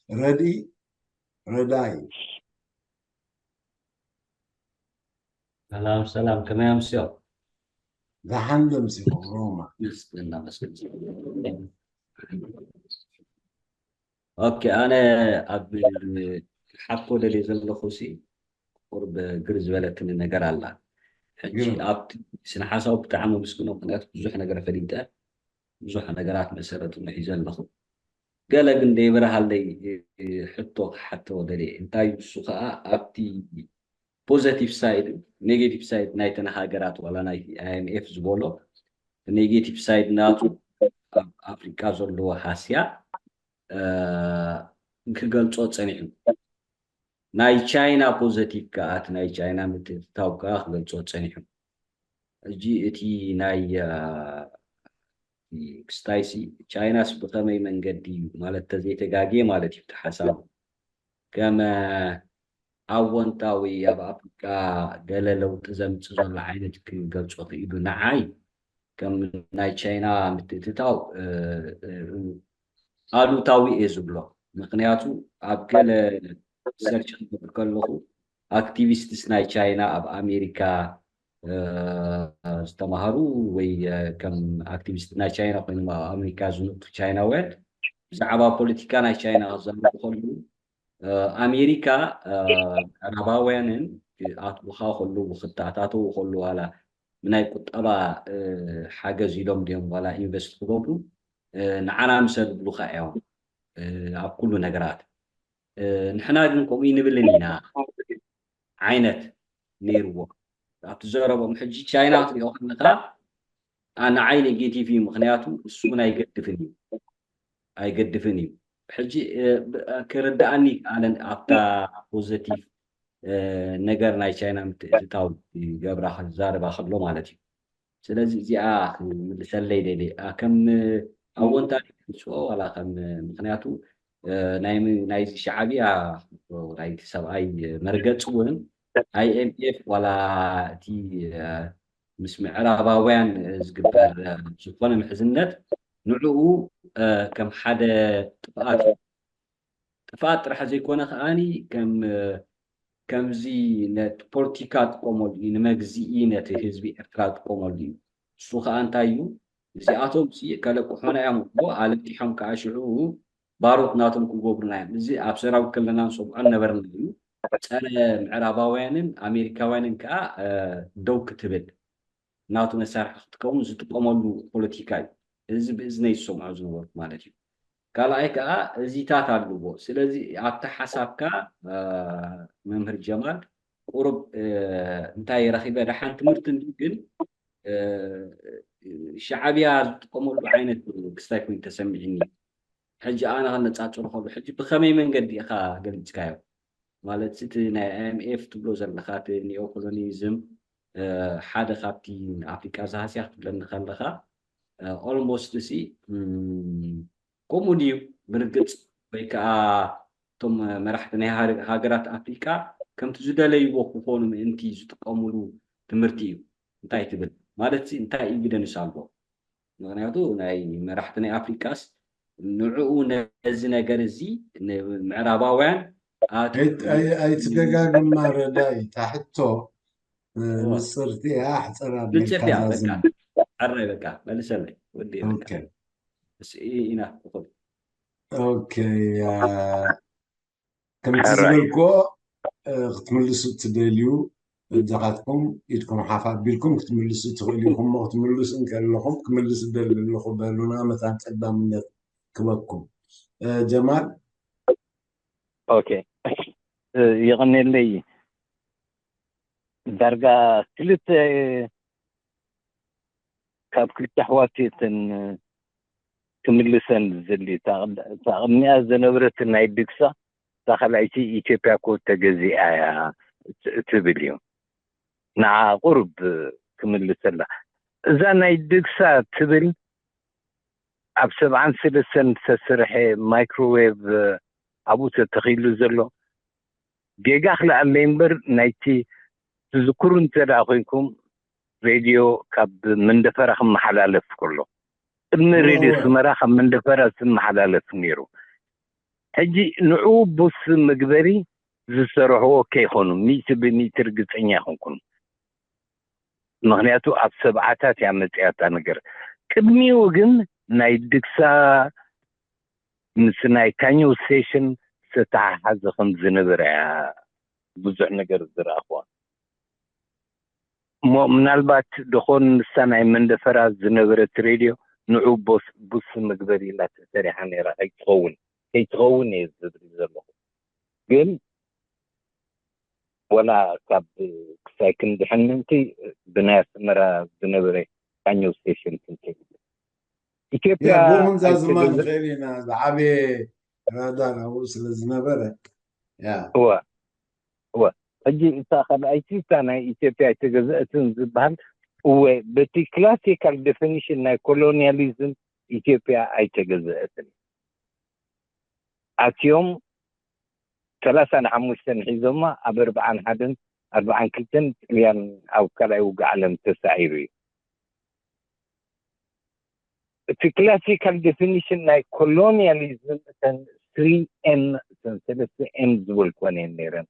ረድኢ ረዳኢ። ሰላም ሰላም፣ ከመይ ኣምስዮም? ደሓን ደምሲኹም ሮማ። ምስግና መስግን። ኦኬ፣ ኣነ ኣብ ሓኮ ደልየ ዘለኹ ሲ ቁርብ ግር ዝበለትኒ ነገር ኣላ። ሕጂ ግር። ኣብቲ ስነ ሓሳቡ ብጣዕሚ ምስግኖ፣ ምክንያቱ ብዙሕ ነገር ፈሊጠ፣ ብዙሕ ነገራት መሰረቱ ሒዘ ኣለኹ። ገለ ግን ደይበርሃለይ ሕቶ ክሓቶ ደልየ። እንታይ እዩ እሱ ከዓ ኣብቲ ፖዘቲቭ ሳይድ፣ ኔጌቲቭ ሳይድ ናይተን ሃገራት ዋላ ናይ ኣይ ኤም ኤፍ ዝበሎ ኔጌቲቭ ሳይድ ናቱ ኣብ ኣፍሪቃ ዘለዎ ሃስያ እ፣ ክገልጾ ጸኒሑ። ናይ ቻይና ፖዘቲቭ ከኣ እቲ ናይ ቻይና ምትእትታው ከኣ ክገልጾ ጸኒሑ። ሕጂ እቲ ናይ እ፣ ክስታይሲ ቻይናስ ብኸመይ መንገዲ እዩ ማለት ተዘይተጋግየ ማለት እዩ እቲ ሓሳቡ ከም ኣወንታዊ ኣብ ኣፍሪቃ ገለ ለውጢ ዘምጽእ ዘሎ ዓይነት ክገልጾ ክኢሉ ንዓይ ከም ናይ ቻይና ምትእትታው እ፣ እ፣ ኣሉታዊ እየ ዝብሎ። ምክንያቱ ኣብ ገለ ሰርች ክገብር ከለኹ ኣክቲቪስትስ ናይ ቻይና ኣብ ኣሜሪካ እ፣ ዝተማሃሩ ወይ እ፣ ከም ኣክቲቪስት ናይ ቻይና ኮይኖም ኣብ ኣሜሪካ ዝነጥፉ ቻይናውያን ብዛዕባ ፖለቲካ ናይ ቻይና ክዛረቡ ከለዉ እ፣ ኣሜሪካ እ፣ ምዕራባውያንን ኣትቡኻ ከለዉ ክተኣታተዉ ከለዉ ዋላ ብናይ ቁጠባ እ፣ ሓገዝ ኢሎም ድዮም ዋላ ኢንቨስት ክገብሩ እ፣ ንዓና ምሰል ብሉኻ እዮም እ፣ ኣብ ኩሉ ነገራት እ፣ ንሕና ግን ከምኡ ይንብልን ኢና ዓይነት ነይርዎ ኣብቲ ዘረቦም። ሕጂ ቻይና ክትሪኦ ከለካ ኣ፣ ንዓይ ኔጌቲቭ እዩ፣ ምክንያቱ እሱ እውን ኣይገድፍን እዩ ኣይገድፍን እዩ። ሕጂ እ፣ ብ- ክርድኣኒ ይከኣለን ኣብታ ፖዘቲቭ እ፣ ነገር ናይ ቻይና ምትእትታው ይገብራ ክዛረባ ከሎ ማለት እዩ። ስለዚ እዚኣ ክምልሰለይ ደልየ ኣ፣ ከም ኣወንታ ክስኦ ዋላ ከም ምክንያቱ እ፣ ናይ ም- ናይዚ ሻዕብያ ናይቲ ሰብኣይ መርገፂ እውን ኣይ ኤም ኤፍ ዋላ እቲ እ፣ ምስ ምዕራባውያን እ፣ ዝግበር እ፣ ዝኾነ ምሕዝነት ንዕኡ እ፣ ከም ሓደ ጥፍኣት እዩ። ጥፍኣት ጥራሕ ዘይኮነ ከኣኒ ከም እ፣ ከምዚ ነቲ ፖለቲካ ጥቀመሉ እዩ፣ ንመግዝኢ ነቲ ህዝቢ ኤርትራ ጥቀመሉ እዩ። እሱ ከዓ እንታይ እዩ? እዚኣቶም ሲ ከለቅሑና እዮም እኮ ኣለቂሖም ከዓ ሽዑ ባሮት ናቶም ክገብሩና እዮም። እዚ ኣብ ሰራዊት ከለና ንሰምዖ ነበርና እዩ። ፀረ ምዕራባውያንን ኣሜሪካውያንን ከዓ እ፣ ደው ክትብል ናቱ መሳርሒ ክትከውን ዝጥቀመሉ ፖለቲካ እዩ። እዚ ብእዝነይ ዝሰምዖ ዝነበርኩ ማለት እዩ። ካልኣይ ከዓ እዚታት ኣለዎ። ስለዚ ኣብቲ ሓሳብካ እ፣ መምህር ጀማል ቁሩብ እ፣ እንታይ ረኺበ ደሓን ትምህርቲ እንዲ ግን እ፣ ሻዕብያ ዝጥቀመሉ ዓይነት ክስታይ ኮይኑ ተሰሚዕኒ። ሕጂ ኣነ ከነፃፅሮ ከሎ ሕጂ ብኸመይ መንገዲ ኢኻ ገሊፅካዮ? ማለት እቲ ናይ ኣይ ኤም ኤፍ ትብሎ ዘለኻ እቲ ኒኦኮሎኒዝም እ፣ ሓደ ካብቲ ንኣፍሪቃ ዝሃስያ ክትብለኒ ከለኻ ኦልሞስት ሲ እም፣ ከምኡ ድዩ ብርግፅ ወይ ከዓ እቶም መራሕቲ ናይ ሃር- ሃገራት ኣፍሪቃ ከምቲ ዝደለይዎ ክኾኑ ምእንቲ ዝጥቀሙሉ ትምህርቲ እዩ እንታይ ትብል ማለት ሲ እንታይ ኤቪደንስ ኣሎ? ምክንያቱ ናይ መራሕቲ ናይ ኣፍሪቃስ ንዕኡ ነዚ ነገር እዚ ንምዕራባውያን ኣት- ኣይት- ኣይ- ኣይትደጋግማ ረዳኢ ታሕቶ እ፣ እዎ። ንፅርቲ እያ ኣሕፀር ንፅርቲ እያ በቃ ኣቢልካ ዕራይ በቃ መልሰለይ ወዲ በቃ ኦኬ እስ- ኢ- ኢና እኹል ኦኬ ያ ከምቲ ሕራይ ዝበልክዎ እ፣ ክትምልሱ እትደልዩ በጃኻትኩም ኢድኩም ሓፍ ኣቢልኩም ክትምልሱ ትኽእሉ ኢኹም እሞ ክትምልሱ እንከለኹም ክምልስ እደሊ ኣለኹ በሉና መታን ቀዳምነት ክበኩም እ፣ ጀማል ኦኬ እ፣ የቐኔለይ ዳርጋ ክልተ ካብ ክልተ ኣሕዋት እተን ክምልሰን ዝደሊ እታ ቅድ- እታ ቅድሚኣ ዝነበረት ናይ ድግሳ እታ ካልኣይቲ ኢትዮጵያ እኮ ተገዚኣ እያ ት- ትብል እዩ ንዓ ቁሩብ ክምልሰላ እዛ ናይ ድግሳ ትብል ኣብ ሰብዓን ሰለስተን ዝተሰርሐ ማይክሮዌቭ ኣብኡ ተተኺሉ ዘሎ ጌጋ ክልኣለይ እምበር ናይቲ ትዝክሩ እንተ ደኣ ኮይንኩም ሬድዮ ካብ መንደፈራ ክመሓላለፍ ከሎ ቅድሚ ሬድዮ እወ ስመራ ካብ መንደፈራ ዝመሓላለፍ ነይሩ ሕጂ ንዑ ቡስ መግበሪ ዝሰርሕዎ ከይኾኑ ሚእቲ ብሚእቲ ርግፀኛ ኣይኮንኩን። ምክንያቱ ኣብ ሰብዓታት እያ መፅያ እታ ነገር። ቅድሚኡ ግን ናይ ድግሳ ምስ ናይ ካኞ ስቴሽን ዝተተሓሓዘ ከም ዝነበረ እያ ብዙሕ ነገር ዝረኣኽዋ። እሞ ምናልባት ደኾን ንሳ ናይ መንደፈራ ዝነበረት ሬድዮ ንዑ ቦስ ቡስ መግበሪ ኢላ ተሰሪሓ ነይራ ከይትኸውን ከይትኸውን እየ ዝብል ዘለኹ። ግን ወላ ካብ ክሳይ ክንድሕን ምእንቲ ብናይ ኣስመራ ዝነበረ ካኞ ስቴሽን ክንከይድ ኢትዮጵያ ያ ብኡ ክንዛዝማ ኣይተገዘ- ንኽእል ኢና። ዝዓበየ ራዳር ኣብኡ ስለ ዝነበረ ያ እወ እወ። ሕጂ እታ ካልኣይቲ እታ ናይ ኢትዮጵያ ኣይተገዘአትን ዝበሃል እወ፣ በቲ ክላሲካል ዴፊኒሽን ናይ ኮሎኒያሊዝም ኢትዮጵያ ኣይተገዘአትን። ኣትዮም ሰላሳን ሓሙሽተን ሒዞማ ኣብ ኣርብዓን ሓደን ኣርብዓን ክልተን ጥልያን ኣብ ካልኣይ ውግእ ዓለም ተሳዒሩ እዩ። እቲ ክላሲካል ዴፊኒሽን ናይ ኮሎኒያሊዝም እተን ስሪ ኤም እተን ሰለስተ ኤም ዝበልኮን እየን ነይረን።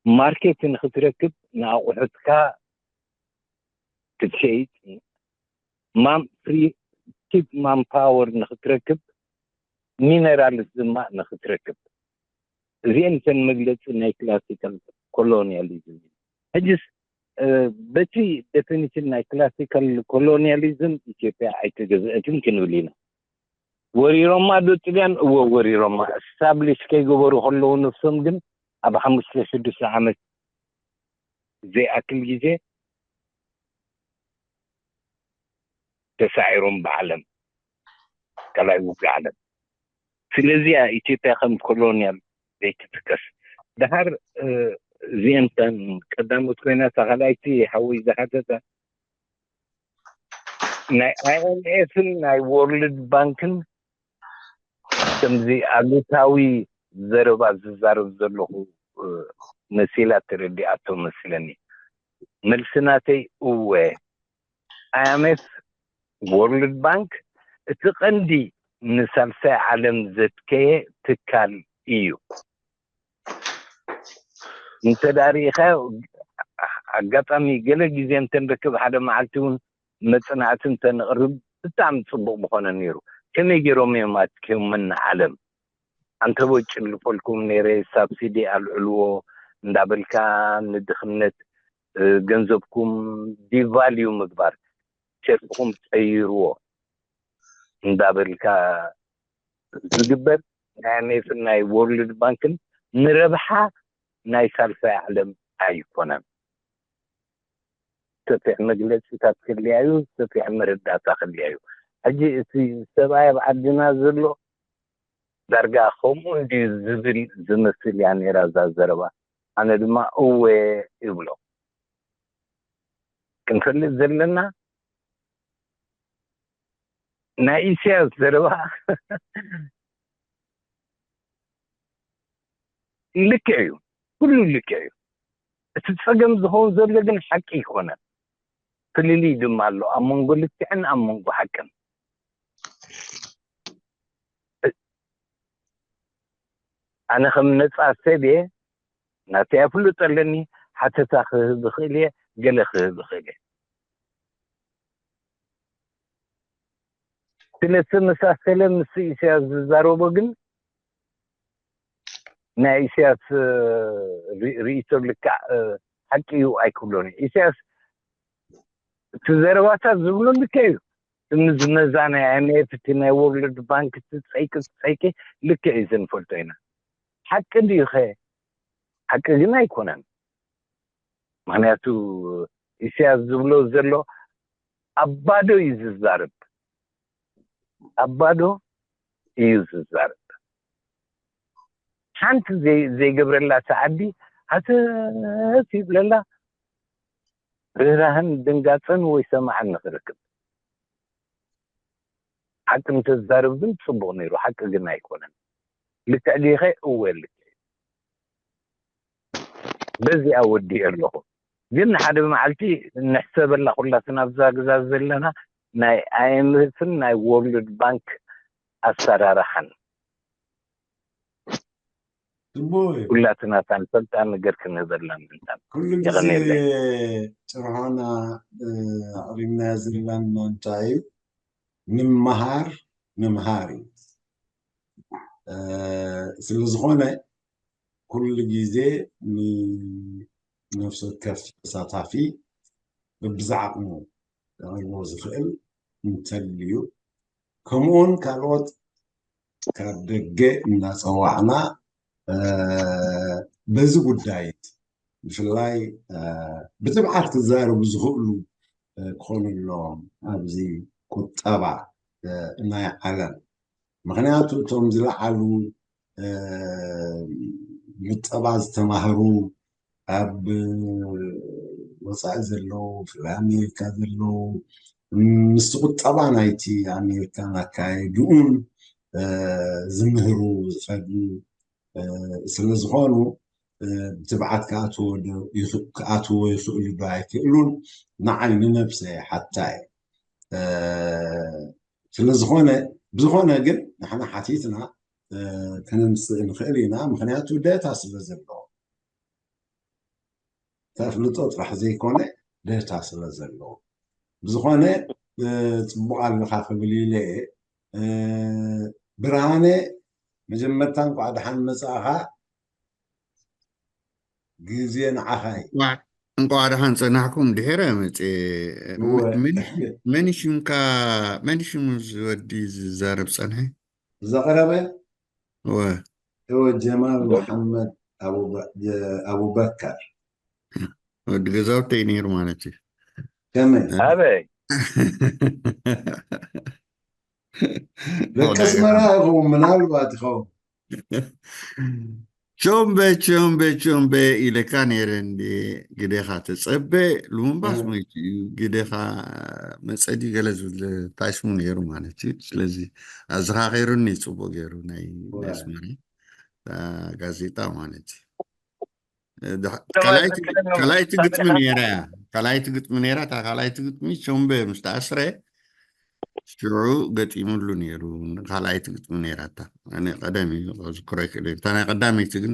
ማርኬት ንክትረክብ ንኣቑሑትካ ክትሸይጥ ማም ፍሪ ቺፕ ማን ፓወር ንክትረክብ ሚነራልስ ድማ ንክትረክብ እዚአን እተን መግለፂ ናይ ክላሲካል ኮሎኒያሊዝም እዩ። ሕጅስ በቲ ዴፊኒሽን ናይ ክላሲካል ኮሎኒያሊዝም ኢትዮጵያ ኣይተገዝአትን ክንብል ኢና። ወሪሮማ ዶ ጥልያን? እወ ወሪሮማ። እስታብሊሽ ከይገበሩ ከለዉ ነብሶም ግን ኣብ ሓሙሽተ ሽዱሽተ ዓመት ዘይኣክል ግዜ ተሳዒሮም ብዓለም ካልኣይ ውግእ ዓለም። ስለዚያ ኢትዮጵያ ከም ኮሎኒያል ዘይትጥቀስ። ደሓር እዚአን ቀዳሞት ኮይና እታ ካልኣይቲ ሓወይ ዝሓተታ ናይ ኣይኤምኤፍን ናይ ወርልድ ባንክን ከምዚ ኣሉታዊ ዘረባ ዝዛረብ ዘለኹ መሲላ ተረዲኣቶ መስለኒ። መልሲ ናተይ እወ። ኣይኤምኤፍ፣ ወርልድ ባንክ እቲ ቀንዲ ንሳልሳይ ዓለም ዘትከየ ትካል እዩ። እንተዳ ርኢኻዮ ኣጋጣሚ ገለ ግዜ እንተንረክብ ሓደ መዓልቲ እውን መፅናዕቲ እንተንቕርብ ብጣዕሚ ፅቡቕ ምኾነ ነይሩ። ከመይ ገይሮም እዮም ኣትኪዮመን ንዓለም? ኣንተቦ ጭልፈልኩም ነይረ ሳብሲዲ ኣልዕልዎ እንዳበልካ ንድኽነት ገንዘብኩም ዲቫልዩ ምግባር ሸርፍኹም ቀይርዎ እንዳበልካ ዝግበር ናይ ኣይኤምኤፍን ናይ ወርልድ ባንክን ንረብሓ ናይ ሳልሳይ ዓለም ኣይኮነን። ሰፊሕ መግለፂታት ክልያዩ ሰፊሕ መረዳእታ ክልያዩ። ሕጂ እቲ ሰብኣይ ኣብ ዓድና ዘሎ ዳርጋ ከምኡ እንድዩ ዝብል ዝመስል እያ ነይራ እዛ ዘረባ። ኣነ ድማ እወ ይብሎ። ክንፈልጥ ዘለና ናይ ኢሳያስ ዘረባ ልክዕ እዩ፣ ኩሉ ልክዕ እዩ። እቲ ፀገም ዝኸውን ዘሎ ግን ሓቂ ኣይኮነን። ፍልልይ ድማ ኣሎ ኣብ መንጎ ልክዕን ኣብ መንጎ ሓቅን። ኣነ ከም ነፃ ሰብ እየ፣ ናተይ ኣፍልጦ ኣለኒ። ሓተታ ክህብ እኽእል እየ፣ ገለ ክህብ እኽእል እየ። ስለ ዝተመሳሰለ ምስ ኢሳያስ ዝዛረቦ ግን ናይ ኢሳያስ ርኢቶ ልክዕ ሓቂ እዩ ኣይክብሎን። ኢሳያስ እቲ ዘረባታት ዝብሎ ልክዕ እዩ። ምዝመዛ ናይ ኣይምኤፍ እቲ ናይ ወርልድ ባንክ እቲ ፀይቂ ፀይቂ ልክዕ እዩ ዘንፈልጦ ኢና። ሓቂ ድዩ ኸ? ሓቂ ግን ኣይኮነን። ምክንያቱ ኢሳያስ ዝብሎ ዘሎ ኣብ ባዶ እዩ ዝዛረብ፣ ኣብ ባዶ እዩ ዝዛረብ። ሓንቲ ዘይገብረላ ሰዓዲ ሃተፍ ይብለላ ርህራህን ድንጋፀን ወይ ሰማዕን ንክረክብ። ሓቂ እንተዛርብ ግን ፅቡቅ ነይሩ። ሓቂ ግን ኣይኮነን። ልክዕ ዲኸ? እወ ልክዕ። በዚኣ ወዲእ ኣለኹ። ግን ሓደ መዓልቲ ንሕሰበላ ኩላትና ኣብዛ ግዛ ዘለና ናይ ኣይኤምኤፍን ናይ ወርልድ ባንክ ኣሰራርሓን ጽቡቅ እዩ። ኩላትና እታ ንፈልጣ ነገር ክንህበላ ምእንታን ኩሉ ግዜ የቐንየለይ። ጭርሖና ኣቕሪብናዮ ዘለና እንታይ እዩ? ንምሃር፣ ምምሃር እዩ። ስለ ዝኾነ ኩሉ ግዜ ንነፍሲ ወከፍ ተሳታፊ በብዝዓቕሙ ከቕርቦ ዝኽእል እንተልዩ፣ ከምኡውን ካልኦት ካብ ደገ እናጸዋዕና በዚ ጉዳይ ብፍላይ ብትብዓት ክዛረቡ ዝኽእሉ ክኾኑ ኣለዎም። ኣብዚ ቁጠባ ናይ ዓለም፣ ምኽንያቱ እቶም ዝለዓሉ ቁጠባ ዝተማህሩ፣ ኣብ ወፃኢ ዘለዉ፣ ብፍላይ ኣሜሪካ ዘለዉ፣ ምስቲ ቁጠባ ናይቲ ኣሜሪካን ኣካያይድኡን ዝምህሩ ዝኸዱ ስለ ዝኾኑ፣ ብትብዓት ክኣትዎ ይኽእሉ ዶ ኣይክእሉን ንዓይ ንነብሰ ሓታ እየ። ስለ ዝኾነ፣ ብዝኾነ ግን ንሕና ሓቲትና ከነምፅእ ንኽእል ኢና፣ ምኽንያቱ ደታ ስለ ዘለዎ። ተፍልጦ ጥራሕ ዘይኮነ ደታ ስለ ዘለዎ። ብዝኾነ ጽቡቕ ኣለኻ ክብል ኢለ እየ። ብርሃነ፣ መጀመርታ እንኳዕ ደሓን መጻእኻ። ግዜ ንዓኻ እዩ። እንቋዕ ደሓን ጸናሕኩም። ድሒረ መጽ መን ሽምካ፣ መን ሽሙ ዝወዲ ዝዛረብ ጸንሐ? ዘቕረበ ወ እወ ጀማል መሓመድ ኣቡበከር። ወዲ ገዛውተይ ነይሩ ማለት እዩ። ከመይ ኣበይ ደቂ ኣስመራ ይኸውን፣ ምናልባት ይኸውን። ቾምበ ቾምበ ቾምበ ኢለካ ነይረ እንዴ? ግደኻ ተጸበ። ልሙምባስ ሞይቱ እዩ። ግደኻ መጸዲ ገለ ዝብል ታሽሙ ነይሩ ማለት እዩ። ስለዚ ኣዘኻኺሩኒ ጽቡቅ ገይሩ ናይ ኣስመራ ጋዜጣ ማለት እዩ። ካልኣይቲ ግጥሚ ነይራ እያ። ካልኣይቲ ግጥሚ ነይራ። እታ ካልኣይቲ ግጥሚ ቾምበ ምስ ተኣስረ ሽዑ ገጢሙሉ ነይሩ። ካልኣይቲ ግጥሚ ነይራ እታ። ኣነ ቀደም እዩ ዝክሮ ይክእል። እታ ናይ ቀዳመይቲ ግን፣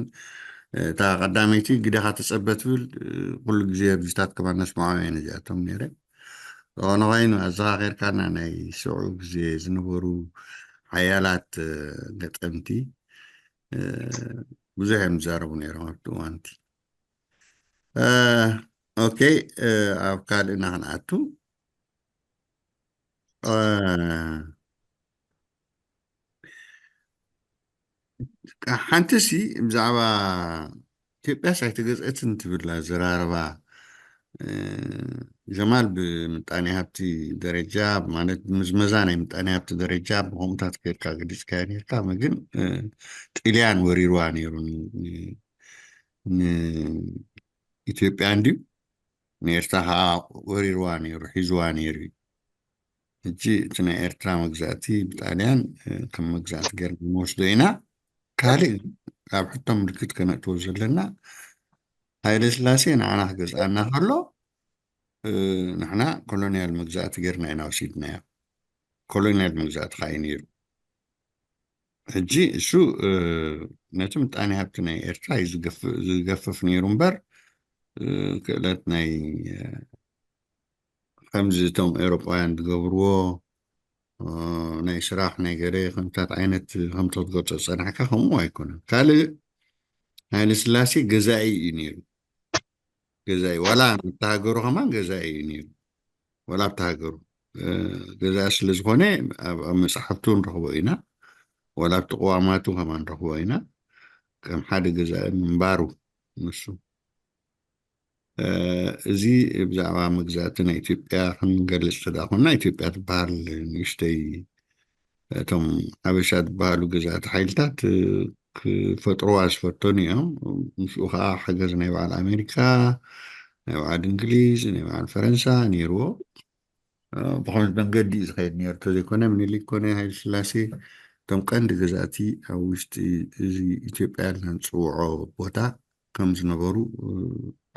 እታ ቀዳመይቲ ግደኻ ተጸበ ትብል፣ ኩሉ ግዜ ኣብዚታት ከማን ነስማዖ እየን እዚኣቶም ነይረ። ዝኾነ ኮይኑ ኣዘኻኺርካና ናይ ሽዑ ግዜ ዝነበሩ ሓያላት ገጠምቲ ብዙሕ እዮም ዝዛረቡ ነይሮም ኣብቲ እዋንቲ። ኦኬ፣ ኣብ ካልእ ኢና ክንኣቱ። ሓንቲ ሲ ብዛዕባ ኢትዮጵያስ ኣይተገዝአትን ትብል ኣዘራርባ ጀማል፣ ብምጣኔ ሃብቲ ደረጃ ማለት ብምዝመዛ ናይ ምጣኔ ሃብቲ ደረጃ ብከምኡታት ጌርካ ገሊፅካዮ ኔርካ። ግን ጥልያን ወሪርዋ ነይሩ ንኢትዮጵያ እንድዩ፣ ንኤርትራ ከዓ ወሪርዋ ነይሩ፣ ሒዝዋ ነይሩ እዩ። ሕጂ እቲ ናይ ኤርትራ መግዛእቲ ብጣልያን ከም መግዛእቲ ጌርና ንወስዶ ኢና። ካልእ ኣብ ሕቶ ምልክት ከነእትዎ ዘለና፣ ሃይለ ስላሴ ንዓና ክገዝኣና ከሎ ንሕና ኮሎኒያል መግዛእቲ ጌርና ኢና ወሲድናዮ። ኮሎኒያል መግዛእቲ ከዓ እዩ ነይሩ። ሕጂ እሱ ነቲ ምጣኔ ሃብቲ ናይ ኤርትራ እዩ ዝገፍፍ ነይሩ እምበር፣ ክእለት ናይ ከምዚ እቶም ኤውሮጳውያን ዝገብርዎ ናይ ስራሕ ናይ ገለ ከምታት ዓይነት ከምቶ ትገልጾ ዝጸናሕካ ከምኡ ኣይኮነን። ካልእ ሃይለ ስላሴ ገዛኢ እዩ ነይሩ። ገዛኢ ዋላ ኣብታ ሃገሩ ከማን ገዛኢ እዩ ነይሩ። ዋላ ኣብታ ሃገሩ ገዛኢ ስለ ዝኾነ ኣብ መጽሓፍቱ ንረኽቦ ኢና። ዋላ ኣብቲ ቅዋማቱ ከማን ንረኽቦ ኢና። ከም ሓደ ገዛኢ ምንባሩ ንሱ እዚ ብዛዕባ መግዛእቲ ናይ ኢትዮጵያ ክንገልጽ ተደኣ ኮንና፣ ኢትዮጵያ ትበሃል ንእሽተይ እቶም ሓበሻ ዝበሃሉ ገዛእቲ ሓይልታት ክፈጥሩዋ ዝፈተኑ እዮም። ምስኡ ከዓ ሓገዝ ናይ በዓል ኣሜሪካ፣ ናይ በዓል እንግሊዝ፣ ናይ በዓል ፈረንሳ ነይርዎ። ብኸምዚ መንገዲ እዩ ዝኸይድ ነይሩ። እንተዘይኮነ ምኒልክ ኮነ ሃይለ ስላሴ እቶም ቀንዲ ገዛእቲ ኣብ ውሽጢ እዚ ኢትዮጵያ ኢልና ንፅውዖ ቦታ ከም ዝነበሩ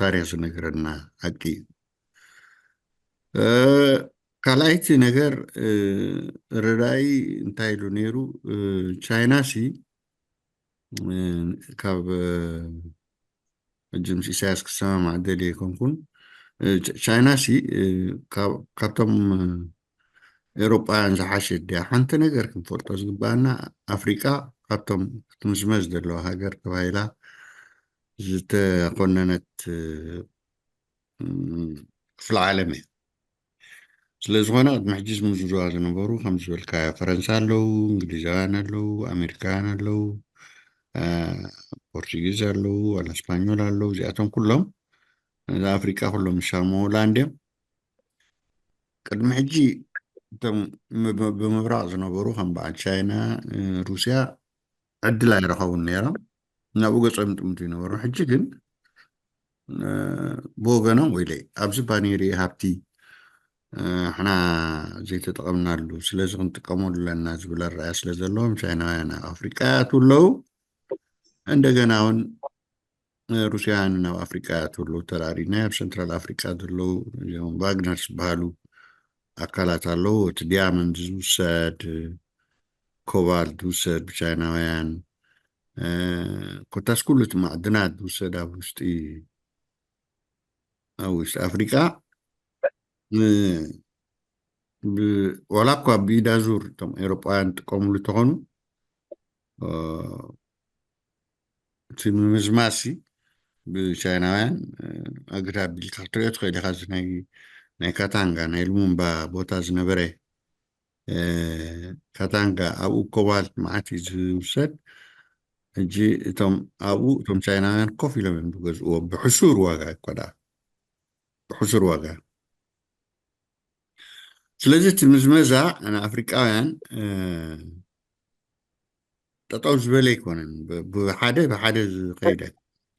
ታሪክ ዝነግረና ሓቂ እዩ። ካልኣይቲ ነገር ረዳኢ እንታይ ኢሉ ነይሩ? ቻይና ሲ ካብ ሕጂ ምስ ኢሳያስ ክሰማማዕ ደልየ ኣይኮንኩን። ቻይና ሲ ካብቶም ኤውሮጳውያን ዝሓሸት ድያ? ሓንቲ ነገር ክንፈልጦ ዝግባኣና፣ ኣፍሪቃ ካብቶም ክትምዝመዝ ዘለዋ ሃገር ተባሂላ ዝተኮነነት ክፍለ ዓለም እያ። ስለ ዝኾነ ቅድሚ ሕጂ ዝምዝምዝዋ ዝነበሩ ከም ዝበልካዮ ፈረንሳ ኣለዉ፣ እንግሊዛውያን ኣለዉ፣ ኣሜሪካውያን ኣለዉ፣ ፖርቹጊዝ ኣለዉ፣ ዋላ ስፓኞል ኣለዉ። እዚኣቶም ኩሎም ነዛ ኣፍሪቃ ኩሎም ዝሻመዉላ እንድዮም። ቅድሚ ሕጂ እቶም ብምብራቕ ዝነበሩ ከም በዓል ቻይና፣ ሩስያ ዕድል ኣይረኸቡን ነይሮም። ናብኡ ገጾም ይጥምቱ ይነበሩ። ሕጂ ግን ብወገኖም ወይለይ ኣብዚ ባኔሪ ሃብቲ ሕና ዘይተጠቐምናሉ፣ ስለዚ ክንጥቀመሉ ኣለና ዝብል ኣረኣያ ስለ ዘለዎም ቻይናውያን ኣብ ኣፍሪቃ ይኣትዉ ኣለዉ። እንደገና እውን ሩስያውያን ናብ ኣፍሪቃ ይኣትዉ ኣለዉ። ተራሪና ኣብ ሰንትራል ኣፍሪቃ ዘለዉ እዚኦም ቫግነር ዝበሃሉ ኣካላት ኣለዉ። እቲ ዲያመንድ ዝውሰድ፣ ኮባልት ዝውሰድ ብቻይናውያን፣ ኮታስ ኩሉ እቲ ማዕድናት ዝውሰድ ኣብ ውሽጢ ኣብ ውሽጢ ኣፍሪቃ ዋላ እኳ ብኢዳ ዙር እቶም ኤውሮጳውያን ጥቀምሉ ተኾኑ፣ እቲ ምምዝማሲ ብቻይናውያን ኣግዳ ቢልካ ክትሪኦ ትኽእል ኢኻ። እዚ ናይ ካታንጋ ናይ ሉሙምባ ቦታ ዝነበረ ካታንጋ ኣብኡ ኮባልት መዓት እዩ ዝውሰድ። ሕጂ እቶም ኣብኡ እቶም ቻይናውያን ኮፍ ኢሎም እዮም ዝገዝእዎ ብሕሱር ዋጋ እኮ ደኣ ብሕሱር ዋጋ። ስለዚ እቲ ምዝመዛ ንኣፍሪቃውያን ጠጠው ዝበለ ኣይኮነን። ብሓደ ብሓደ ዝኸይደ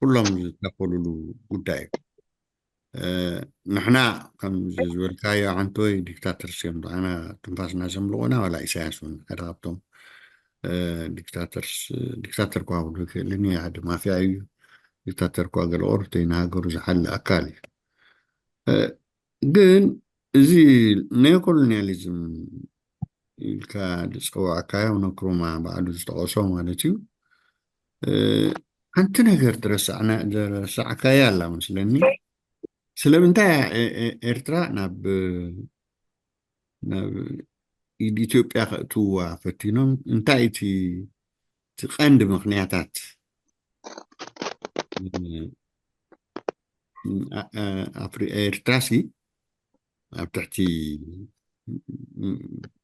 ኩሎም ዝካፈሉሉ ጉዳይ እዩ። ንሕና ከም ዝበልካዮ ዓንተወይ ዲክታተርስ እዮም። ንዓና ትንፋስና ዘምልቑና ዋላ ኢሳያስ እውን ሓደ ካብቶም ዲክታተርስ ዲክታተር ኳ ክብሎ ይክእልን እዩ። ሓደ ማፍያ እዩ። ዲክታተር ኳ ገለ ቁርብተይ ንሃገሩ ዝሓሊ ኣካል እዩ። ግን እዚ ኔኦኮሎኒያሊዝም ኢልካ ዝፀዋዕካዮ ነክሩማ ባዕሉ ዝጠቐሶ ማለት እዩ። ሓንቲ ነገር ዝረሳዕካያ ኣላ መስለኒ። ስለምንታይ ኤርትራ ናብ ናብ ኢድ ኢትዮጵያ ከእትውዋ ፈቲኖም? እንታይ እቲ እቲ ቀንዲ ምኽንያታት ኤርትራ ሲ ኣብ ትሕቲ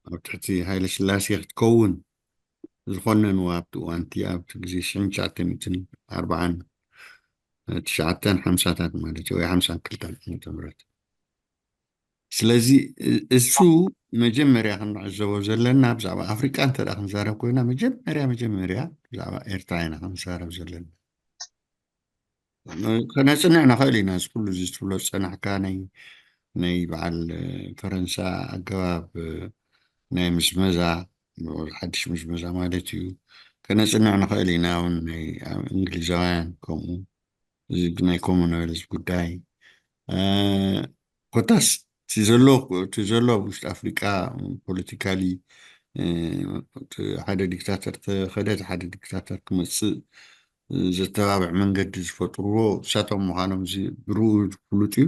ኣብ ትሕቲ ሃይለ ስላሴ ክትከውን ዝኾነንዋ ኣብቲ እዋንቲ ኣብቲ ግዜ ሽሕን ትሽዓተ ሚእትን ኣርባዓን ትሽዓተን ሓምሳታት ማለት እዩ ወይ ሓምሳን ክልተን ዓመተ ምህረት። ስለዚ እሱ መጀመርያ ክንዕዘቦ ዘለና ብዛዕባ ኣፍሪቃ እንተ ክንዛረብ ኮይና መጀመርያ መጀመርያ ብዛዕባ ኤርትራ ኢና ክንዛረብ ዘለና። ከነፅንዕ ንኽእል ኢና። እዚ ኩሉ እዚ ዝትብሎ ዝፀናሕካ ናይ ናይ በዓል ፈረንሳ ኣገባብ ናይ ምዝመዛ ሓድሽ ምዝመዛ ማለት እዩ። ከነፅንዕ ንኽእል ኢና። እውን ናይ እንግሊዛውያን ከምኡ እዚ ናይ ኮመንዌልዝ ጉዳይ ኮታስ እቲ ዘሎ እቲ ዘሎ ኣብ ውሽጢ ኣፍሪቃ ፖለቲካሊ ሓደ ዲክታተር ተኸደ ሓደ ዲክታተር ክመፅእ ዘተባብዕ መንገዲ ዝፈጥርዎ እሳቶም ምዃኖም እዚ ብርኡ ፍሉጥ እዩ።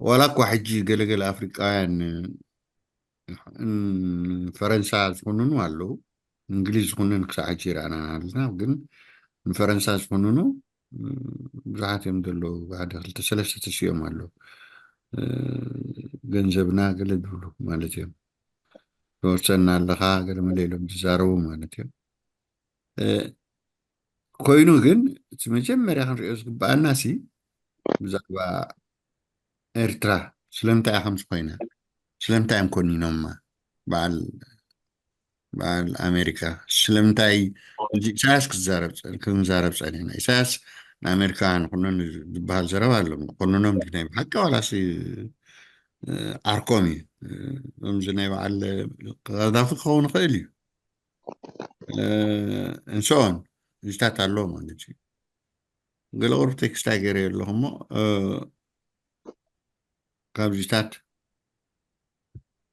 ዋላ እኳ ሕጂ ገለገለ ኣፍሪቃውያን ፈረንሳ ዝኹንኑ ኣለዉ፣ እንግሊዝ ዝኹንን ክሳዕ ሕጂ ይረኣና ኣለና። ግን ንፈረንሳ ዝኹንኑ ብዙሓት እዮም ዘለዉ። ሓደ ክልተ ሰለስተ ተሲኦም ኣለዉ። ገንዘብና ገለ ዝብሉ ማለት እዮም። ተወርሰና ኣለኻ ገለ መለ ኢሎም ዝዛረቡ ማለት እዮም። ኮይኑ ግን እቲ መጀመርያ ክንሪኦ ዝግበኣና ሲ ብዛዕባ ኤርትራ ስለምንታይ እያ ከምዚ ኮይና? ስለምንታይ እዮም ኮኒኖማ? በዓል በዓል ኣሜሪካ ስለምንታይ ሕጂ ኢሳያስ ክዛረብ ጸ- ክንዛረብ ጸኒሕና? ኢሳያስ ንኣሜሪካውያን ንኹንን ዝበሃል ዘረባ ኣሎ። ኮንኖም ድዩ ናይ ብሓቂ ዋላሲ ዓርኮም እዩ? ከምዚ ናይ በዓል ቀዛፊ ክኸውን ይኽእል እዩ። እንስኦን እዚታት ኣሎ ማለት እዩ። ገለ ቁሩብ ቴክስት ኣይገይረዮ ኣለኹ እሞ ካብዚታት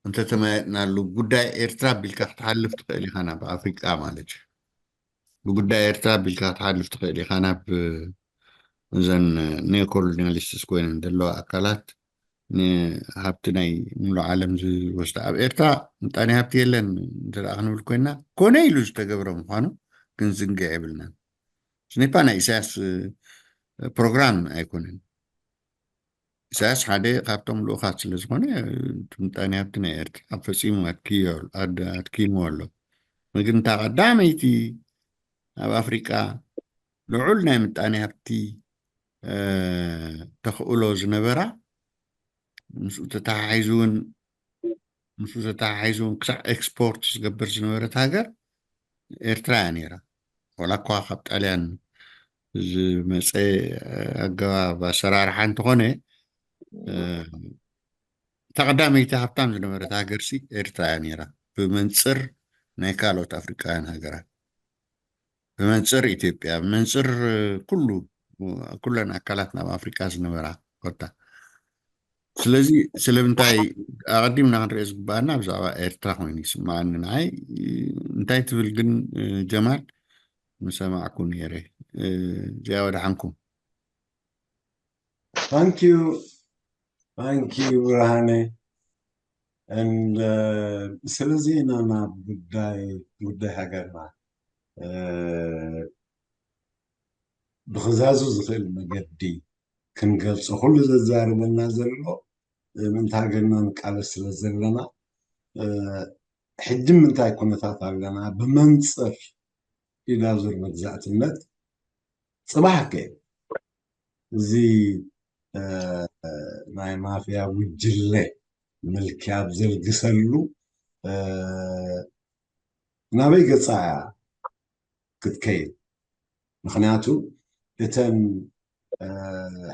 እንተተመያየጥናሉ ጉዳይ ኤርትራ ቢልካ ክትሓልፍ ትኽእል ኢኻ ናብ ኣፍሪቃ ማለት እዩ። ብጉዳይ ኤርትራ ቢልካ ክትሓልፍ ትኽእል ኢኻ ናብ እዘን ኒዮኮሎኒያሊስትስ ኮይነን ዘለዋ ኣካላት ንሃብቲ ናይ ሙሉእ ዓለም ዝወስዳ። ኣብ ኤርትራ ምጣኔ ሃብቲ የለን እንተ ደኣ ክንብል ኮይና ኮነ ኢሉ ዝተገብረ ምዃኑ ክንዝንግዕ የብልናን። ስኒፓ ናይ ኢሳያስ ፕሮግራም ኣይኮነን። ኢሳያስ ሓደ ካብቶም ልኡኻት ስለ ዝኾነ እቲ ምጣኔ ሃብቲ ናይ ኤርትራ ፈጺሙ ኣድክዮ ኣድኪምዎ ኣሎ። ምግንታ ቀዳመይቲ ኣብ ኣፍሪቃ ልዑል ናይ ምጣኔ ሃብቲ ተኽእሎ ዝነበራ ምስኡ ተተሓሒዙ እውን ምስኡ ተተሓሒዙ እውን ክሳዕ ኤክስፖርት ዝገብር ዝነበረት ሃገር ኤርትራ እያ ነይራ። ዋላ እኳ ካብ ጣልያን ዝመፀ ኣገባብ ኣሰራርሓ እንተኾነ እታ ቀዳመይቲ ሃብታም ዝነበረት ሃገርሲ ኤርትራ እያ ነይራ ብመንፅር ናይ ካልኦት ኣፍሪቃውያን ሃገራት። ብመንፅር ኢትዮጵያ ብመንፅር ኩሉ ኩለን ኣካላት ናብ ኣፍሪቃ ዝነበራ ኮታ። ስለዚ ስለምንታይ ኣቐዲምና ክንሪኦ ዝግባኣና ብዛዕባ ኤርትራ ኮይኑ ይስምዓኒ ንዓይ። እንታይ ትብል ግን ጀማል? ምሰማዕኩ ነይረ። እዚኣ ወደሓንኩም። Thank you. Thank you ብርሃነ። And ስለዚ ኢና ናብ ጉዳይ ጉዳይ ሃገርና ብክዛዙ ዝኽእል መገዲ ክንገልጾ ኩሉ ዘዛርበና ዘሎ ምእንቲ ሃገርና ንቃለስ ስለ ዘለና ሕጂ ምንታይ ኩነታት ኣለና ብመንፅር ኢዳዙር መግዛእትነት ጽባሕ ከ እዚ ናይ ማፍያ ጉጅለ ምልኪ ኣብ ዘልግሰሉ ናበይ ገጻ እያ ክትከይድ? ምክንያቱ እተን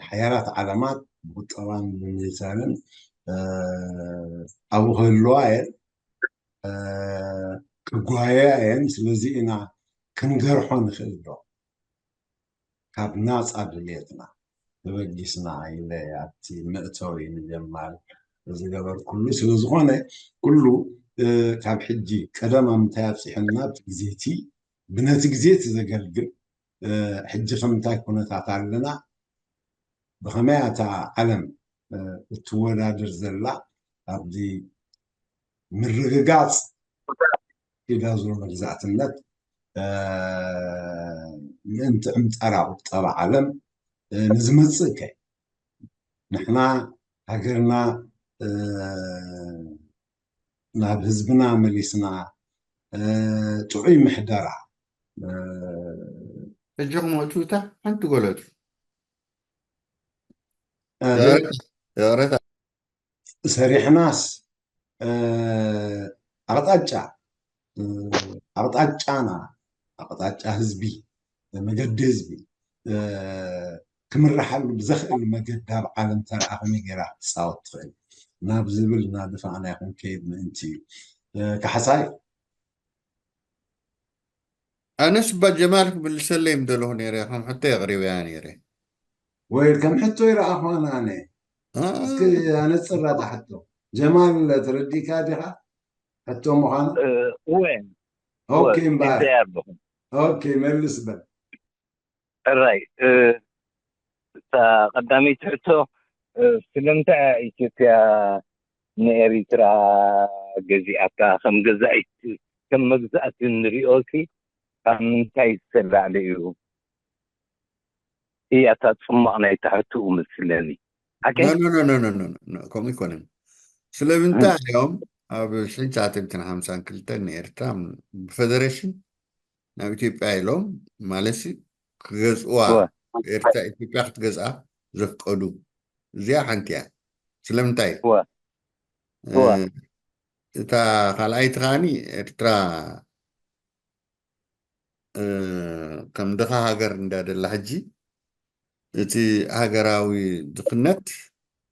ሓያላት ዓለማት ብቁጠባን ብሚሊታርን ኣብኡ ክህልዋ እየን፣ ክጓየያ እየን። ስለዚ ኢና ክንገርሖ ንኽእል ዶ ካብ ናፃ ድልየትና ተበጊስና ኢለ ኣብቲ መእተዊ ንጀማል ዝገበርኩሉ ስለዝኾነ ኩሉ ካብ ሕጂ ቀደም ኣብ ምንታይ ኣብፂሐና ኣብቲ ግዜቲ ብነቲ ግዜቲ ዘገልግል ሕጂ ከምንታይ ኩነታት ኣለና ብኸመይ እታ ዓለም እትወዳደር ዘላ ኣብዚ ምርግጋፅ ኢዳዙር መግዛእትነት ምእንቲ ዕምጠራ ቁጠባ ዓለም ንዝመፅእ ከ ንሕና ሃገርና ናብ ህዝብና መሊስና ጥዑይ ምሕደራ ሕጂ ክመቱ እታ ሓንቲ ጎለቱ ሰሪሕናስ ኣቕጣጫ ኣቕጣጫና ኣቕጣጫ ህዝቢ መገዲ ህዝቢ ክምርሓሉ ብዘኽእል መገዲ ኣብ ዓለም ተረኣ ከመይ ገይራ ክትፃወት ትኽእል ናብ ዝብል እናደፋእና ይኹን ከይድ ምእንቲ እዩ። ካሕሳይ ኣነስ ባ ጀማል ክምልሰለይ ምደለኹ ነይረ ከም ሕቶ የቕሪበያ ነይረ። ወይ ከም ሕቶ ይረኣኹ ኣነ ኣነ እስኪ ኣነፅራ እታ ሕቶ ጀማል ተረዲእካ ዲኻ ሕቶ ምዃኑ እወ ኦኬ እምበኣር ይርዳእ ኣለኹ ኦኬ መልስ በል ሕራይ እታ ቀዳመይቲ ሕቶ ስለምንታይ ኢትዮጵያ ንኤሪትራ ገዚኣታ ከም ገዛኢት ከም መግዛእቲ ንሪኦ ሲ ካብ ምንታይ ዝተላዕለ እዩ እያ እታ ፅማቕ ናይ ታሕትኡ መስለኒ ሓቂ ከምኡ ይኮነን ስለምንታይ እዮም ኣብ ሽሕን ትሽዓተ ሚእትን ሓምሳን ክልተን ንኤርትራ ብፈደሬሽን ናብ ኢትዮጵያ ኢሎም ማለት ክገዝእዋ ኤርትራ ኢትዮጵያ ክትገዝኣ ዘፍቀዱ እዚኣ ሓንቲ እያ ስለምንታይ እታ ካልኣይቲ ከዓኒ ኤርትራ ከም ድኻ ሃገር እንዳደላ ሕጂ እቲ ሃገራዊ ድኽነት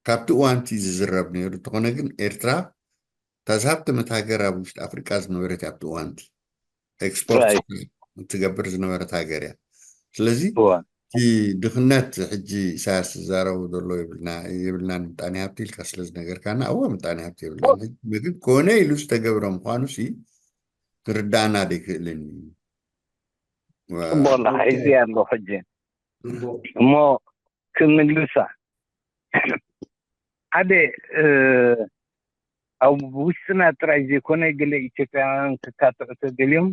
ካብቲ እዋንቲ ዝዝረብ ነይሩ እንተኾነ ግን ኤርትራ እታ ዝሃብተመት ሃገር ኣብ ውሽጢ ኣፍሪቃ ዝነበረት ኣብቲ እዋንቲ ኤክስፖርት ትገብር ዝነበረት ሃገር እያ ስለዚ እቲ ድኽነት ሕጂ ኢሳያስ ዝዛረቡ ዘሎ የብልና ምጣኔ ሃብቲ ኢልካ ስለ ዝነገርካና እወ ምጣኔ ሃብቲ የብልና ግን ኮነ ኢሉ ዝተገብረ ምዃኑ ሲ ክርዳእና ደይክእልን እዩ ጽቡቕ ኣለኻ። ሒዝያ ኣሎ ሕጂ እሞ ክምልሳ ሓደ ኣብ ውሽጥና ጥራይ ዘይኮነ ገለ ኢትዮጵያውያን ክካትዑ ተደልዮም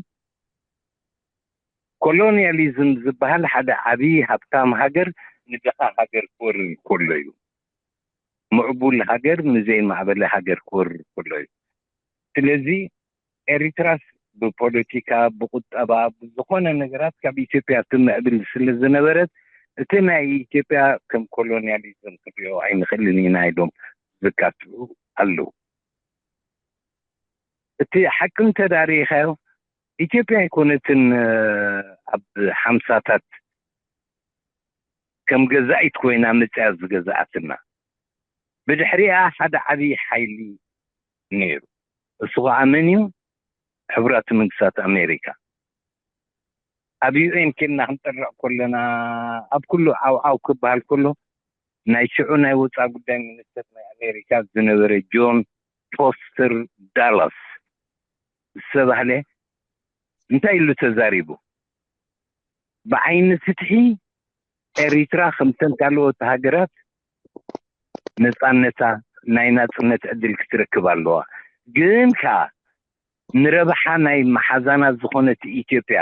ኮሎኒያሊዝም ዝበሃል ሓደ ዓብዪ ሃብታም ሃገር ንድኻ ሃገር ክወርር ከሎ እዩ። ምዕቡል ሃገር ንዘይማዕበለ ሃገር ክወርር ከሎ እዩ። ስለዚ ኤሪትራስ ብፖለቲካ፣ ብቁጠባ፣ ብዝኾነ ነገራት ካብ ኢትዮጵያ ትምዕብል ስለ ዝነበረት እቲ ናይ ኢትዮጵያ ከም ኮሎኒያሊዝም ክንሪኦ ኣይንኽእልን ኢና ኢሎም ዝካትዑ ኣለዉ። እቲ ሓቂ እንተዳሪኻዮ ኢትዮጵያ ኣይኮነትን ኣብ ሓምሳታት ከም ገዛኢት ኮይና መፅያ ዝገዛኣትና። ብድሕሪኣ ሓደ ዓብዪ ሓይሊ ነይሩ። እሱ ከዓ መን እዩ? ሕቡራት መንግስታት ኣሜሪካ። ኣብ ዩ ኤን ኬድና ክንጠርዕ ከለና ኣብ ኩሉ ዓው ዓው ክበሃል ከሎ ናይ ሽዑ ናይ ወፃኢ ጉዳይ ሚኒስትር ናይ ኣሜሪካ ዝነበረ ጆን ፎስተር ዳላስ ዝተባህለ እንታይ ኢሉ ተዛሪቡ? ብዓይኒ ፍትሒ ኤሪትራ ከምተን ካልኦት ሃገራት ነፃነታ ናይ ናፅነት ዕድል ክትረክብ ኣለዋ። ግን ከዓ ንረብሓ ናይ መሓዛና ዝኾነት ኢትዮጵያ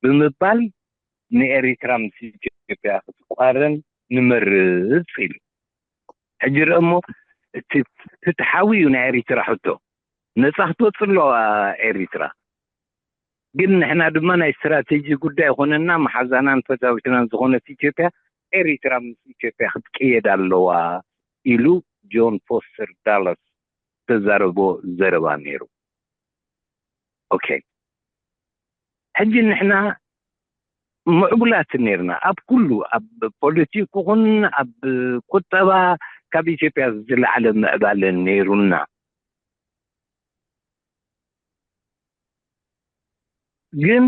ብምባል ንኤሪትራ ምስ ኢትዮጵያ ክትቋረን ንመርጽ ኢሉ። ሕጂ ርእ እሞ እቲ ፍትሓዊ እዩ ናይ ኤሪትራ ሕቶ። ነጻ ክትወጽእ ኣለዋ ኤሪትራ። ግን ንሕና ድማ ናይ ስትራቴጂ ጉዳይ ይኾነና፣ መሓዛናን ፈታዊትናን ዝኾነት ኢትዮጵያ፣ ኤሪትራ ምስ ኢትዮጵያ ክትቅየድ ኣለዋ ኢሉ ጆን ፎስተር ዳላስ ዝተዛረቦ ዘረባ ነይሩ። ኦኬ፣ ሕጂ ንሕና ምዕቡላት ነርና ኣብ ኩሉ፣ ኣብ ፖለቲክ ኹን ኣብ ቁጠባ ካብ ኢትዮጵያ ዝለዓለ ምዕባለ ነይሩና። ግን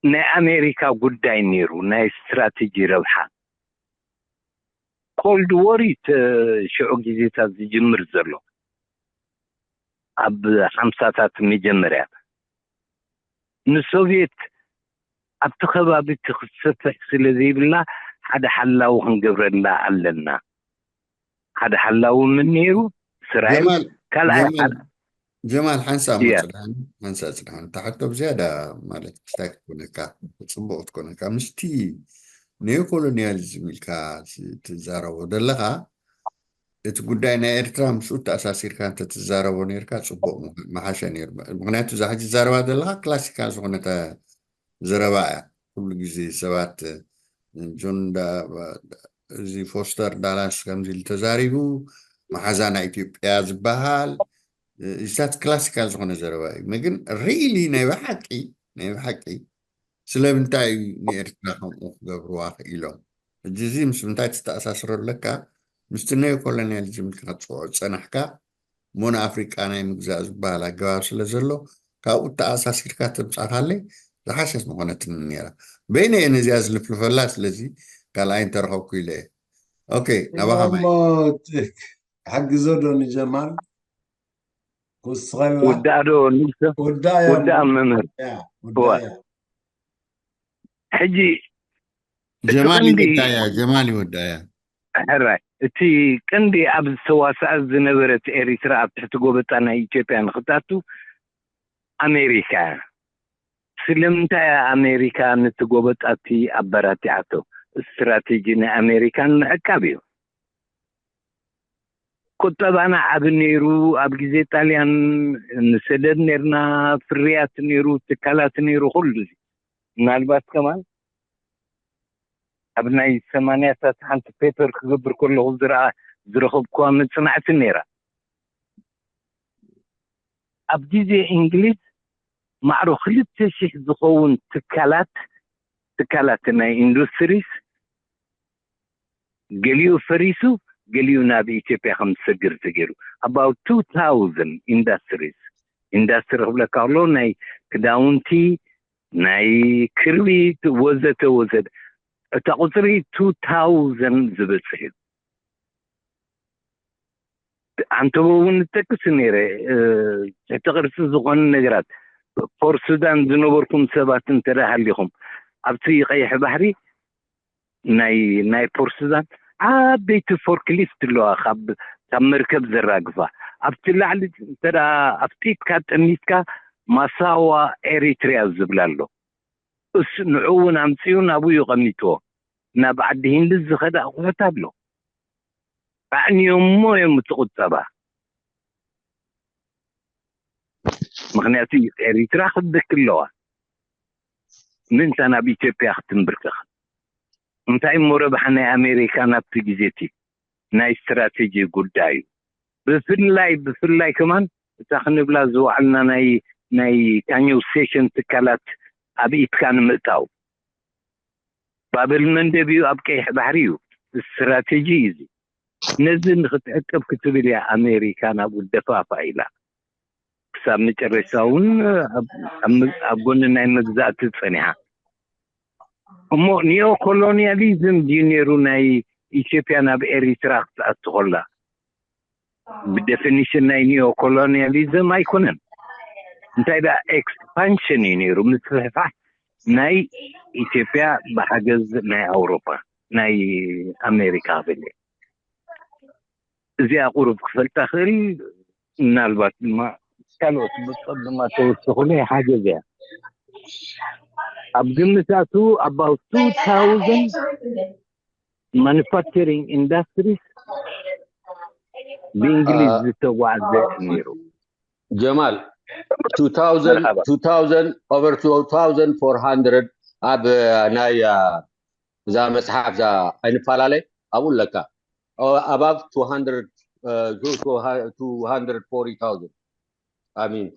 ናይ ኣሜሪካ ጉዳይ ነይሩ፣ ናይ ስትራቴጂ ረብሓ። ኮልድ ዎር እዩ ሽዑ ግዜታት ዝጅምር ዘሎ። ኣብ ሓምሳታት መጀመርያ ንሶቪየት ኣብቲ ከባቢ እቲ ክትሰፍሕ ስለ ዘይብላ ሓደ ሓላዊ ክንገብረላ ኣለና። ሓደ ሓላዊ ምን ነይሩ? እስራኤል። ካልኣይ ጀማል ሓንሳብ መፅድሓን ሓንሳብ ፅድሓን እታ ሕቶ ብዝያዳ ማለት ክስታይ ክትኮነካ፣ ፅቡቅ ክትኮነካ ምስቲ ኔኦኮሎኒያሊዝም ኢልካ ትዛረቦ ዘለካ እቲ ጉዳይ ናይ ኤርትራ ምስኡ ተኣሳሲርካ እንተትዛረቦ ነርካ ፅቡቅ መሓሸ ነይሩ። ምክንያቱ እዛ ሕጂ ዘረባ ዘለካ ክላሲካል ዝኾነተ ዘረባ እያ። ኩሉ ግዜ ሰባት ጆን እዚ ፎስተር ዳላስ ከምዚ ኢሉ ተዛሪቡ፣ መሓዛና ኢትዮጵያ ዝበሃል እዚታት ክላሲካል ዝኾነ ዘረባ እዩ። ግን ሪሊ ናይ ብሓቂ ናይ ብሓቂ ስለምንታይ እዩ ንኤርትራ ከምኡ ክገብርዋ ክኢሎም? ሕጂ እዚ ምስ ምንታይ ትተኣሳስሮ ኣለካ? ምስቲ ነዮ ኮሎኒያሊዝም ኢልካ ክትፅውዖ ዝፀናሕካ እሞ ንኣፍሪቃ ናይ ምግዛእ ዝበሃል ኣገባብ ስለ ዘሎ ካብኡ ተኣሳሲርካ ተምፃእካለይ ዝሓሸት ምኾነትኒ ነይራ። በይነ እየ ነዚኣ ዝልፍልፈላ፣ ስለዚ ካልኣይ እንተረኸብኩ ኢለ እየ። ኦኬ፣ ናባኻ ማይ። ሓግዞ ዶ ንጀማል? ውዳእ ዶ ንግሶ? ውዳእ መምህር። ሕጂ ጀማል ይወዳያ፣ ጀማል ይወዳያ። ሕራይ እቲ ቀንዲ ኣብ ዝተዋስኣት ዝነበረት ኤሪትራ ኣብ ትሕቲ ጎበጣ ናይ ኢትዮጵያ ንክታቱ ኣሜሪካ እያ። ስለምንታይ እያ ኣሜሪካ ነቲ ጎበጣ እቲ ኣበራቲዓቶ? ስትራቴጂ ናይ ኣሜሪካ ንምዕቃብ እዩ። ቁጠባና ዓቢ ነይሩ። ኣብ ግዜ ጣልያን ንሰደድ ነርና፣ ፍርያት ነይሩ፣ ትካላት ነይሩ፣ ኩሉ እዚ ምናልባት ከማን ኣብ ናይ ሰማንያታት ሓንቲ ፔፐር ክገብር ከለኹ ዝረኣ ዝረኸብኩዋ መጽናዕቲ ነይራ። ኣብ ግዜ እንግሊዝ ማዕሮ ክልተ ሺሕ ዝኸውን ትካላት ትካላት ናይ ኢንዱስትሪስ ገሊኡ ፈሪሱ ገሊኡ ናብ ኢትዮጵያ ከም ዝሰግር ተገይሩ። About two thousand industries ኢንዳስትሪ ክብለካ ከሎ ናይ ክዳውንቲ ናይ ክርቢት ወዘተ ወዘተ እታ ቁፅሪ two thousand ዝበፅሕ እዩ። ኣንተቦ እውን እጠቅስ ነይረ ትሕቲ ቅርፂ ዝኾኑ ነገራት ፖርት ሱዳን ዝነበርኩም ሰባት እንተ ደኣ ሃሊኹም፣ ኣብቲ ቀይሕ ባሕሪ ናይ፣ ናይ ፖርት ሱዳን ዓበይቲ ፎርክሊፍት ኣለዋ። ካብ፣ ካብ መርከብ ዘራግፋ። ኣብቲ ላዕሊ እንተ ደኣ ኣፍጢጥካ ጠሚትካ ማሳዋ ኤሪትሪያ ዝብል ኣሎ። እሱ ንዑ እውን ኣምጺኡ ናብኡ እዩ ቀሚጥዎ። ናብ ዓዲ ሂንዲ ዝኸደ ኣቑሑት ኣሎ። ኣዕንዮሞ እዮም እቲ ቁጠባ። ምኽንያቱ ኤሪትራ ክትደኪ ኣለዋ። ምእንታ ናብ ኢትዮጵያ ክትንብርከኽ። እንታይ እሞ ረብሓ ናይ ኣሜሪካ ናብቲ ግዜ እቲ ናይ ስትራቴጂ ጉዳይ እዩ። ብፍላይ፣ ብፍላይ ከማን እታ ክንብላ ዝወዓልና ናይ፣ ናይ ካኘው ሴሽን ትካላት ኣብ ኢድካ ንምእታው። ባብ ኤልመንደብ እዩ፣ ኣብ ቀይሕ ባሕሪ እዩ። ስትራቴጂ እዩ እዚ። ነዚ ንክትዕቅብ ክትብል እያ ኣሜሪካ ናብኡ ደፋፋ ኢላ። ክሳብ መጨረሻ እውን ኣብ፣ ኣብ፣ ኣብ ጎኒ ናይ መግዛእቲ ጸኒሓ። እሞ ኒዮ ኮሎኒያሊዝም ድዩ ነይሩ ናይ ኢትዮጵያ ናብ ኤሪትራ ክትኣቱ ከላ? ብደፊኒሽን ናይ ኒዮ ኮሎኒያሊዝም ኣይኮነን። እንታይ ደኣ ኤክስፓንሽን እዩ ነይሩ፣ ምስፍሕፋሕ ናይ ኢትዮጵያ ብሓገዝ ናይ ኣውሮፓ፣ ናይ ኣሜሪካ ክብል እየ። እዚኣ ቁሩብ ክፈልጣ ክእል፣ ምናልባት ድማ ካልኦት ብጾት ድማ ተወስኹለይ ሓገዝ እያ። ኣብ ግምታቱ about two thousand manufacturing industries ብእንግሊዝ ዝተጓዓዘ ነይሩ። ጀማል two thousand መርሓባ። two thousand over two thousand four hundred ኣብ ናይ እዛ መጽሓፍ እዛ ኣይንፈላለይ ኣብኡ ኣለካ። Above two hundred two hundred forty thousand I mean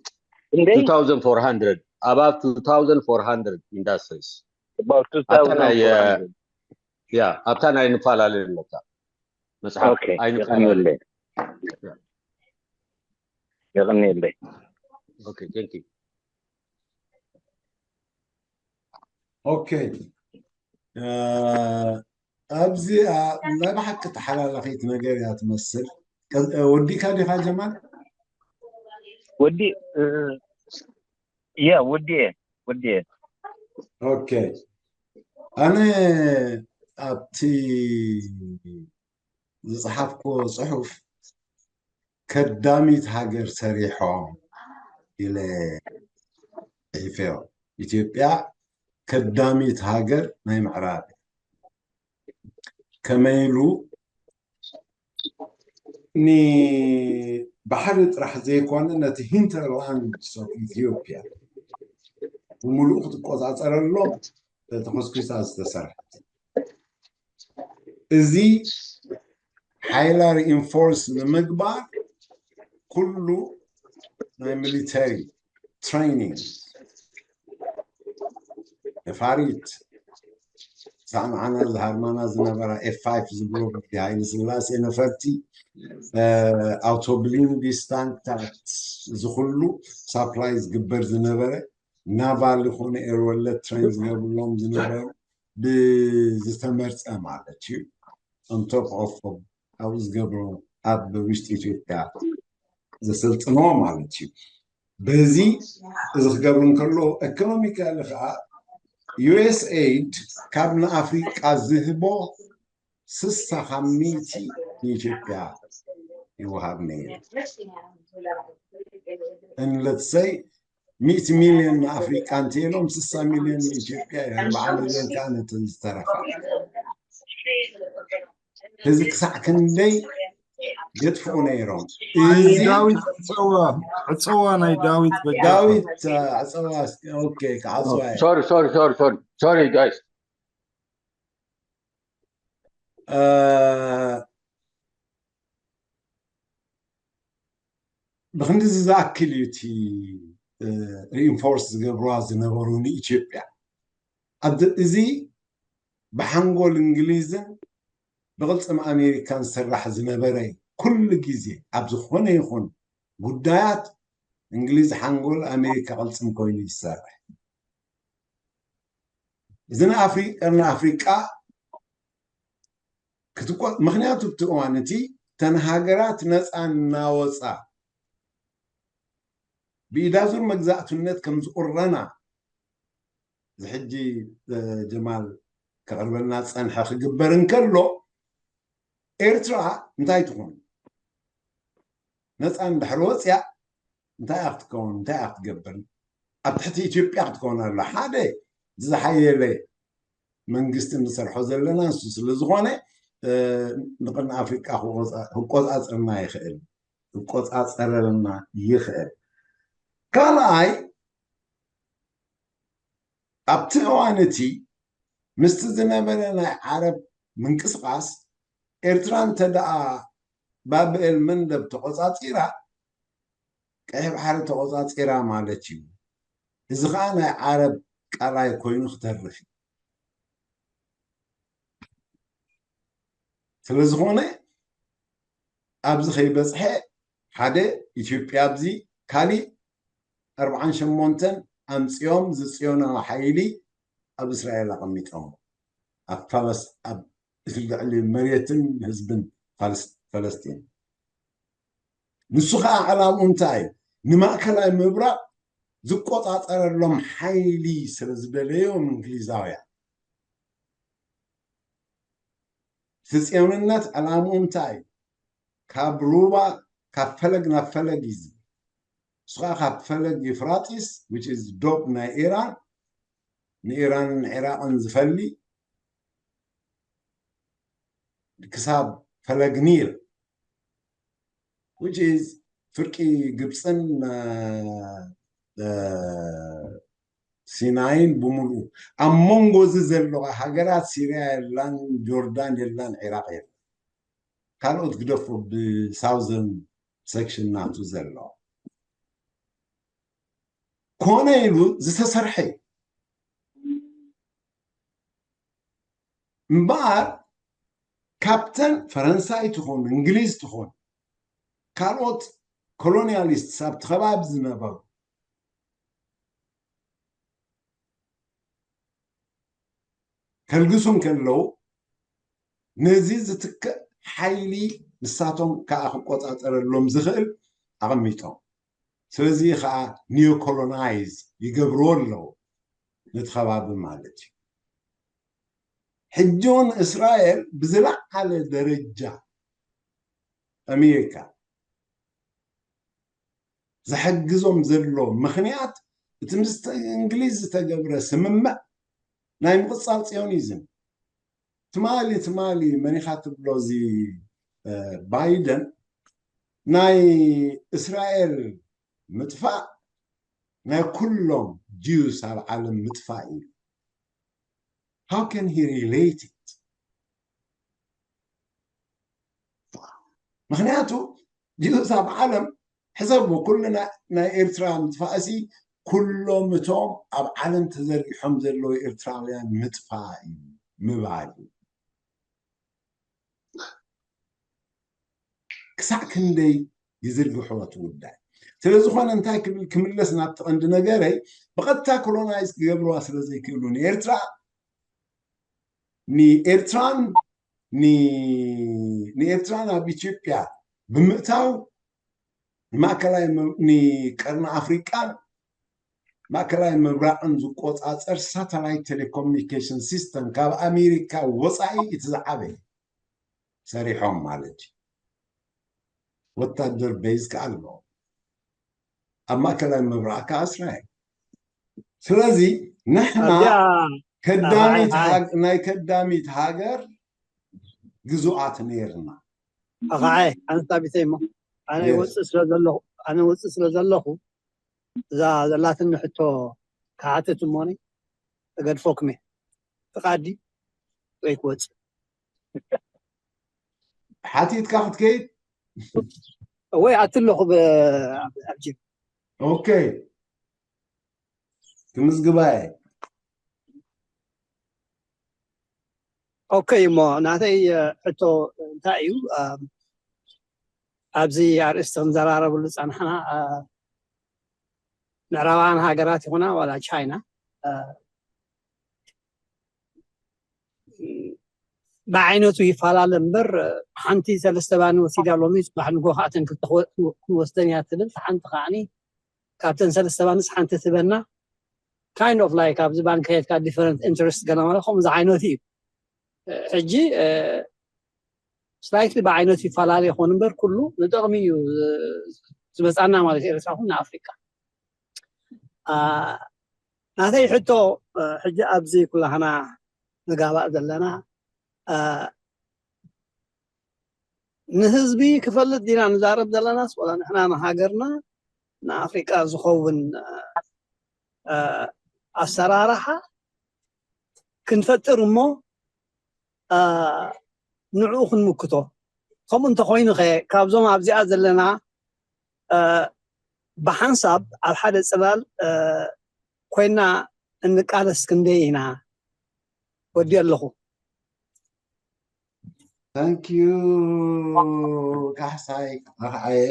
እንዴ two thousand four hundred above two thousand four hundred industries about ኣብታ ናይ two thousand four hundred ያ ኣብታ ናይ ንፈላለይ ኣለካ መጽሓፍ okay ኣይንፈላለይ የቐንየለይ የቐንየለይ okay thank you okay ኣብዚኣ ናይ ብሓቂ ተሓላላኺት ነገር እያ ትመስል። ወዲካ ዲኻ ጀማል? ወዲ ያ ወዲ ወዲ okay ኣነ ኣብቲ ዝፀሓፍኮ ፅሑፍ ከዳሚት ሃገር ሰሪሖም ኢለ ፅሒፈዮ። ኢትዮጵያ ከዳሚት ሃገር ናይ ምዕራብ ከመይ ኢሉ ንባሕሪ ጥራሕ ዘይኮነ ነቲ hinterland of Ethiopia ብምሉእ ክትቆፃፀረሎም ተተኾስኲሳ ዝተሰርሐት እዚ ሓይላ reinforce ንምግባር ኩሉ ናይ military training ነፋሪት ሳዕ ንዓና ዝሃርማና ዝነበራ F five ዝብሎ ብሃይለ ስላሴ ነፈርቲ ኣውቶብሊንዲስ ታንክታት ዝኩሉ supply ዝግበር ዝነበረ naval ይኹን air ወለድ train ዝገብርሎም ዝነበሩ ብዝተመርፀ ማለት እዩ on top of ኣብኡ ዝገብሮ ኣብ ውሽጢ ኢትዮጵያ ዘሰልጥኖ ማለት እዩ። በዚ እዚ ክገብሩ እንከሎ economically ከዓ USAID ካብ ንኣፍሪቃ ዝህቦ ስሳ ካብ ሚእቲ ንኢትዮጵያ ይወሃብ ነይሩ። And let's say ሚእቲ ሚልዮን ንኣፍሪቃ እንተኢሎም ስሳ ሚልዮን ንኢትዮጵያ እዩ ኣርብዓ ሚልዮን ከዓ ነተን ዝተረፋ። እዚ ክሳዕ ክንደይ የጥፍኡ ነይሮም? እዚ ዳዊት ዕፀዋ ዕፀዋ ናይ ዳዊት በጃ ዳዊት ዕፀዋ okay ክዓፅዋ እየ። Sorry, sorry, sorry, sorry, sorry, guys. ብክንዲ ዝኣክል እዩ እቲ reinforce ዝገብርዋ ዝነበሩ ንኢትዮጵያ። እዚ ብሓንጎል እንግሊዝን ብቕልፅም ኣሜሪካን ዝስራሕ ዝነበረ እዩ። ኩሉ ግዜ ኣብ ዝኾነ ይኹን ጉዳያት እንግሊዝ ሓንጎል ኣሜሪካ ቅልፅም ኮይኑ ይሰርሕ። እዚ ንኣፍሪቃ ንኣፍሪቃ ክትቆ ምክንያቱ እቲ እዋን እቲ ተን ሃገራት ነፃ እናወፃ ብኢዳዙር መግዛእትነት ከም ዝቑረና እዚ ሕጂ ጀማል ከቕርበልና ዝጸንሐ ክግበር እንከሎ፣ ኤርትራ እንታይ ትኾን? ነፃ እንድሕር ወፅያ እንታይ እያ ክትከውን? እንታይ እያ ክትገብር? ኣብ ትሕቲ ኢትዮጵያ ክትከውን ኣላ። ሓደ ዝሓየለ መንግስቲ ንሰርሖ ዘለና ንሱ ስለ ዝኾነ፣ ንቅርኒ ኣፍሪቃ ክቆፃፀርና ይኽእል፣ ክቆፃፀረልና ይኽእል። ካልኣይ፣ ኣብቲ እዋን እቲ ምስቲ ዝነበረ ናይ ዓረብ ምንቅስቃስ፣ ኤርትራ እንተ ደኣ ባብኤል መንደብ ተቆጻጺራ፣ ቀይሕ ባሕሪ ተቆጻጺራ ማለት እዩ። እዚ ኸኣ ናይ ዓረብ ቃላይ ኮይኑ ክተርፍ እዩ። ስለ ዝኾነ ኣብዚ ከይበጽሐ፣ ሓደ፣ ኢትዮጵያ ኣብዚ፣ ካሊእ፣ ኣርብዓን ሸሞንተን ኣምጺኦም ዝጽዮናዊ ሓይሊ ኣብ እስራኤል ኣቐሚጦም፣ ኣብ ፓለስ ኣብ እቲ ልዕሊ መሬትን ህዝብን ፓለስ- ፈለስጢን። ንሱ ከዓ ዕላምኡ እንታይ እዩ? ንማእከላይ ምብራቕ ዝቆፃፀረሎም ሓይሊ ስለ ዝደለዮም እንግሊዛውያን። እቲ ፅዮንነት ዕላምኡ እንታይ እዩ? ካብ ሩባ፣ ካብ ፈለግ ናብ ፈለግ እዩ ዝብል። ንሱ ከዓ ካብ ፈለግ ዩፍራጢስ፣ which is ዶብ ናይ ኢራን፣ ንኢራንን ዒራቅን ዝፈሊ፣ ክሳብ ፈለግ ኒል፣ which is ፍርቂ ግብፅን ሲናይን ብምሉኡ፣ ኣብ መንጎ እዚ ዘለዋ ሃገራት፣ ሲርያ የላን፣ ጆርዳን የላን፣ ዒራቅ የላን። ካልኦት ግደፎ፣ ብሳውዘርን ሴክሽን ናቱ ዘሎ ኮነ ኢሉ ዝተሰርሐ እዩ። እምበኣር ካብተን ፈረንሳይ ትኾን፣ እንግሊዝ ትኾን፣ ካልኦት ኮሎኒያሊስትስ ኣብቲ ከባቢ ዝነበሩ ከልግሱ እንከለዉ፣ ነዚ ዝትክእ ሓይሊ ንሳቶም ከኣ ክቆጻጸረሎም ዝኽእል ኣቐሚጦም። ስለዚ ከኣ ኒዮኮሎናይዝ ይገብርዎ ኣለዉ ነቲ ከባቢ ማለት እዩ። ሕጂ እውን እስራኤል ብዝለዓለ ደረጃ ኣሜሪካ ዝሕግዞም ዘሎ ምኽንያት፣ እቲ ምስ እንግሊዝ ዝተገብረ ስምምዕ ናይ ምቕጻል ጽዮኒዝም። ትማሊ ትማሊ መን ኢኻ ትብሎ፣ እዚ ባይደን፣ ናይ እስራኤል ምጥፋእ ናይ ኩሎም ጂውስ ኣብ ዓለም ምጥፋእ እዩ። How can he relate it? ምኽንያቱ ጂውስ ኣብ ዓለም፣ ሕሰቡ፣ ኩሉ ናይ ኤርትራ ምጥፋእሲ ኩሎም እቶም ኣብ ዓለም ተዘርጊሖም ዘለዉ ኤርትራውያን ምጥፋእ እዩ ምባል እዩ። ክሳዕ ክንደይ ይዝርግሕዎ እቲ ጉዳይ። ስለ ዝኾነ እንታይ ክብል፣ ክምለስ ናብቲ ቀንዲ ነገረይ፣ ብቐጥታ ኮሎናይዝ ክገብርዋ ስለ ዘይክእሉ ንኤርትራ፣ ንኤርትራን ንኤርትራን ኣብ ኢትዮጵያ ብምእታው፣ ንማእከላይ ንቀርኒ ኣፍሪቃን ማእከላይ ምብራቕን ዝቆጻጸር ሳተላይት ቴሌኮሙኒኬሽን ሲስተም ካብ ኣሜሪካ ወጻኢ እቲ ዝዓበየ ሰሪሖም ማለት እዩ። ወታደር ቤዝ ከኣ ኣለዎ ኣብ ማእከላይ ምብራቕ ከኣ እስራኤል። ስለዚ ንሕና ከዳሚት ናይ ከዳሚት ሃገር ግዙኣት ነይርና። ኣኸዓይ ኣነ ሳቢተይ እሞ ኣነ ወፅእ ስለ ዘለኹ ኣነ ወፅእ ስለ ዘለኹ እዛ ዘላትኒ ሕቶ ክሓትት እሞኒ እገድፈኩም እየ። ፍቓድ ድዩ ወይ ክወፅእ? ሓቲትካ ክትከይድ ወይ ኣቲ ኣለኹ ኣብ ጂም። ኦኬ፣ ክምዝግባ እየ። ኦኬ፣ እሞ ናተይ ሕቶ እንታይ እዩ? ኣብዚ ኣርእስቲ ክንዘራረብሉ ዝፀናሕና ምዕራባውያን ሃገራት ይኹና ዋላ ቻይና ብዓይነቱ ይፈላለ እምበር ሓንቲ ሰለስተ ባኒ ወሲዳ ሎሚ ፅባሕ ንጎ ከዓ እተን ክልተ ክንወስደን እያ ትብል ሓንቲ ከዓኒ ካብተን ሰለስተ ባንክስ ሓንቲ ትበና፣ kind of like ኣብዚ ባንክ ከየድካ different interest ገለ ማለት ከምኡ ዝዓይነቱ እዩ። ሕጂ ስላይትሊ ብዓይነቱ ይፈላለ ይኾን እምበር ኩሉ ንጥቕሚ እዩ ዝመፃና ማለት እዩ። ኤርትራ ኹን ንኣፍሪካ ናተይ ሕቶ ሕጂ ኣብዚ ኩላህና ንጋባእ ዘለና ንህዝቢ ክፈልጥ ዲና ንዛረብ ዘለናስ ወላ ንሕና ንሃገርና ንኣፍሪቃ ዝኸውን ኣሰራርሓ ክንፈጥር እሞ ንዕኡ ክንምክቶ። ከምኡ እንተኮይኑ ከ ካብዞም ኣብዚኣ ዘለና ብሓንሳብ ኣብ ሓደ ፅላል ኮይና እንቃለስ ክንደይ ኢና? ወዲ ኣለኹ። ታንኪዩ ካሕሳይ ኣኸዓየ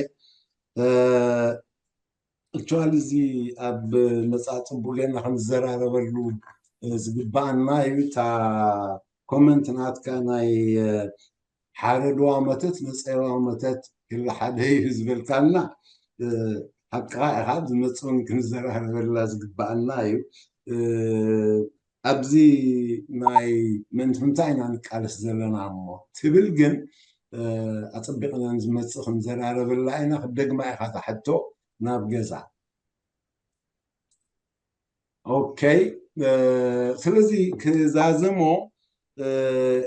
ኣክቹዋሊ እዚ ኣብ መፃ ፅቡቅ ጌርና ክንዘራረበሉ ዝግባኣና እዩ። እታ ኮመንት ናትካ ናይ ሓረድዋ መተት መፀዋ መተት ክሊ ሓደ እዩ ዝበልካና ሓቅኻ ኢኻ። ዝመፅውን ክንዘራረበላ ዝግባኣና እዩ። ኣብዚ ናይ ምእንቲ ምንታይ ኢና ንቃለስ ዘለና እሞ ትብል ግን ኣፀቢቕና ንዝመፅእ ክንዘራረበላ ኢና። ክደግማ ኢኻ እታ ሕቶ ናብ ገዛ። ኦኬ፣ ስለዚ ክዛዘሞ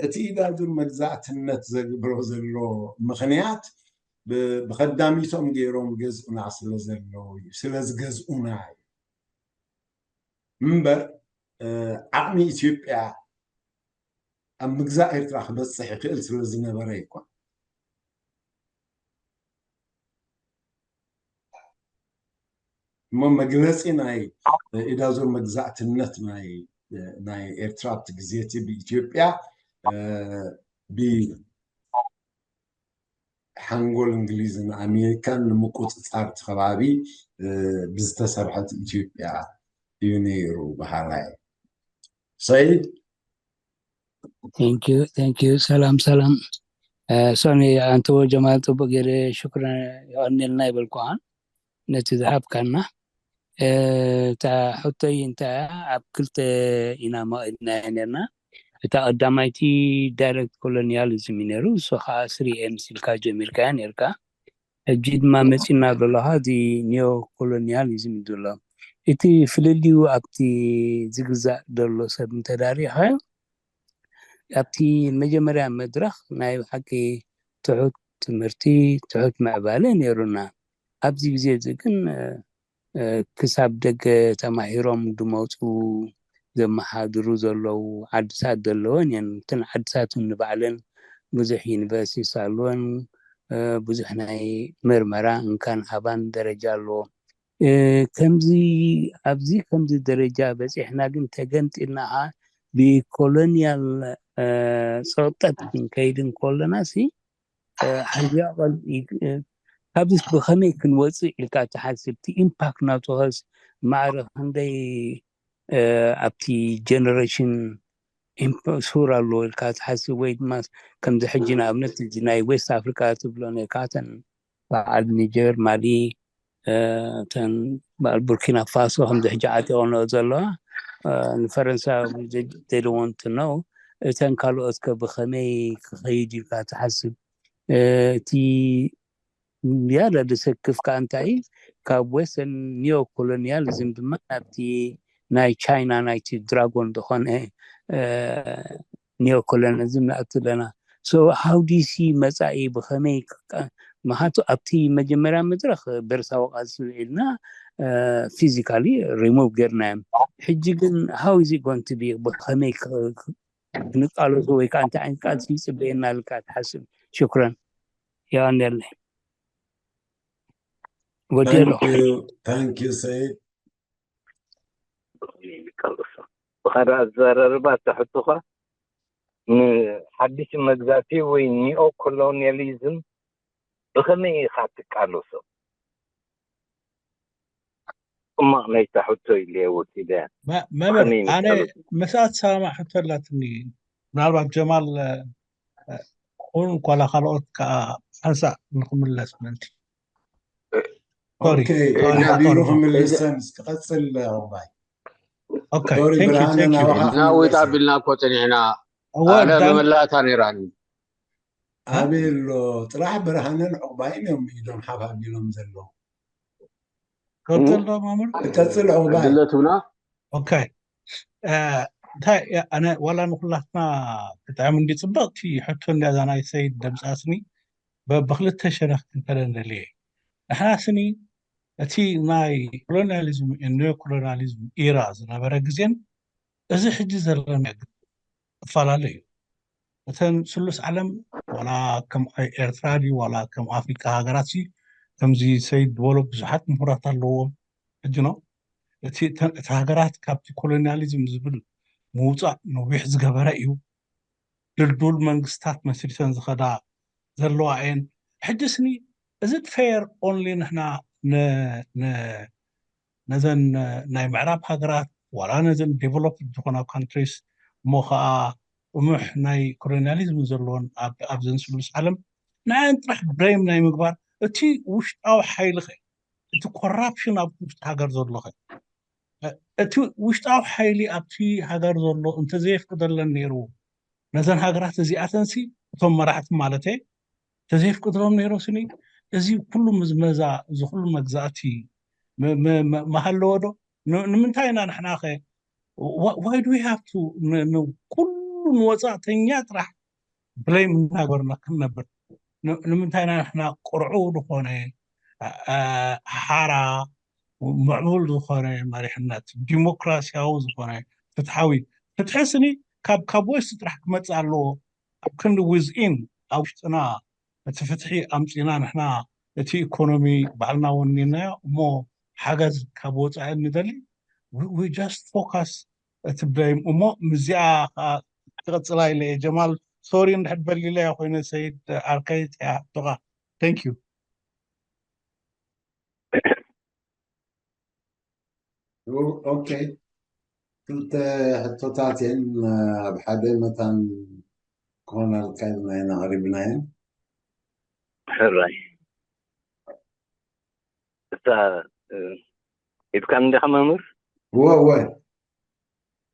እቲ ኢዳዙር መግዛእትነት ዘግብሮ ዘሎ ምኽንያት ብኸዳሚቶም ገይሮም ገዝኡና ስለ ዘለዉ እዩ፣ ስለ ዝገዝኡና እዩ። እምበር ዓቕሚ ኢትዮጵያ ኣብ ምግዛእ ኤርትራ ክበፅሕ ይኽእል ስለ ዝነበረ ኣይኮን። እሞ መግለፂ ናይ ኢዳዞር መግዛእትነት ናይ ናይ ኤርትራ ኣብቲ ግዜ እቲ ብኢትዮጵያ ብሓንጎል እንግሊዝን ኣሜሪካን ንምቁፅፃር እቲ ከባቢ ብዝተሰርሐት ኢትዮጵያ እዩ ነይሩ በሃላይ። ሰይድ Thank you, thank you. ሰላም ሰላም። ሶኒ ኣንተዎ ጀማል ፅቡቅ ገይረ ሽክረ የቀንልና ይበልኩ ነቲ ዝሃብካና። እታ ሕቶይ እንታይ እያ? ኣብ ክልተ ኢና መቒድናዮ ነርና። እታ ቀዳማይቲ ዳይሬክት ኮሎኒያሊዝም እዩ ነይሩ፣ እሱ ከዓ ስሪ ኤምስ ኢልካ ጀሚርካዮ ነርካ። ሕጂ ድማ መፂና ዘሎ እዚ ኒዮ ኮሎኒያሊዝም እዩ ዘሎ። እቲ ፍልልዩ ኣብቲ ዝግዛእ ዘሎ ሰብ እንተዳሪኻዮ ኣብቲ መጀመርያ መድረኽ ናይ ብሓቂ ትሑት ትምህርቲ ትሑት ምዕባለ ነይሩና። ኣብዚ ግዜ እዚ ግን ክሳብ ደገ ተማሂሮም ዝመፁ ዘመሓድሩ ዘለዉ ዓድታት ዘለወን እየን። እተን ዓድታት እውን ንባዕለን ብዙሕ ዩኒቨርሲቲስ ኣለወን፣ ብዙሕ ናይ ምርመራ እንካን ሃባን ደረጃ ኣለዎ። ከምዚ ኣብዚ ከምዚ ደረጃ በፂሕና ግን ተገምጢልና ከዓ ብኮሎኒያል ፀቕጠት ክንከይድ እንከለና ሲ ሓንዚኣ ካብዚስ ብኸመይ ክንወፅእ ኢልካ ትሓስብ? እቲ ኢምፓክት ናቱ ኸስ ማዕረ ክንደይ ኣብቲ ጀነሬሽን ሱር ኣለዎ ኢልካ ትሓስብ? ወይ ድማ ከምዚ ሕጂ ንኣብነት እዚ ናይ ዌስት ኣፍሪካ ትብሎ ነርካ እተን በዓል ኒጀር፣ ማሊ፣ እተን በዓል ቡርኪና ፋሶ ከምዚ ሕጂ ዓጢቐንኦ ዘለዋ ንፈረንሳ they don't want to know። እተን ካልኦት ከ ብኸመይ ክኸይድ ኢልካ ትሓስብ? እቲ ዝያዳ ዘሰክፍ ከኣ እንታይ እዩ? ካብ ወስተርን ኒዮ ኮሎኒያሊዝም ድማ ናብቲ ናይ ቻይና ናይቲ ድራጎን ዝኾነ ኒዮ ኮሎኒያሊዝም ንኣቱ ኣለና። So how do you see መጻኢ ብኸመይ ምክንያቱ ኣብቲ መጀመርያ መድረኽ በርሳዊ ቃልሲ ውዒልና ፊዚካሊ ሪሙቭ ጌርናዮም። ሕጂ ግን how is it going to be ብኸመይ ክንቃለሶ ወይ ከዓ እንታይ ዓይነት ቃልሲ ይፅበየና ኢልካ ትሓስብ? ሽኩረን። የቐንየለይ። ወዲ ኣለኹ። ታንክ ዩ ሰይድ። ብኻልእ ኣዘራርባ እታ ሕቶኻ ንሓድሽ መግዛእቲ ወይ ኒኦ ኮሎኒያሊዝም ብኸመይ ኢኻ ትቃለሶ? ሕማቕ ናይታ ሕቶ ኢለ ወሲደ። መምህር ኣነ ምስኣ ትሰማማዕ ሕቶ ኣላትኒ። ምናልባት ጀማል ኹን ኳላ ካልኦት ከዓ ሓንሳእ ንክምለስ ምእንቲ። ሶሪ ኦኬ፣ ሶሪ ናቢሉ ኣቶርፎ ክምልሰን እስኪ ቀጽል። ኣባይ Okay, ሶሪ thank you, ብርሃነ፣ thank you. ናባኻ ናዊት ክምለስ። ኣቢልና እኮ ጸኒሕና። እወ ኣነ ዳን መመላእታ ነይራኒ። ኣበይ ኣሎ? ጥራሕ ብርሃነን ዕቑባይን እዮም ኢዶም ሓፍ ኣቢሎም ዘለዉ። ቀጽል ዶ ማሙር? ቀጽል ዕቑባይ። ዕድለቱና Okay. እ፣ እንታይ እያ፣ ኣነ ዋላ ንኩላትና ክጥዕም እንዲ ጽብቕቲ ሕቶ እንዲያ እዛ ናይ ሰይድ ደምጻስኒ በ- ብክልተ ሸነኽ ክንከደ ንደሊ እየ። ንሕና ስኒ እቲ ናይ ኮሎኒያሊዝም ኒዮ ኮሎኒያሊዝም ኢራ ዝነበረ ግዜን እዚ ሕጂ ዘለና ግዜ ክፈላለ እዩ። እተን ስሉስ ዓለም ዋላ ከም ኤርትራ ድዩ ዋላ ከም ኣፍሪቃ ሃገራት ሲ ከምዚ ሰይድ ዝበሎ ብዙሓት ምሁራት ኣለዎም። ሕጂ ነው እቲ እተን- እቲ ሃገራት ካብቲ ኮሎኒያሊዝም ዝብል ምውፃእ ነዊሕ ዝገበረ እዩ። ድልዱል መንግስታት መስሪተን ዝኸዳ ዘለዋ እየን። ሕጂ ስኒ እዚ ፌር ኦንሊ ንሕና ን- ን- ነዘን ናይ ምዕራብ ሃገራት ዋላ ነዘን ዴቨሎፕድ ዝኾና ካንትሪስ እሞ ከዓ ጥሙሕ ናይ ኮሎኒያሊዝም ዘለዎን ኣብ- ኣብዘን ስሉስ ዓለም ንዓን ጥራሕ ብሬም ናይ ምግባር እቲ ውሽጣዊ ሓይሊ ኸ እቲ ኮራፕሽን ኣብ ውሽጢ ሃገር ዘሎ ኸ እቲ ውሽጣዊ ሓይሊ ኣብቲ ሃገር ዘሎ እንተዘየፍቅደለን ነይሩ ነዘን ሃገራት እዚኣተንሲ እቶም መራሕቲ ማለት ተዘየፍቅድሎም ነይሩ ስኒ እዚ ኩሉ ምዝመዛ እዚ ኩሉ መግዛእቲ ም- ም- ም- መሃለዎ ዶ? ን- ንምንታይ ኢና ንሕና ኸ why do we have to ኩሉ ንወፃእተኛ ጥራሕ ብሌም እናገበርና ክንነብር? ን- ንምንታይ ኢና ንሕና ቅርዑው ዝኾነ አ- አ- ሓራ ምዕቡል ዝኾነ መሪሕነት ዲሞክራሲያዊ ዝኾነ ፍትሓዊ ፍትሒ ስኒ ካብ ካብ ወስቲ ጥራሕ ክመፅእ ኣለዎ ኣብ ክንዲ ዊዝኢን ኣብ ውሽጥና እቲ ፍትሒ ኣምፂና ንሕና እቲ ኢኮኖሚ ባዕልና ወኒናዮ እሞ ሓገዝ ካብ ወፃኢ ንደሊ we just focus እቲ ብሌም እሞ ምዚኣ ከዓ ክቕፅላ ኢለ እየ ጀማል ሶሪ እንድሕር በሊለያ ኮይነ ሰይድ ኣርከይ እያ ሕቶኻ thank you ኦኬ፣ ክልተ ሕቶታት እየን ኣብ ሓደ መታን ክኾናልካ ኢልና ኢና ኣቕሪብናየን። ሕራይ እታ እ፣ ሂብካን እንዲኻ መምህር እወ እወ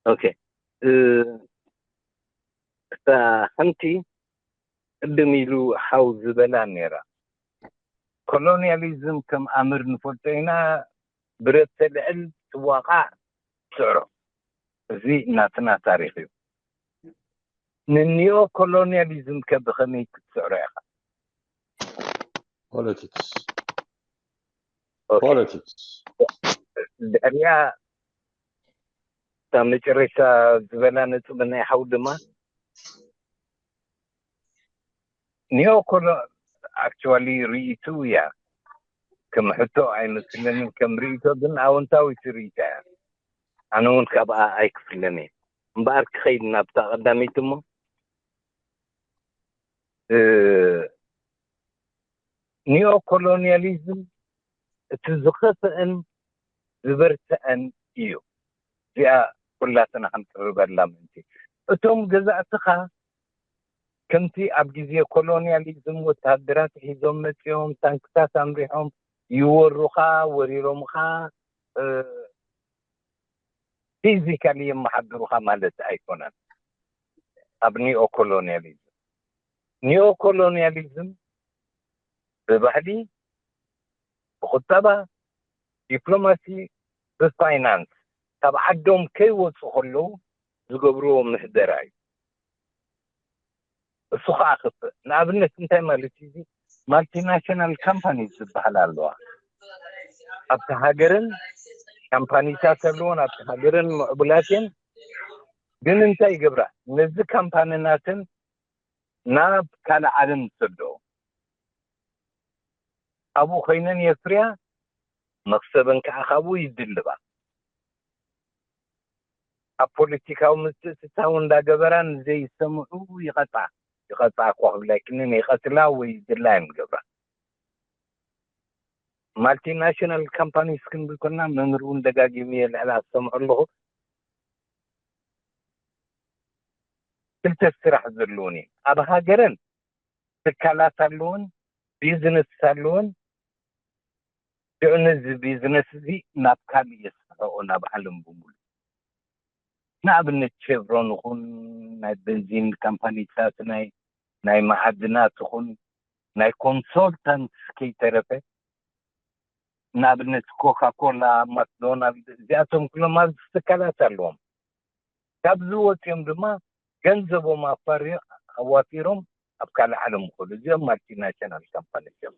ኦኬ እ፣ እታ ሓንቲ ቅድም ኢሉ ሓው ዝበላ ነይራ ኮሎኒያሊዝም ከም ኣምር ንፈልጦ ኢና ብረት ተልዕል ትዋቃዕ ትስዕሮ እዚ ናትና ታሪክ እዩ ንኒዮ ኮሎኒያሊዝም ከ ብኸመይ ክትስዕሮ ኢኻ ፖለቲክስ ኦኬ ፖለቲክስ ድሕሪያ እታ መጨረሻ ዝበላ ነጥቢ ናይ ሓው ድማ ኒዮ ኮሎ actually ርእይቱ እያ ከም ሕቶ ኣይመስለንን ከም ርእይቶ ግን ኣወንታዊት ርእይታ እያ ኣነ እውን ካብኣ ኣይክፍለን እየ እምበኣር ክኸይድ ናብታ ቀዳመይቲ እሞ እ፣ ኒዮ ኮሎኒያሊዝም እቲ ዝኸፍአን ዝበርትዐን እዩ እዚኣ ኩላትና ክንቅርበላ ምእንቲ እቶም ገዛእትኻ ከምቲ ኣብ ግዜ ኮሎኒያሊዝም ወተሃደራት ሒዞም መፂኦም ታንክታት ኣምሪሖም ይወሩኻ ወሪሮምኻ ፊዚካሊ የመሓድሩኻ ማለት ኣይኮነን ኣብ ኒኦ ኮሎኒያሊዝም ኒኦ ኮሎኒያሊዝም ብባህሊ ብቁጠባ ዲፕሎማሲ ብፋይናንስ ካብ ዓዶም ከይወፁ ከለዉ ዝገብርዎ ምህደራ እዩ እሱ ከዓ ክፍእ ንኣብነት እንታይ ማለት እዩ ማልቲናሽናል ካምፓኒ ዝበሃል ኣለዋ ኣብቲ ሃገርን ካምፓኒታት ኣለዎን ኣብቲ ሃገርን ምዕቡላት እየን ግን እንታይ ይገብራ ነዚ ካምፓንናትን ናብ ካልእ ዓለም ዝሰደኦ ኣብኡ ኮይነን የፍርያ መክሰበን ከዓ ካብኡ ይድልባ ኣብ ፖለቲካዊ ምትእትታው እንዳገበራ ንዘይሰምዑ ይቐፃ ይቐፃ እኳ ክብላይክንን ይቐትላ ወይ ዝድላ እዮም ዝገብራ ማልቲናሽናል ካምፓኒስ ክንብል ኮና መምህር እውን ደጋጊሙ እየ ልዕሊ ኣሰምዑ ኣለኹ ክልተ ስራሕ ዘለውን እዩ ኣብ ሃገረን ትካላት ኣለውን ቢዝነስ ኣለውን ሽዑ ነዚ ቢዝነስ እዚ ናብ ካልእ የስፍሖ፣ ናብ ዓለም ብምሉ። ንኣብነት ሼቭሮን ይኹን፣ ናይ በንዚን ካምፓኒታት፣ ናይ ናይ መዓድናት ይኹን፣ ናይ ኮንሶልታንት ከይተረፈ፣ ንኣብነት ኮካ ኮላ፣ ማክዶናልድ፣ እዚኣቶም ኩሎም ኣብዚ ትካላት ኣለዎም። ካብዚ ወፂኦም ድማ ገንዘቦም ኣፋሪ ኣዋፊሮም ኣብ ካልእ ዓለም ይኸዱ። እዚኦም ማልቲናሽናል ካምፓኒስ እዮም።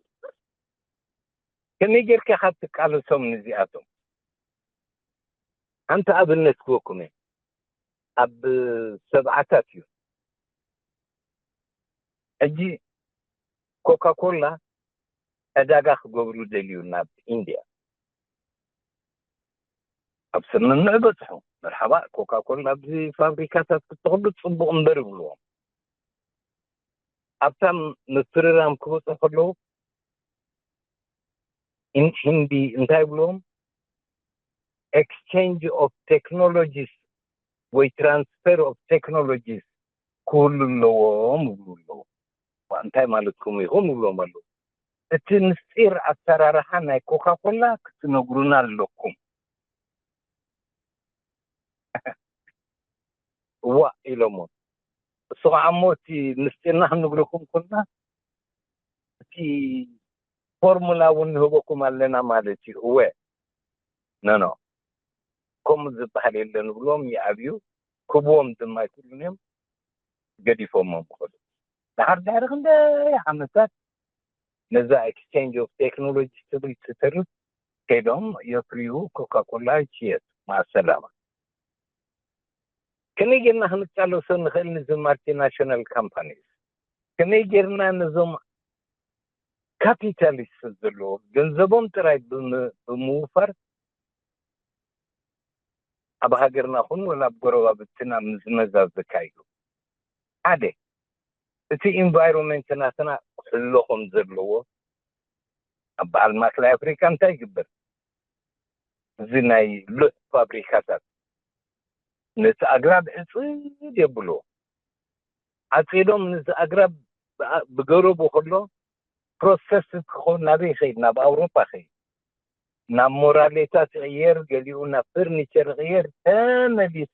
ከመይ ጌርካ ካብ ትቃለሶም ንዚኣቶም? ሓንቲ ኣብነት ክወኩም እየ። ኣብ ሰብዓታት እዩ። ሕጂ ኮካ ኮላ ዕዳጋ ክገብሩ ደልዩ ናብ ኢንድያ። ኣብ ስምምዕ በፅሑ። መርሓባ፣ ኮካ ኮላ ኣብዚ ፋብሪካታት ክትተኽሉ ፅቡቕ እምበር ይብልዎም። ኣብታ ምፍርራም ክበፅሑ ከለዉ፣ ኢን-፣ ሂንዲ እንታይ ይብልዎም? ኤክስቼንጅ ኦፍ ቴክኖሎጂስ ወይ ትራንስፈር ኦፍ ቴክኖሎጂስ ክህሉ ኣለዎም ይብሉ ኣለዉ። ዋ፣ እንታይ ማለትኩም ኢኹም ይብሎም ኣለዉ። እቲ ምስጢር ኣሰራርሓ ናይ ኮካ ኮላ ክትነግሩና ኣለኩም። እዋ ኢሎሞ። እሱ ከዓ እሞ እቲ ምስጢርና ክንነግረኩም ኮና እቲ ፎርሙላ እውን ንህበኩም ኣለና ማለት እዩ። እወ፣ ኖ፣ ኖ፣ ከምኡ ዝበሃል የለን ብሎም ይኣብዩ። ክብዎም ድማ ኣይክእሉን እዮም፣ ገዲፎሞም ይኸዱ። ድሓር ድሕሪ ክንደይ ዓመታት ነዛ ኤክስቼንጅ ኦፍ ቴክኖሎጂ ትብል ትተርፍ ከይዶም የፍርዩ፣ ኮካ ኮላ ይሽየጥ። ማሰላማ። ከመይ ጌርና ክንቃለሶ ንኽእል ንዚ ማልቲናሽናል ካምፓኒስ? ከመይ ጌርና ነዞም ካፒታሊስት ዘለዎ ገንዘቦም ጥራይ ብም-፣ ብምውፋር ኣብ ሃገርና ኹን ወላ ኣብ ጎረባብትና ምዝመዛ ዘካይዱ? ሓደ፣ እቲ ኢንቫይሮንመንት ናትና ክሕሎ ከም ዘለዎ፣ ኣብ በዓል ማእከላይ ኣፍሪካ እንታይ ይግበር? እዚ ናይ ሉሕ ፋብሪካታት ነቲ ኣግራብ ዕፅድ የብልዎ። ዓፂዶም ነዚ ኣግራብ ብኣ-፣ ብገረቡ ከሎ ፕሮሰስ ክኸውን ናበይ ይኸይድ? ናብ ኣውሮፓ ይኸይድ። ናብ ሞራሌታት ይቕየር፣ ገሊኡ ናብ ፈርኒቸር ይቕየር፣ ተመሊሱ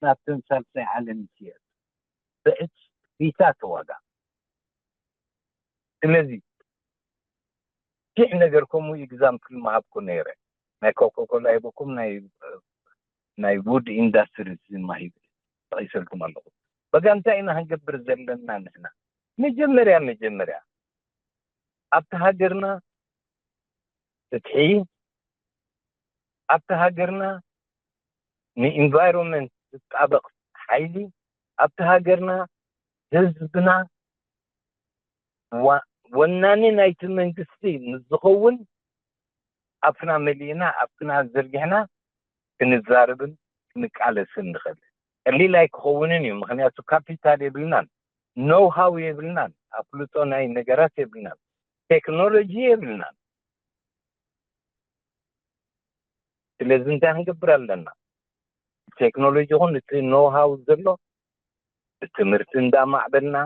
ናብተን ሳልሳይ ዓለም ይሽየጥ ብዕፅፊታት ዋጋ። ስለዚ ሽሕ ነገር ከምኡ ኤግዛምፕል ምሃብኩ ነይረ። ናይ ኮካኮላ ሂበኩም፣ ናይ፣ ናይ ውድ ኢንዳስትሪስ ድማ ሂብ-፣ ጠቒሰልኩም ኣለኹ። በጋ እንታይ ኢና ክንገብር ዘለና ንሕና? መጀመርያ፣ መጀመርያ ኣብቲ ሃገርና ፍትሒ፣ ኣብቲ ሃገርና ንኢንቫይሮንመንት ዝጣበቕ ሓይሊ፣ ኣብቲ ሃገርና ህዝብና ዋ-፣ ወናኒ ናይቲ መንግስቲ ምስ ዝኸውን ኣፍና መሊእና፣ ኣፍና ዘርጊሕና ክንዛረብን ክንቃለስን ንኽእል። ቀሊል ኣይክኸውንን እዩ፣ ምኽንያቱ ካፒታል የብልናን፣ ኖው ሃው የብልናን፣ ኣፍልጦ ናይ ነገራት የብልናን፣ ቴክኖሎጂ የብልናን። ስለዚ እንታይ ክንገብር ኣለና? ቴክኖሎጂ ይኹን እቲ ኖው ሃው ዘሎ ብትምህርቲ እንዳማዕበልና፣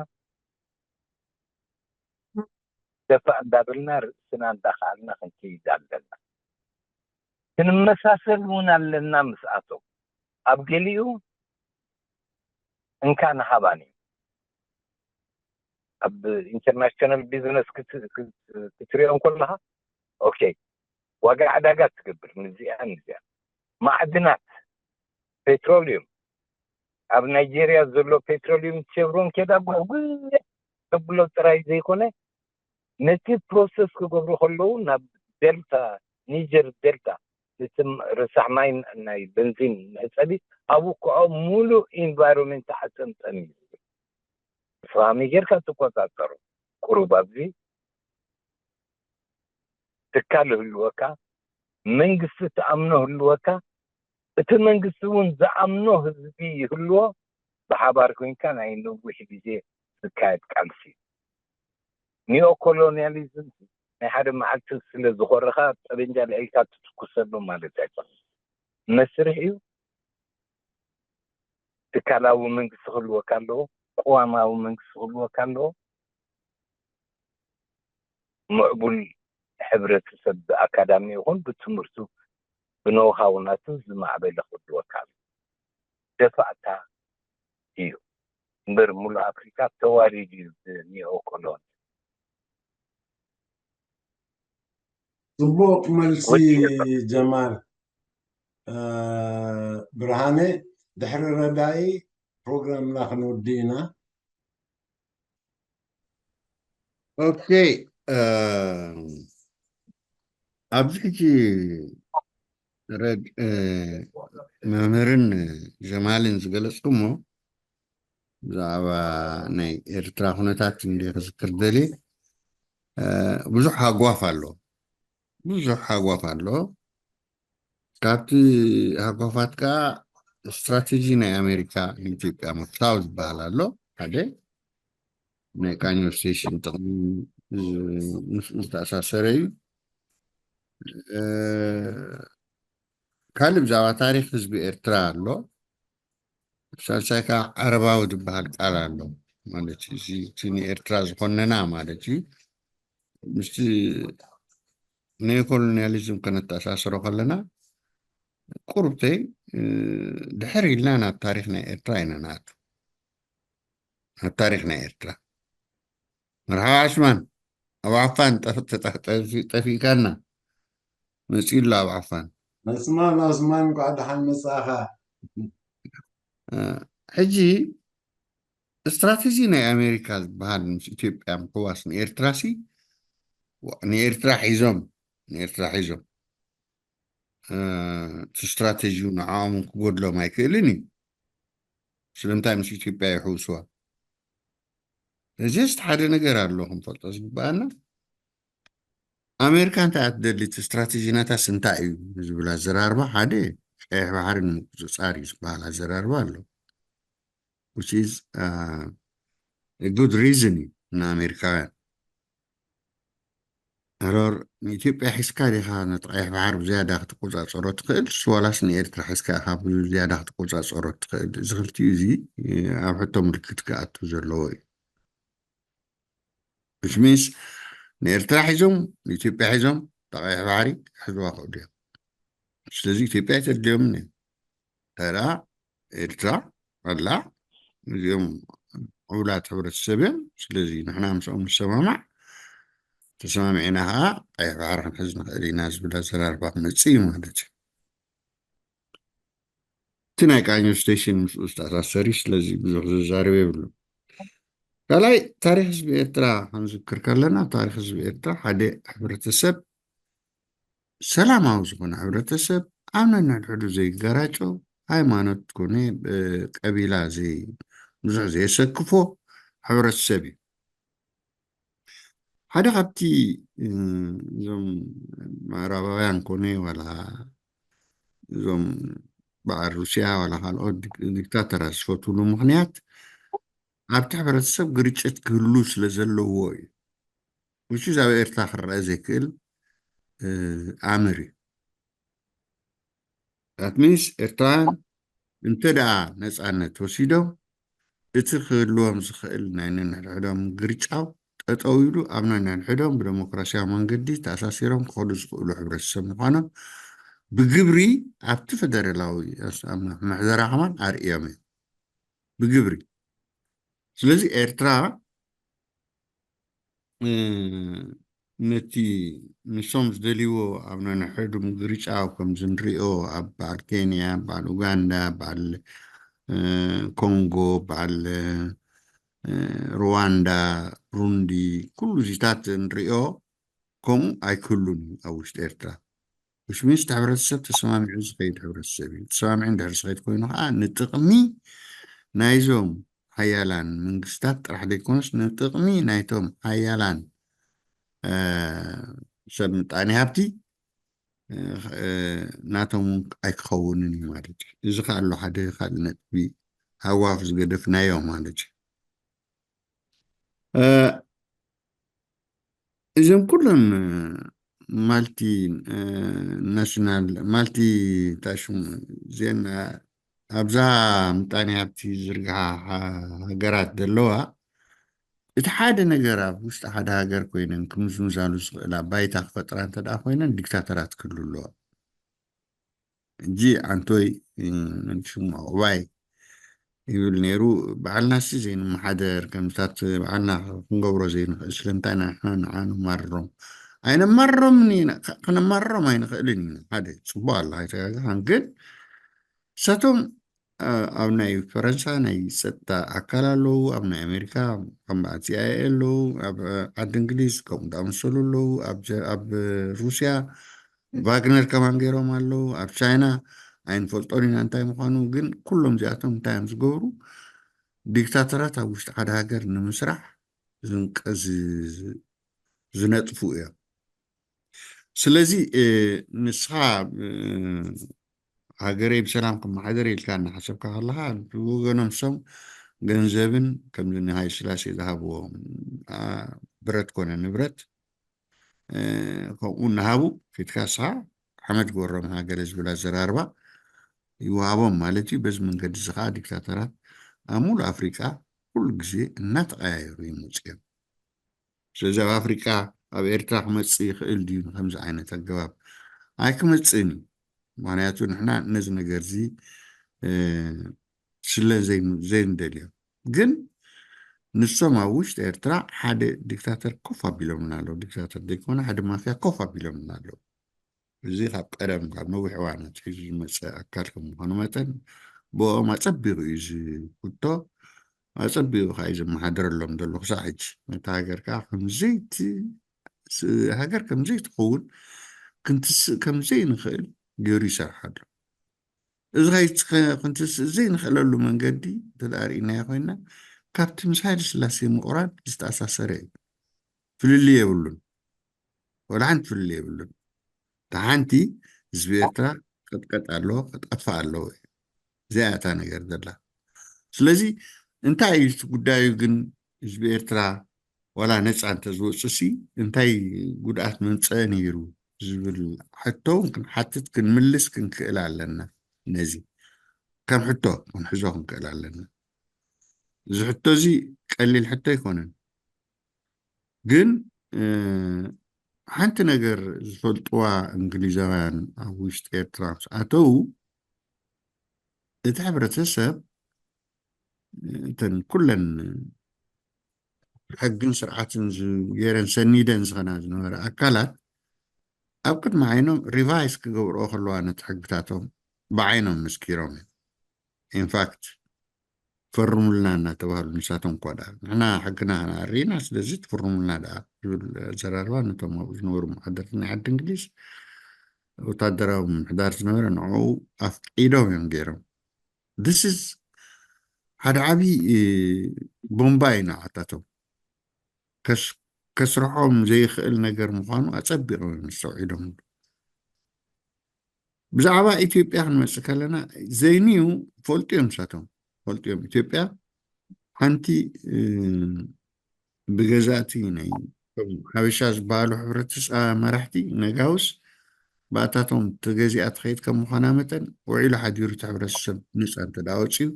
ደፋእ እንዳበልና፣ ርእስና እንዳኸኣልና ክንከይድ ኣለና። ክንመሳሰል እውን ኣለና ምስኣቶም። ኣብ ገሊኡ እንካ ንሃባን እዩ። ኣብ ኢንተርናሽናል ቢዝነስ ክት-፣ ክት-፣ ክትሪኦ እንከለኻ፣ ኦኬ፣ ዋጋ ዕዳጋ ትገብር፣ ንዚኣ፣ ንዚኣ። ማዕድናት፣ ፔትሮሊየም፣ ኣብ ናይጄርያ ዘሎ ፔትሮሊየም ቼቭሮን ኬዳ ጓጉየ ተብሎ ጥራይ ዘይኮነ፣ ነቲ ፕሮሰስ ክገብሩ ከለዉ ናብ ዴልታ፣ ኒጀር ዴልታ፣ እቲ ም-፣ ረሳሕ ማይ ናይ በንዚን መሕጸቢ፣ ኣብኡ ከኣ ሙሉእ ኢንቫይሮንመንት ተሓጸምጸም እዩ ዝብል። ንስኻ ከመይ ጌርካ ትቆጻጸሮ? ቁሩብ ኣብዚ ትካል ይህልወካ፣ መንግስቲ ትኣምኖ ይህልወካ፣ እቲ መንግስቲ እውን ዝኣምኖ ህዝቢ ይህልዎ፣ ብሓባር ኮይንካ ናይ ነዊሕ ግዜ ዝካየድ ቃልሲ እዩ። ኒዮ ኮሎኒያሊዝም ናይ ሓደ መዓልቲ ስለ ዝኾረኻ ጠበንጃ ልዒልካ ትትኩሰሉ ማለት ኣይኮነን። መስርሕ እዩ። ትካላዊ መንግስቲ ክህልወካ ኣለዎ፣ ቅዋማዊ መንግስቲ ክህልወካ ኣለዎ። ምዕቡል ሕብረተሰብ ብኣካዳሚ ይኹን ብትምህርቱ ብኖውሃው ናቱ ዝማዕበለ ክህልወካ ደፋእታ እዩ። እምበር ሙሉእ ኣፍሪካ ተዋሪድ እዩ ብኒኦ ኮሎኒ። ጽቡቕ መልሲ ጀማል። ብርሃነ፣ ድሕሪ ረዳኢ ፕሮግራምና ክንወዲ ኢና። ኦኬ። ኣብዚ ሕጂ ረድ መምህርን ጀማልን ዝገለፅኩሞ ብዛዕባ ናይ ኤርትራ ኩነታት እንዲ ክዝክር ደሊ ብዙሕ ሃጓፍ ኣሎ። ብዙሕ ሃጓፍ ኣሎ። ካብቲ ሃጓፋት ከዓ ስትራቴጂ ናይ ኣሜሪካ ንኢትዮጵያ ምፍታው ዝበሃል ኣሎ። ሓደ ናይ ቃኘው ስቴሽን ጥቕሚ ምስኡ ዝተኣሳሰረ እዩ። ካልእ ብዛዕባ ታሪክ ህዝቢ ኤርትራ ኣሎ። ሳልሳይ ከዓ ዓረባዊ ዝበሃል ቃል ኣሎ። ማለት እዚ እቲ ንኤርትራ ዝኾነና ማለት እዩ። ምስቲ ኔኮሎኒያሊዝም ከነተኣሳስሮ ከለና ቁርብተይ ድሕር ኢልና ናብ ታሪክ ናይ ኤርትራ ኢና ንኣቱ። ናብ ታሪክ ናይ ኤርትራ። መርሓባ ዑስማን፣ ኣብ ዓፋን ጠፊእካና። መፂኡ ኣሎ ኣብ ዓፋን። ዑስማን፣ ዑስማን፣ እንኳዕ ደሓን መጻእኻ። ሕጂ ስትራቴጂ ናይ ኣሜሪካ ዝበሃል ምስ ኢትዮጵያ ምሕዋስ ንኤርትራ ሲ ንኤርትራ ሒዞም ንኤርትራ ሒዞም እቲ ስትራቴጂ ንዓኦም ክጎድሎም ኣይክእልን እዩ። ስለምንታይ ምስ ኢትዮጵያ ይሕውስዋ? እዚስ ሓደ ነገር ኣሎ ክንፈልጦ ዝግበኣና። ኣሜሪካ እንታይ እያ ትደሊ፣ እቲ ስትራቴጂ ናታስ እንታይ እዩ ዝብል ኣዘራርባ ሓደ ቀይሕ ባሕሪ ንምቁፅፃር እዩ ዝበሃል ኣዘራርባ ኣሎ። Which is good reason እዩ ንኣሜሪካውያን። ኣሮር ንኢትዮጵያ ሒዝካ ዲኻ ነቲ ቀይሕ ባሕሪ ብዝያዳ ክትቆፃፀሮ ትኽእል ዋላስ ንኤርትራ ሒዝካ ኢኻ ብዝያዳ ክትቆፃፀሮ ትኽእል? እዚ ክልቲኡ እዚ ኣብ ሕቶ ምልክት ክኣቱ ዘለዎ እዩ። Which means ንኤርትራ ሒዞም ንኢትዮጵያ ሒዞም እታ ቀይሕ ባሕሪ ክሕዝዋ ክእሉ እዮም። ስለዚ ኢትዮጵያ ኣይተድልዮምን እዮም። ተራ ኤርትራ ኣላ እዚኦም ዕውላት ሕብረተሰብ እዮም። ስለዚ ንሕና ምስኦም ንሰማማዕ ተሰማሚዕና ከዓ ቀይሕ ባሕሪ ክንሕዝ ንኽእል ኢና ዝብል ኣዘራርባ ክመፅእ እዩ ማለት እዩ። እቲ ናይ ቃኘው ስቴሽን ምስኡ ዝተኣሳሰር እዩ። ስለዚ ብዙሕ ዘዛርብ የብሉ። ካልኣይ ታሪክ ህዝቢ ኤርትራ ክንዝክር ከለና ታሪክ ህዝቢ ኤርትራ ሓደ ሕብረተሰብ ሰላማዊ ዝኾነ ሕብረተሰብ ኣብ ነንሕድሕዱ ዘይገራጨው ሃይማኖት ኮነ ቀቢላ ብዙሕ ዘየሰክፎ ሕብረተሰብ እዩ። ሓደ ካብቲ እዞም ምዕራባውያን ኮነ ዋላ እዞም በዓል ሩስያ ዋላ ካልኦት ዲክታተራት ዝፈትውሉ ምክንያት ኣብቲ ሕብረተሰብ ግርጭት ክህሉ ስለ ዘለዎ እዩ። ውሽዝ ኣብ ኤርትራ ክረአ ዘይክእል ኣምር እዩ። That means ኤርትራውያን እንተ ደኣ ነፃነት ወሲዶም እቲ ክህልዎም ዝኽእል ናይ ነንሕድሕዶም ግርጫው ጠጠው ኢሉ ኣብ ነንሕድሕዶም ብደሞክራሲያዊ መንገዲ ተኣሳሲሮም ክኸዱ ዝኽእሉ ሕብረተሰብ ምዃኖም ብግብሪ ኣብቲ ፈደራላዊ መሕደራ ከማን ኣርእዮም እዮም ብግብሪ። ስለዚ ኤርትራ ነቲ ንሶም ዝደልይዎ ኣብ ነንሕዱ ምግርጫው ከምዚ ንሪኦ ኣብ በዓል ኬንያ፣ በዓል ኡጋንዳ፣ በዓል ኮንጎ፣ በዓል ሩዋንዳ፣ ብሩንዲ፣ ኩሉ እዚታት ንሪኦ ከምኡ ኣይክህሉን እዩ ኣብ ውሽጢ ኤርትራ። Which means እቲ ሕብረተሰብ ተሰማሚዑ ዝኸይድ ሕብረተሰብ እዩ። ተሰማሚዑ እንድሕር ዝኸይድ ኮይኑ ከዓ ንጥቕሚ ናይዞም ሓያላን መንግስታት ጥራሕ ዘይኮነስ ንጥቕሚ ናይቶም ሓያላን ሰብ ምጣኔ ሃብቲ ናቶም እውን ኣይክኸውንን እዩ ማለት እዩ። እዚ ከዓ ኣሎ ሓደ ካልእ ነጥቢ ሃዋፍ ዝገደፍናዮ ማለት እዩ። እዞም ኩሎም ማልቲ ናሽናል ማልቲ ታሽሙ ዜና ኣብዛ ምጣኔ ሃብቲ ዝርግሓ ሃገራት ዘለዋ እቲ ሓደ ነገር ኣብ ውሽጢ ሓደ ሃገር ኮይነን ክምዝምዛሉ ዝኽእላ ባይታ ክፈጥራ እንተ ደኣ ኮይነን ዲክታተራት ክህሉ ኣለዎ። ሕጂ ኣንቶይ ሽሙ ዕቑባይ ይብል ነይሩ። በዓልናሲ ዘይንመሓደር ከምታት በዓልና ክንገብሮ ዘይንኽእል ስለምንታይ ኢና ንሕና ንዓ ንማርሮም? ኣይነማርሮምን ኢና፣ ከ- ከነማርሮም ኣይንኽእልን ኢና። ሓደ ጽቡቕ ኣላ ኣይተጋግኻን፣ ግን እሳቶም ኣብ ናይ ፈረንሳ ናይ ጸጥታ ኣካል ኣለዉ፣ ኣብ ናይ ኣሜሪካ ከም በዓል ሲኣይኤ ኣለዉ፣ ኣብ ዓዲ እንግሊዝ ከምኡ ዝኣመሰሉ ኣለዉ፣ ኣብ ሩስያ ቫግነር ከማን ገይሮም ኣለዉ፣ ኣብ ቻይና ኣይንፈልጦን ኢና እንታይ ምዃኑ። ግን ኩሎም እዚኣቶም እንታይ እዮም ዝገብሩ? ዲክታተራት ኣብ ውሽጢ ሓደ ሃገር ንምስራሕ ዝንቀ- ዝ- ዝነጥፉ እዮም። ስለዚ ንስኻ ሃገረይ ብሰላም ክመሓደር ኢልካ እናሓሰብካ ከለኻ፣ ብወገኖም ሶም ገንዘብን ከምዚ ንሃይለ ስላሴ ዝሃብዎ ብረት ኮነ ንብረት ከምኡ እናሃቡ ፊትካ ንስኻ ሓመድ ግበሮም ሃገረ ዝብል ኣዘራርባ ይወሃቦም ማለት እዩ። በዚ መንገዲ እዚ ከዓ ዲክታተራት ኣብ ሙሉእ ኣፍሪቃ ኩሉ ግዜ እናተቐያየሩ ይመፁ እዮም። ስለዚ ኣብ ኣፍሪቃ ኣብ ኤርትራ ክመፅእ ይኽእል ድዩ ንከምዚ ዓይነት ኣገባብ? ኣይክመፅእን እዩ። ምክንያቱ ንሕና ነዚ ነገር እዚ ስለ ዘይንደልዮ። ግን ንሶም ኣብ ውሽጢ ኤርትራ ሓደ ዲክታተር ኮፍ ኣቢሎምና ኣለዉ። ዲክታተር ዘይኮነ ሓደ ማፍያ ኮፍ ኣቢሎምና ኣለዉ። እዚ ካብ ቀደም ካብ ነዊሕ እዋን ኣትሒዙ ዝመፀ ኣካል ከም ምዃኑ መጠን ብኦም ኣፀቢቑ እዩ ዝፍቶ፣ ኣፀቢቑ ከዓ እዩ ዘመሓድረሎም ዘሎ ክሳዕ ሕጂ። ነታ ሃገር ከዓ ከምዘይቲ ሃገር ከምዘይትኸውን ክንትስእ ከምዘይንኽእል ገይሩ ይሰርሓሉ። እዚ ክንትስእ ዘይንኽእለሉ መንገዲ እንተደኣ ርኢናዮ ኮይና ካብቲ ምስ ሃይለ ስላሴ ምቑራን ዝተኣሳሰረ እዩ። ፍልልይ የብሉን። ወላ ሓንቲ ፍልልይ የብሉን። እታ ሓንቲ ህዝቢ ኤርትራ ቀጥቀጥ ኣለዎ፣ ክጠፍእ ኣለዎ። እዚኣ እታ ነገር ዘላ። ስለዚ እንታይ እዩ እቲ ጉዳዩ ግን ህዝቢ ኤርትራ ዋላ ነፃ እንተዝወፅሲ እንታይ ጉድኣት መምፀአ ነይሩ ዝብል ሕቶ እውን ክንሓትት ክንምልስ ክንክእል ኣለና። ነዚ ከም ሕቶ ክንሕዞ ክንክእል ኣለና። እዚ ሕቶ እዚ ቀሊል ሕቶ ኣይኮነን። ግን ሓንቲ ነገር ዝፈልጥዋ እንግሊዛውያን ኣብ ውሽጢ ኤርትራ ምስ ኣተዉ እቲ ሕብረተሰብ እተን ኩለን ሕግን ስርዓትን ገይረን ሰኒደን ዝኸና ዝነበረ ኣካላት ኣብ ቅድሚ ዓይኖም ሪቫይስ ክገብርኦ ከለዋ ነቲ ሕግታቶም ብዓይኖም መስኪሮም እዮም። ኢንፋክት ፈርሙልና እናተባህሉ ንሳቶም እኳ ደኣ ንሕና ሕግና ከነኣርይና ስለዚ ትፍርሙልና ደኣ ዝብል ኣዘራርባ ነቶም ኣብኡ ዝነበሩ መሓደርቲ ናይ ዓዲ እንግሊዝ ወታደራዊ ምምሕዳር ዝነበረ ንዕኡ ኣፍቂዶም እዮም ገይሮም። This is ሓደ ዓብዪ ቦምባ እዩ ንዓታቶም ከስርሖም ዘይኽእል ነገር ምዃኑ ኣጸቢቖም እዮም ኣስተውዒሎምሉ። ብዛዕባ ኢትዮጵያ ክንመፅእ ከለና ዘይንዩ ፈልጡ እዮም ንሳቶም ፈልጡ እዮም ኢትዮጵያ ሓንቲ ብገዛእቲ ናይ ሓበሻ ዝበሃሉ ሕብረተሰብ መራሕቲ ነጋውስ ባእታቶም ተገዚኣ ትኸይድ ከም ምዃና መጠን ውዒሉ ሓዲሩ እቲ ሕብረተሰብ ንፃ እንተ ደኣ ወፅዩ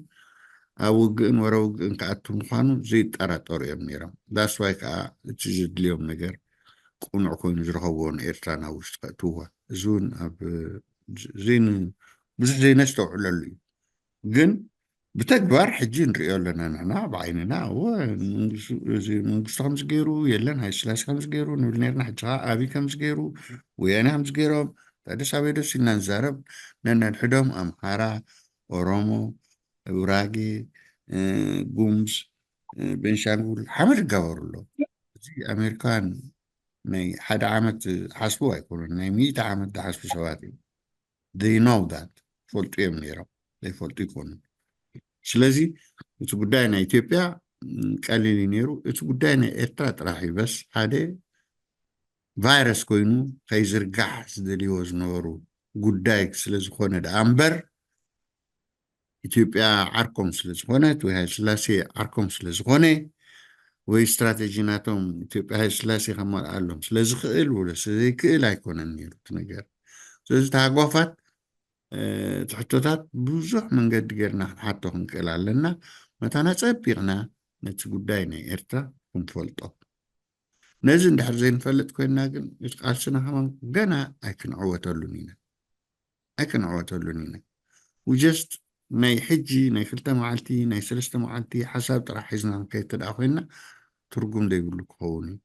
ኣብ ውግእን ወረ ውግእን ክኣቱ ምዃኑ ዘይጠራጠሩ እዮም ነይሮም። ዳስዋይ ከዓ እቲ ዘድልዮም ነገር ቅኑዕ ኮይኑ ዝረኸብዎ ንኤርትራ ናብ ውሽጢ ከእትውዋ እዚ እውን ኣብ ብዙሕ ዘይነስተውዕለሉ እዩ። ግን ብተግባር ሕጂ ንሪኦ ኣለና ንሕና ብዓይንና እወ መንግስቲ ከምዚ ገይሩ የለን ሃይለ ስላሴ ከምዚ ገይሩ ንብል ነርና። ሕጂ ከዓ ኣብይ ከምዚ ገይሩ ወያነ ከምዚ ገይሮም ታደሰ ኣበይ ደስ ኢልና ንዛረብ ነነድሕዶም ኣምሓራ ኦሮሞ ጉራጌ ጉምዝ ቤንሻንጉል ሓመድ ይጋበሩ ኣለዉ። እዚ ኣሜሪካውያን ናይ ሓደ ዓመት ሓስቡ ኣይኮኑን ናይ ሚእቲ ዓመት ዝሓስቡ ሰባት እዮም። They know that ፈልጡ እዮም ነይሮም ዘይፈልጡ ይኮኑ። ስለዚ እቲ ጉዳይ ናይ ኢትዮጵያ ቀሊል እዩ ነይሩ። እቲ ጉዳይ ናይ ኤርትራ ጥራሕ እዩ በስ ሓደ ቫይረስ ኮይኑ ከይዝርጋሕ ዝደልይዎ ዝነበሩ ጉዳይ ስለዝኾነ ደኣ እምበር ኢትዮጵያ ዓርኮም ስለዝኾነት ወይ ሃይለ ስላሴ ዓርኮም ስለዝኾነ ወይ ስትራቴጂ ናቶም ኢትዮጵያ ሃይለ ስላሴ ከማልኣሎም ስለዝኽእል ወለ ስለዘይክእል ኣይኮነን ነይሩ እቲ ነገር። ስለዚ ተሃጓፋት ትሕቶታት ብዙሕ መንገዲ ጌርና ክንሓቶ ክንክእል ኣለና። መታና ጸቢቕና ነቲ ጉዳይ ናይ ኤርትራ ንፈልጦ። ነዚ እንድሕር ዘይንፈልጥ ኮይንና ግን እቲ ቃልስና ከማን ገና ኣይክንዕወተሉን ኢና ኣይክንዕወተሉን ኢና። ውጀስት ናይ ሕጂ ናይ ክልተ መዓልቲ ናይ ሰለስተ መዓልቲ ሓሳብ ጥራሕ ሒዝና ንከይድ ተደኣ ኮይንና ትርጉም ዘይብሉ ክኸውን እዩ።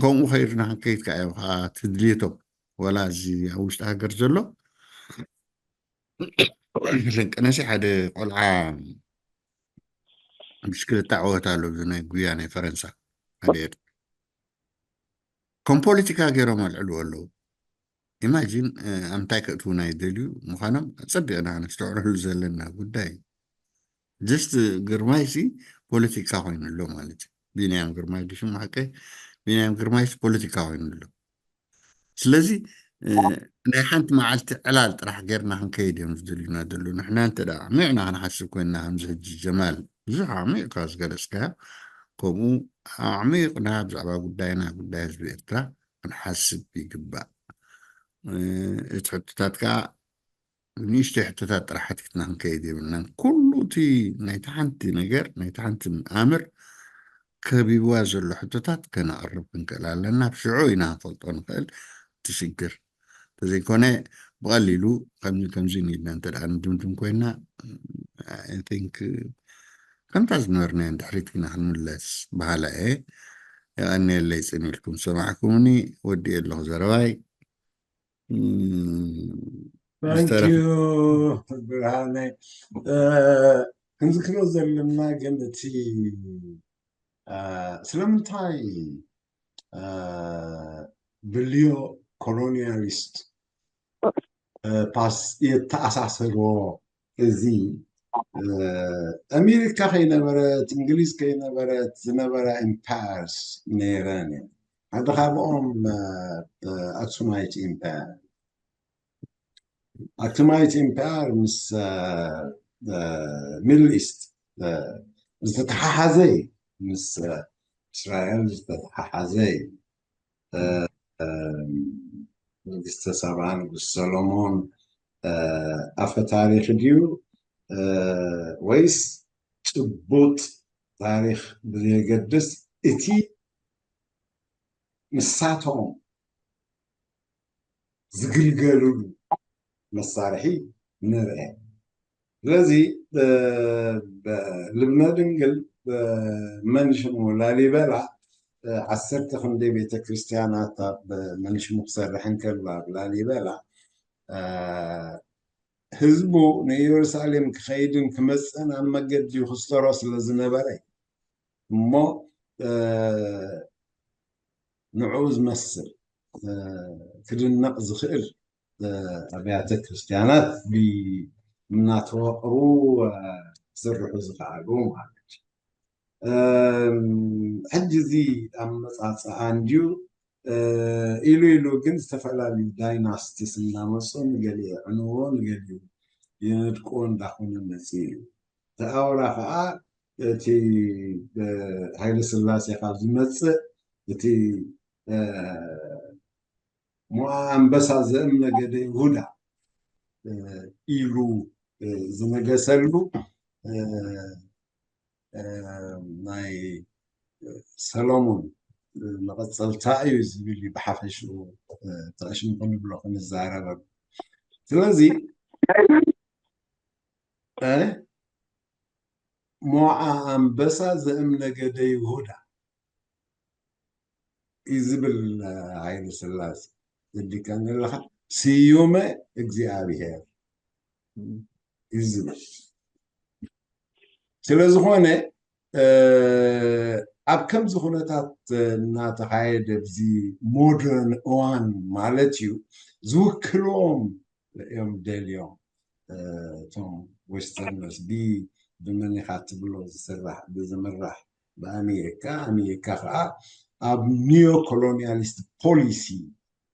ከምኡ ከይድና ክንከይድ ከዓ እዮም ከዓ ትድልየቶም። ወላ እዚ ኣብ ውሽጢ ሃገር ዘሎ ልንቀነሲ ሓደ ቆልዓ ብሽክለታ ዕወት ኣሎ፣ እዚ ናይ ጉያ ናይ ፈረንሳ ሓደ የር ከም ፖለቲካ ገይሮም ኣልዕልዎ ኣለዉ። ኢማጂን ኣምታይ ከእትዉ ናይ ደልዩ ምዃኖም ጸቢቕና ነስተውዕለሉ ዘለና ጉዳይ እዩ። ጀስት ግርማይ ሲ ፖለቲካ ኮይኑ ኣሎ ማለት እዩ። ቢንያም ግርማይ ድሽም ሓቀ ቢንያም ግርማይ ሲ ፖለቲካ ኮይኑ ኣሎ። ስለዚ ናይ ሓንቲ መዓልቲ ዕላል ጥራሕ ጌርና ክንከይድ እዮም ዝደልዩና ዘለዉ። ንሕና እንተ ደኣ ኣዕሚቕና ክንሓስብ ኮይንና ከምዚ ሕጂ ጀማል ብዙሕ ኣዕሚቕካ ዝገለጽካዮ ከምኡ ኣዕሚቕና ብዛዕባ ጉዳይና ጉዳይ ህዝቢ ኤርትራ ክንሓስብ ይግባእ። እቲ ሕቶታት ከዓ ንእሽተይ ሕቶታት ጥራሕ ሓቲትና ክንከይድ የብልናን። ኩሉ እቲ ናይቲ ሓንቲ ነገር ናይቲ ሓንቲ ኣምር ከቢብዋ ዘሎ ሕቶታት ከነቕርብ ክንክእል ኣለና። ብሽዑ ኢና ክንፈልጦ ንኽእል እቲ ሽግር። እንተዘይኮነ ብቐሊሉ ከምዚ ከምዚ ኢልና እንተ ደኣ ንድምድም ኮይና I think ከምታ ዝነበርናዮ ንድሕሪት ኢና ክንምለስ በሃላ እየ። የቐንየለይ ጽን ኢልኩም ዝሰማዕኩምኒ። ወዲኤ ኣለኹ ዘረባይ። Thank you ብርሃነ። ክንዝክሮ ዘለና ግን እቲ ስለምንታይ ብልዮ ኮሎኒያሊስት ፓስ የተኣሳሰሮ እዚ ኣሜሪካ ከይነበረት እንግሊዝ ከይነበረት ዝነበራ ኢምፓየርስ ነይረን እየን። ሓደ ካብኦም ኣክሱማይት ኢምፓየር ኣክሱማይት ኢምፓየር ምስ ሚድል ኢስት ዝተተሓሓዘ እዩ። ምስ እስራኤል ዝተተሓሓዘ እዩ። ንግስተ ሳባ ንጉስ ሰሎሞን ኣፈ ታሪክ ድዩ ወይስ ጭቡጥ ታሪክ ብዘየገድስ እቲ ንሳቶም ዝግልገሉሉ መሳርሒ ንርአ። ስለዚ ልብነ ድንግል መንሽሙ ላሊበላ ዓሰርተ ክንደይ ቤተክርስትያናት ኣብ መንሽሙ ክሰርሕ እንከሎ ኣብ ላሊበላ ህዝቡ ንኢየሩሳሌም ክኸይድን ክመፅእን ኣብ መገዲ ክስተሮ ስለ ዝነበረ እሞ ንዕኡ ዝመስል ክድነቕ ዝኽእል ኣብያተ ክርስቲያናት እናተዋቕሩ ክስርሑ ዝኸኣሉ ማለት እዩ። ሕጂ እዚ ኣመፃፅኣ እንድዩ ኢሉ ኢሉ ግን ዝተፈላለዩ ዳይናስቲስ እናመፁ ንገሊኡ የዕንዎ ንገሊኡ የነድቅዎ እንዳኾነ መፂኡ እዩ። እቲ ኣውራ ከዓ እቲ ሃይለ ስላሴ ካብ ዝመፅእ እቲ ሞዓ ኣንበሳ ዘእም ነገደ ይሁዳ ኢሉ ዝነገሰሉ ናይ ሰሎሞን መቐፀልታ እዩ ዝብል እዩ ብሓፈሽኡ ተዕሽም ክንብሎ ክንዛረበሉ። ስለዚ ሞዓ ኣንበሳ ዘእም ነገደ ይሁዳ እዩ ዝብል ሃይለ ስላሴ ዘዲካ ዘለካ ስዩመ እግዚኣብሔር እዩ ዝብል። ስለዝኾነ ኣብ ከምዚ ኩነታት እናተኻየደ ብዚ ሞደርን እዋን ማለት እዩ ዝውክሎም እዮም ደልዮም እቶም ዌስተርነርስ ብ ብመን ኢኻ ትብሎ ዝስራሕ ብዝምራሕ ብኣሜሪካ ኣሜሪካ ከዓ ኣብ ኒዮ ኮሎኒያሊስት ፖሊሲ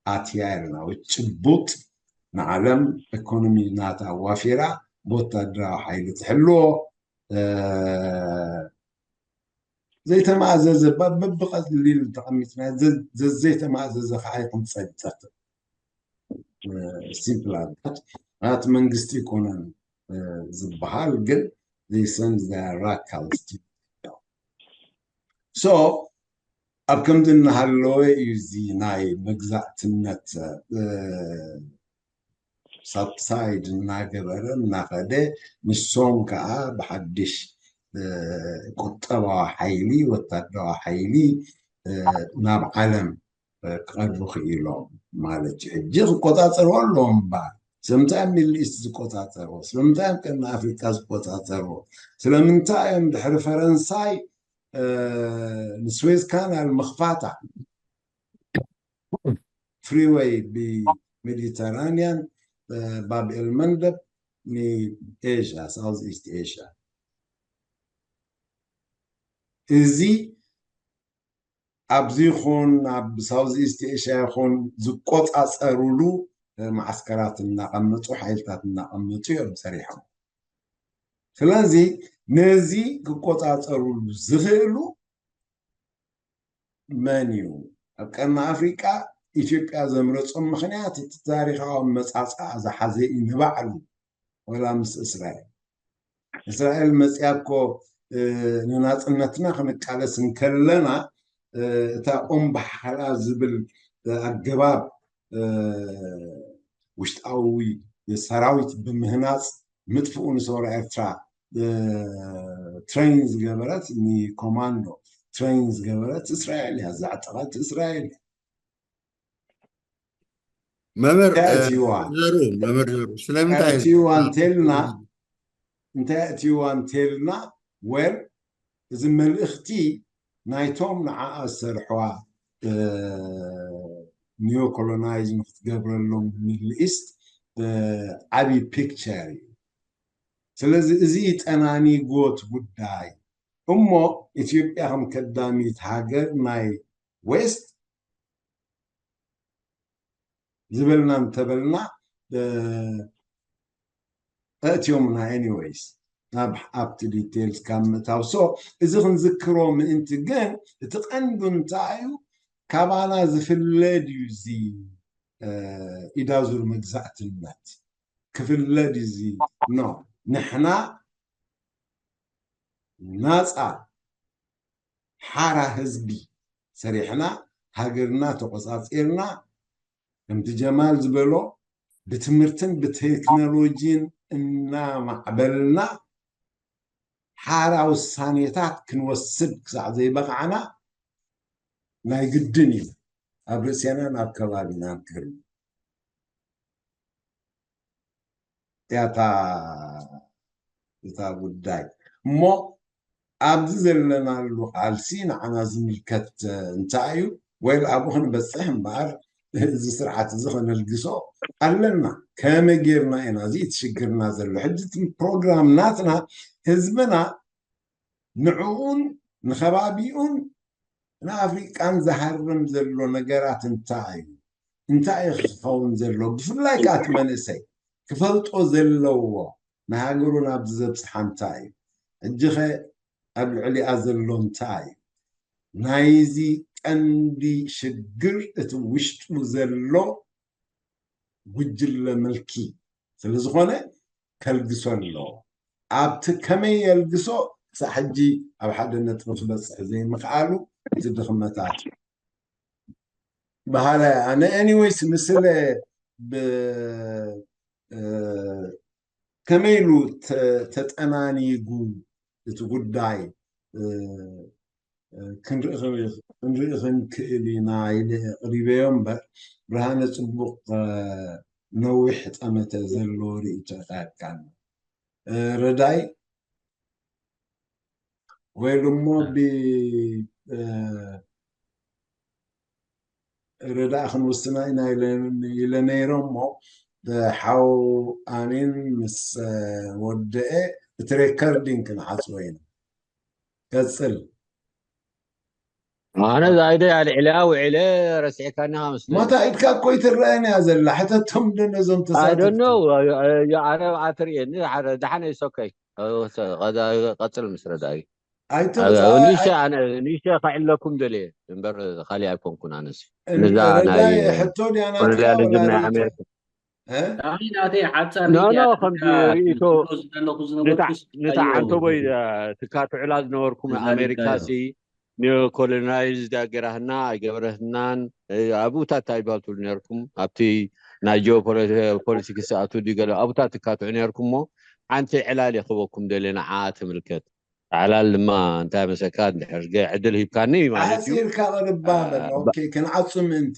ኣትያ ኢልና ወይ ጭቡጥ ንዓለም ኢኮኖሚ ናታ ኣዋፊራ ብወታደራዊ ሓይሊ ትሕልዎ ዘይተማእዘዘ በብቐሊል ተቐሚጥና ዘይተማእዘዘ ከዓ ይኹን ፀግጠት ሲምፕል ኣድት ናት መንግስቲ ይኮነን ዝበሃል ግን they send their radicals to So ኣብ ከምዚ እናሃለወ እዩ እዚ ናይ መግዛእትነት ሳብሳይድ እናገበረ እናኸደ፣ ንሶም ከዓ ብሓድሽ ቁጠባዊ ሓይሊ፣ ወታደራዊ ሓይሊ ናብ ዓለም ክቐርቡ ክኢሎም ማለት እዩ። ሕጂ ክቆፃፀርዎ ኣለዎም እምበኣር። ስለምንታይ እዮም ሚድል ኢስት ዝቆፃፀርዎ? ስለምንታይ እዮም ቀርኒ ኣፍሪቃ ዝቆፃፀርዎ? ስለምንታይ እዮም ድሕሪ ፈረንሳይ ንስዌዝ ካናል ምኽፋታ፣ ፍሪወይ ብሜዲተራንያን፣ ባብ ኤልመንደብ ንኤሽያ፣ ሳውዝ ኢስት ኤሽያ፣ እዚ ኣብዚ ይኹን ኣብ ሳውዝ ኢስት ኤሽያ ይኹን ዝቆፃፀሩሉ መዓስከራት እናቐመጡ፣ ሓይልታት እናቐመጡ እዮም ሰሪሖም። ስለዚ ነዚ ክቆፃፀሩሉ ዝኽእሉ መን እዩ? ኣብ ቀርኒ ኣፍሪቃ ኢትዮጵያ ዘምረፆም ምኽንያት እቲ ታሪኻዊ ኣመፃፅኣ ዝሓዘ እዩ ንባዕሉ፣ ወላ ምስ እስራኤል። እስራኤል መፅያ እኮ ንናፅነትና ክንቃለስ እንከለና እታ ኦም ባሕላ ዝብል ኣገባብ ውሽጣዊ ሰራዊት ብምህናፅ ምጥፍኡ ንሰውራ ኤርትራ ትሬን ዝገበረት፣ ንኮማንዶ ትሬን ዝገበረት እስራኤል እያ፣ ዘዕጠቐት እስራኤል እያ። መምህር እንታይ ኣእትይዋ? ዘሩ መምህር ዘሩ ስለምንታይ ኣእትይዋ እንተልና እንታይ ኣእትይዋ እንተልና፣ ወል እዚ መልእኽቲ ናይቶም ንዓኣ ዝሰርሕዋ ኒዮ ኮሎናይዝ ንክትገብረሎም ሚድል ኢስት ዓብዪ ፒክቸር እዩ። ስለዚ እዚ ጠናኒጎት ጉዳይ እሞ ኢትዮጵያ ከም ከዳሚት ሃገር ናይ ዌስት ዝበልና እንተበልና ኣእትዮምና። ኤኒወይስ ናብ ኣብቲ ዲቴልስ ካብ ምእታው ሶ እዚ ክንዝክሮ ምእንቲ ግን እቲ ቀንዱ እንታይ እዩ? ካባና ዝፍለ ድዩ እዚ ኢዳዙር መግዛእትነት ክፍለ ድዩ እዚ? ኖ፣ ንሕና ናፃ ሓራ ህዝቢ ሰሪሕና ሃገርና ተቆፃፂርና፣ ከምቲ ጀማል ዝበሎ ብትምህርትን ብቴክኖሎጂን እናማዕበልና ሓራ ውሳኔታት ክንወስድ ክሳዕ ዘይበቃዕና ናይ ግድን እዩ ኣብ ርእሴናን ኣብ ከባቢናን ክህሉ። ያታ እታ ጉዳይ እሞ ኣብዚ ዘለናሉ ቃልሲ ንዓና ዝምልከት እንታይ እዩ? ወይ ኣብኡ ክንበፅሕ እምበኣር እዚ ስርዓት እዚ ከነልግሶ ኣለና። ከመይ ጌርና ኢና? እዚ እቲ ሽግርና ዘሎ ሕጂ እቲ ፕሮግራም ናትና ህዝብና ንዕኡን ንከባቢኡን ንኣፍሪቃን ዝሃርም ዘሎ ነገራት እንታይ እዩ? እንታይ እዩ ክኸውን ዘሎ? ብፍላይ ከዓ እቲ መንእሰይ ክፈልጦ ዘለዎ ንሃገሩ ናብዚ ዘብፅሓ እንታይ እዩ? ሕጂ ኸ ኣብ ልዕሊኣ ዘሎ እንታይ እዩ? ናይዚ ቀንዲ ሽግር እቲ ውሽጡ ዘሎ ጉጅለ ምልኪ ስለ ዝኾነ ከልግሶ ኣለዎ። ኣብቲ ከመይ የልግሶ ክሳዕ ሕጂ ኣብ ሓደ ነጥቢ ክበፅሕ ዘይምኽኣሉ እቲ ድኽመታት እዩ። በሃላይ ኣነ። ኤኒወይስ ንስለ ብ ከመይ ኢሉ ተጠናኒጉ እቲ ጉዳይ ክንርኢ ክንክእል ኢና ኢለ ኣቕሪበዮ እምበር፣ ብርሃነ ፅቡቕ ነዊሕ ጠመተ ዘለዎ ርእይቶ ኢኻ የብካኒ። ረዳይ ወይ ድማ ብ ረዳእ ክንውስና ኢና ኢለ ነይረ እሞ ሓው ኣሚን ምስ ወደአ እቲ ሬከርዲንግ ክንዓፅዎ ኢና። ቀፅል። ኣነ ዛይደ ኣልዒላ ውዒለ ረሲዕካኒ ምስ ማታ ኢድካ እኮ ይትረአን እያ ዘላ። ሕተቶም ዶ ነዞም ተሳተፍቲ? ኣነ ኣትርእየኒ ደሓነ ይሶከይ ቀፅል ምስ ረዳዩ ኣይተውፅኣ- ንሸ ኣነ ንሸ ከዕለኩም ደልየ እምበር ካሊእ ኣይኮንኩን ኣነስ ነዛ ናይ ረዳይ ሕቶ ድያ ናትካ ኮሎኔሊዝም ወላ ናይ ርእይቶ? ኣሜሪካ እ? ኣይ ናተይ ሓፃር ኖ፣ ኖ፣ ሪኢቶ ከምዚ እያ። ርእይቶ ክብሎ ዝደለኹ ዝነበርኩስ ንታ- ንታ ኣይወ- ዓንተቦይ ትካትዑላ ዝነበርኩም እዛ ኣሜሪካ ሪኢቶ ሲ ኒዮ ኮሎናይዝ ዳገራህና ኣይገበረህናን። ኣብኡታት እንታይ ይባል ትብሉ ነርኩም? ኣብቲ ናይ ጂኦፖለቲክስ ኣቱ ድዩ ገለ ኣብኡታት ትካትዑ ነርኩም። እሞ ሓንቲ ዕላል የኽበኩም ደለ ንዓ ትምልከት። ዕላል ድማ እንታይ መሰካ እንድሕር ገ ዕድል ሂብካኒ ማለት እዩ። ኣሕፂርካ ቅርባ በል። ኦኬ፣ ክንዓጹ ምእንቲ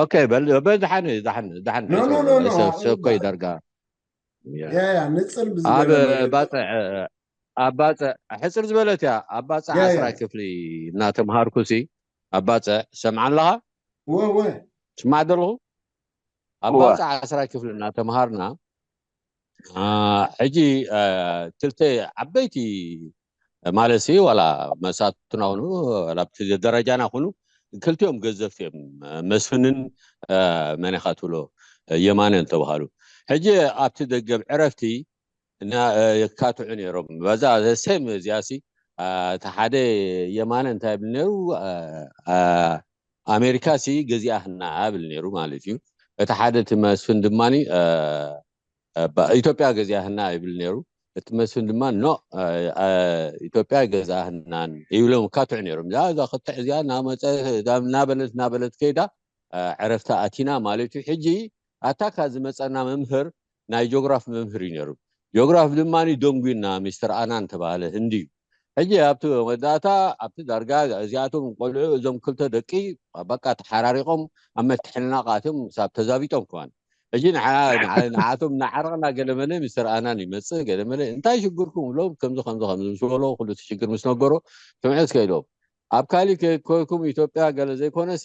ኦኬ፣ በል በል፣ ደሓን ደሓን ደሓን ኖ፣ ኖ፣ ኖ፣ ኖ፣ ሰኮይ ኣቕርባ። ዳርጋ ያ ያ ንጽር ኣብ ብዝበለ ባፅዕ ኣብ ባፅዕ ሕፅር ዝበለት እያ። ኣብ ባፅዕ ያ፣ ያ። ዓስራ ክፍሊ እናተምሃርኩ ሲ ኣብ ባፅዕ ሰምዓ ኣለኻ ወ ወ ስማዕ ደለኹ ኣብ እወ። ባፅዕ ዓስራ ክፍሊ እናተምሃርና አ፣ ሕጂ አ፣ ክልተ ዓበይቲ ማለት ሲ ዋላ መሳቱና ኩኑ ዋላ ኣብቲ ደረጃና ኩኑ ክልቲኦም ገዘፍቲ እዮም። መስፍንን አ፣ መን ኢኻ ትብሎ የማነን ተባሃሉ። ሕጂ ኣብቲ ደገብ ዕረፍቲ እና አ፣ የካትዑ ነይሮም። በዛ ሴም እዚኣ ሲ አ፣ እቲ ሓደ የማነ እንታይ ይብል ነይሩ? አ፣ አ፣ ኣሜሪካ ሲ ገዚኣህና ይብል ነይሩ ማለት እዩ። እቲ ሓደ እቲ መስፍን ድማ ኢትዮጵያ ገዚኣህና ይብል ነይሩ። እቲ መስፍን ድማ ኖ አ፣ አ፣ ኢትዮጵያ ገዛህናን ይብሎም ካትዑ ነይሮም። እዛ እዛ ክትዕ እዚኣ እናመፀ እናበለት እናበለት ከይዳ አ፣ ዕረፍቲ ኣቲና ማለት እዩ። ሕጂ ኣታ ካብ ዝመፀና መምህር ናይ ጂኦግራፍ መምህር እዩ ነይሩ። ጂኦግራፍ ድማ ደንጉና ሚስተር ኣናን ተባሃለ ህንዲ እዩ። ሕጂ ኣብቲ መወዳእታ ኣብቲ ዳርጋ እዚኣቶም ቆልዑ እዞም ክልተ ደቂ በቃ ተሓራሪቆም ኣብ መትሕንናቕ ኣትዮም ሳብ ተዛቢጦም ከዋን ሕጂ ንዓ- ንዓ- ንዓቶም እናዓረቕና ገለመለ ሚስተር ኣናን ይመፅእ ገለመለ እንታይ ሽግርኩም ብሎም ከምዚ ከምዚ ከምዚ ምስ በሎ ኩሉ እቲ ሽግር ምስ ነገሮ ስምዑ እስከ ኢሎም ኣብ ካሊእ ከይኮይኩም ኢትዮጵያ ገለ ዘይኮነሲ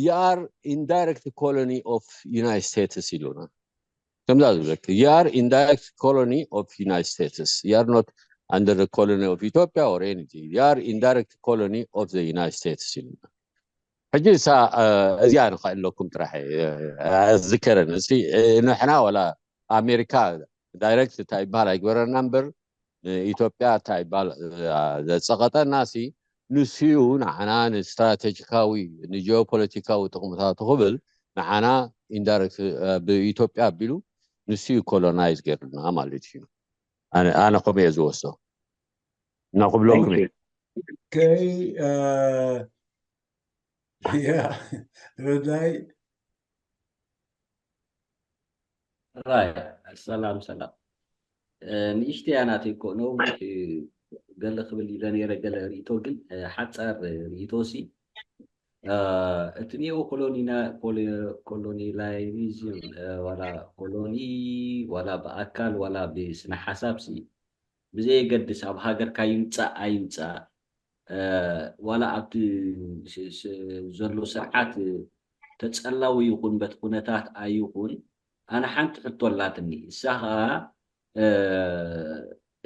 you are indirect colony of United States ኢሉና ከምዛ ዝብለክ you are indirect colony of United States you are not under the colony of Ethiopia or anything you are indirect colony of the United States ኢሉና ሕጂ እሳ እዚኣ ንኽእለኩም ጥራሕ ዝከረን እዚ ንሕና ወላ ኣሜሪካ ዳይሬክት እንታይ ይበሃል ኣይግበረና እምበር ንኢትዮጵያ እንታይ ይበሃል ዘፀቐጠና ሲ ንስዩ ንዓና ንስትራቴጂካዊ ንጂኦፖለቲካዊ ጥቕምታቱ ክብል ንዓና ኢንዳይሬክት ብኢትዮጵያ ኣቢሉ ንስዩ ኮሎናይዝ ገይሩና ማለት እዩ ኣነ ከምኡ እየ ዝወስዶ እና ክብለኩም እየ ከይ ረዳይ ራይ ሰላም ሰላም ንእሽተያ ናተይ እኮ ነዊሕ ገለ ክብል ኢለ ነይረ ገለ ርእቶ ግን ሓፃር ርእቶ ሲ እቲ ኒኦ ኮሎኒላይዝም ዋላ ኮሎኒ ዋላ ብኣካል ዋላ ብስነ ሓሳብ ሲ ብዘየገድስ ኣብ ሃገርካ ይምፃእ ኣይምፃእ ዋላ ኣብቲ ዘሎ ስርዓት ተፀላዊ ይኹን በቲ ኩነታት ኣይኹን ኣነ ሓንቲ ሕቶ ኣላትኒ እሳ ከዓ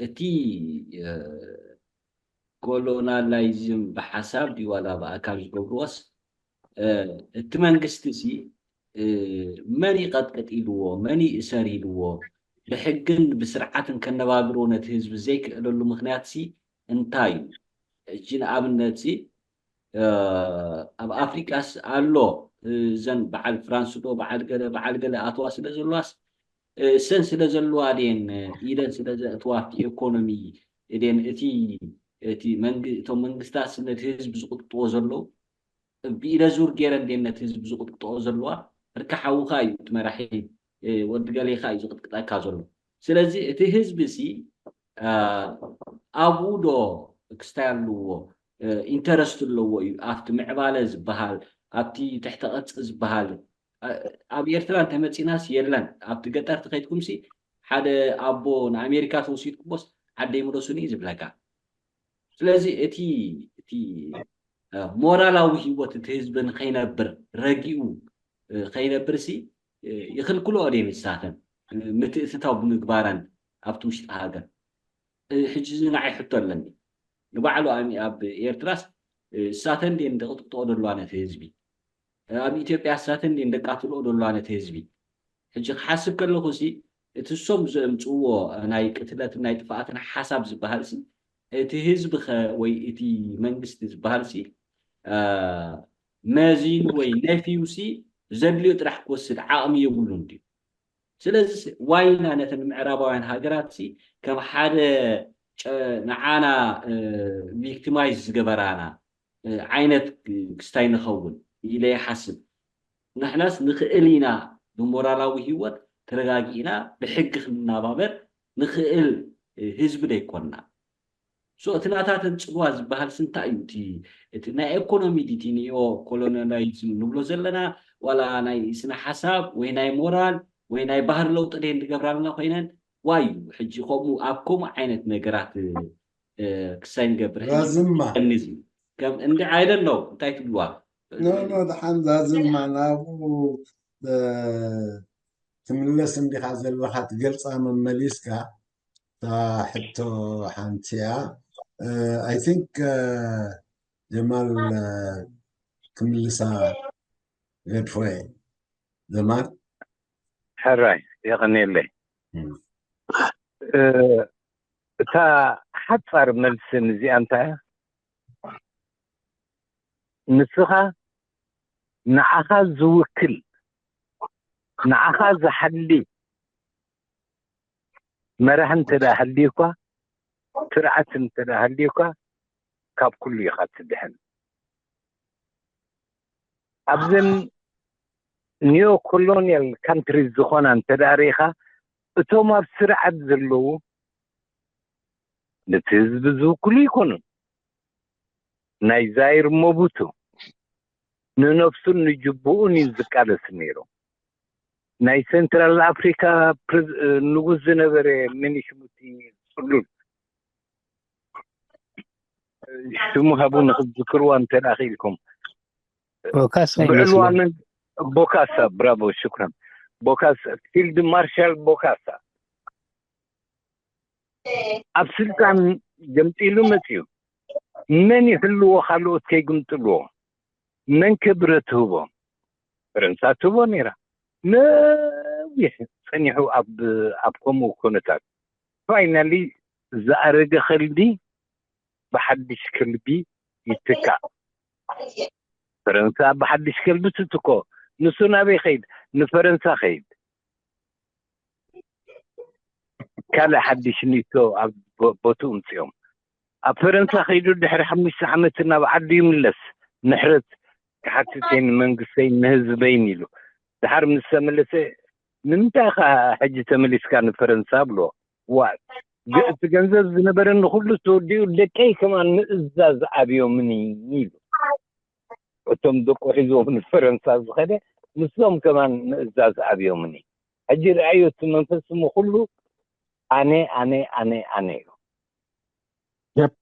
እቲ ኮሎናላይዝም ብሓሳብ ድዩ ዋላ ብኣካል ዝገብርዎስ እቲ መንግስቲ ሲ መን ይቐጥቅጥ ኢልዎ መን ይእሰር ኢልዎ ብሕግን ብስርዓትን ከነባብሮ ነቲ ህዝቢ ዘይክእለሉ ምክንያት ሲ እንታይ እዩ ሕጂ ንኣብነት ሲ ኣብ ኣፍሪቃስ ኣሎ እዘን በዓል ፍራንስ ዶ በዓል ገለ በዓል ገለ ኣተዋ ስለ ዘለዋስ እሰን ስለ ዘለዋ ድየን ኢደን ስለ ዘእትዋ ኣብቲ ኤኮኖሚ ድየን እቲ እቲ እቶም መንግስታት ነቲ ህዝቢ ዝቕጥጥዎ ዘለዉ ብኢደ ዙር ገይረን ድየን ነቲ ህዝቢ ዝቕጥጥኦ ዘለዋ ርካ ሓውኻ እዩ እቲ መራሒ ወዲ ገሌኻ እዩ ዝቕጥቅጠካ ዘሎ ስለዚ እቲ ህዝቢ ሲ ኣብኡ ዶ ክስታይ ኣለዎ ኢንተረስት ኣለዎ እዩ ኣብቲ ምዕባለ ዝበሃል ኣብቲ ትሕተ ቅርፂ ዝበሃል ኣብ ኤርትራ እንተመፂናስ የለን ኣብቲ ገጠር ተኸይድኩምሲ ሓደ ኣቦ ንኣሜሪካ ተወሲድኩምቦስ ዓደይ ምለሱኒ እዩ ዝብለካ ስለዚ እቲ እቲ ሞራላዊ ህይወት እቲ ህዝቢ ንኸይነብር ረጊኡ ከይነብር ሲ ይኽልክልኦ ድየ ንሳተን ምትእትታው ብምግባረን ኣብቲ ውሽጢ ሃገር ሕጂ እዚ ንዓይ ሕቶ ኣለኒ ንባዕሉ ኣብ ኤርትራስ እሳተን ድየን ደቅጥቅጥኦ ዘለዋ ነቲ ህዝቢ ኣብ ኢትዮጵያ እሳተን ድየን ደቃትልኦ ዘለዋ ነቲ ህዝቢ ሕጂ ክሓስብ ከለኹ ሲ እቲ እሶም ዘምፅዎ ናይ ቅትለትን ናይ ጥፍኣትን ሓሳብ ዝበሃል ሲ እቲ ህዝቢ ኸ ወይ እቲ መንግስቲ ዝበሃል ሲ መዚኑ ወይ ነፊዩ ሲ ዘድልዮ ጥራሕ ክወስድ ዓቕሚ የብሉን ድዩ ስለዚ ዋይና ነተን ምዕራባውያን ሃገራት ሲ ከም ሓደ ጨ- ንዓና ቪክቲማይዝ ዝገበራና እ፣ ዓይነት ክስታይ ንኸውን ኢለ ይሓስብ። ንሕናስ ንኽእል ኢና፣ ብሞራላዊ ህይወት ተረጋጊእና ብሕጊ ክንናባበር ንኽእል እ፣ ህዝቢ ደይኮንና። ሶ እቲ ናታተን ጽልዋ ዝበሃል ስንታይ እዩ? እቲ እቲ ናይ ኤኮኖሚ ድቲ ኒኦ ኮሎኒያሊዝም ንብሎ ዘለና፣ ዋላ ናይ ስነ ሓሳብ ወይ ናይ ሞራል ወይ ናይ ባህሪ ለውጢ ደየን ዝገብራልና ኮይነን? ዋዩ ሕጂ ከምኡ ኣብ ከምኡ ዓይነት ነገራት እ፣ ክሳይ ንገብር ሕጂ ዛዝማ ቀኒዝ እዩ። ከም እንዲ I don't know እንታይ ትብልዋ? ኖ ኖ ደሓን ዛዝማ ናብኡ እ፣ ትምለስ እንዲኻ ዘለኻ ትገልፃ መመሊስካ እታ ሕቶ ሓንቲ እያ። I think ጀማል እ፣ ክምልሳ ገድፎ እየ። ጀማል ሕራይ የቐንየለይ። እም። እ፣ እታ ሓፃር መልሲ ንዚኣ እንታይ እያ? ንስኻ ንዓኻ ዝውክል ንዓኻ ዝሓሊ መራሒ እንተ ደኣ ሃልዩኳ፣ ስርዓት እንተ ደኣ ሃልዩኳ፣ ካብ ኩሉ ኢኻ ትድሕን። ኣብዘን ኒዮ ኮሎኒያል ካንትሪስ ዝኾና እንተ ደኣ ርኢኻ፣ እቶም ኣብ ስርዓት ዘለዉ ነቲ ህዝቢ ዝውክሉ ኣይኮኑን። ናይ ዛይር ሞቡቱ ንነፍሱን ንጅቡኡን እዩ ዝቃለስ ነይሩ። ናይ ሴንትራል ኣፍሪካ ፕሬዝ- ንጉስ ዝነበረ መን ሽሙ እቲ ጽሉል ሽሙ ሃቡ ንክትዝክርዋ እንተ ደኣ ክኢልኩም ቦካሳ ብዕልዋ ይመስለኒ። ምን ቦካሳ ብራቮ ሽክራን ቦካሳ ፊልድ ማርሻል ቦካሳ ኣብ ስልጣን ገምጢሉ መፅዩ መን ይሕልዎ ካልኦት ከይግምጥልዎ መን ክብረ ትህቦ ፈረንሳ ትህቦ ነይራ ነዊሕ ፀኒሑ ኣብ ኣብ ከምኡ ኩነታት ፋይናሊ ዝኣረገ ከልቢ ብሓድሽ ከልቢ ይትካእ ፈረንሳ ብሓድሽ ከልቢ ትትኮ ንሱ ናበይ ከይድ ንፈረንሳ ከይድ ካልእ ሓድሽ ኒቶ ኣብ ቦ- ቦትኡ ምፅኦም ኣብ ፈረንሳ ከይዱ ድሕሪ ሓሙሽተ ዓመት ናብ ዓዱ ይምለስ ምሕረት ክሓትተይ ንመንግስተይ ንህዝበይን ኢሉ ድሓር ምስ ተመለሰ ንምንታይ ኻ ሕጂ ተመሊስካ ንፈረንሳ ብሎ ዋ ግ- እቲ ገንዘብ ዝነበረኒ ኩሉ ተወዲኡ ደቀይ ከማን ምእዛዝ ኣብዮምኒ ኢሉ እቶም ደቁ ሒዝዎም ንፈረንሳ ዝኸደ ንሶም ከማን ምእዛዝ ኣብዮምኒ ሕጂ ረኣዮ እቲ መንፈስ ስሙ ኩሉ ኣነ ኣነ ኣነ ኣነ እዩ Yep.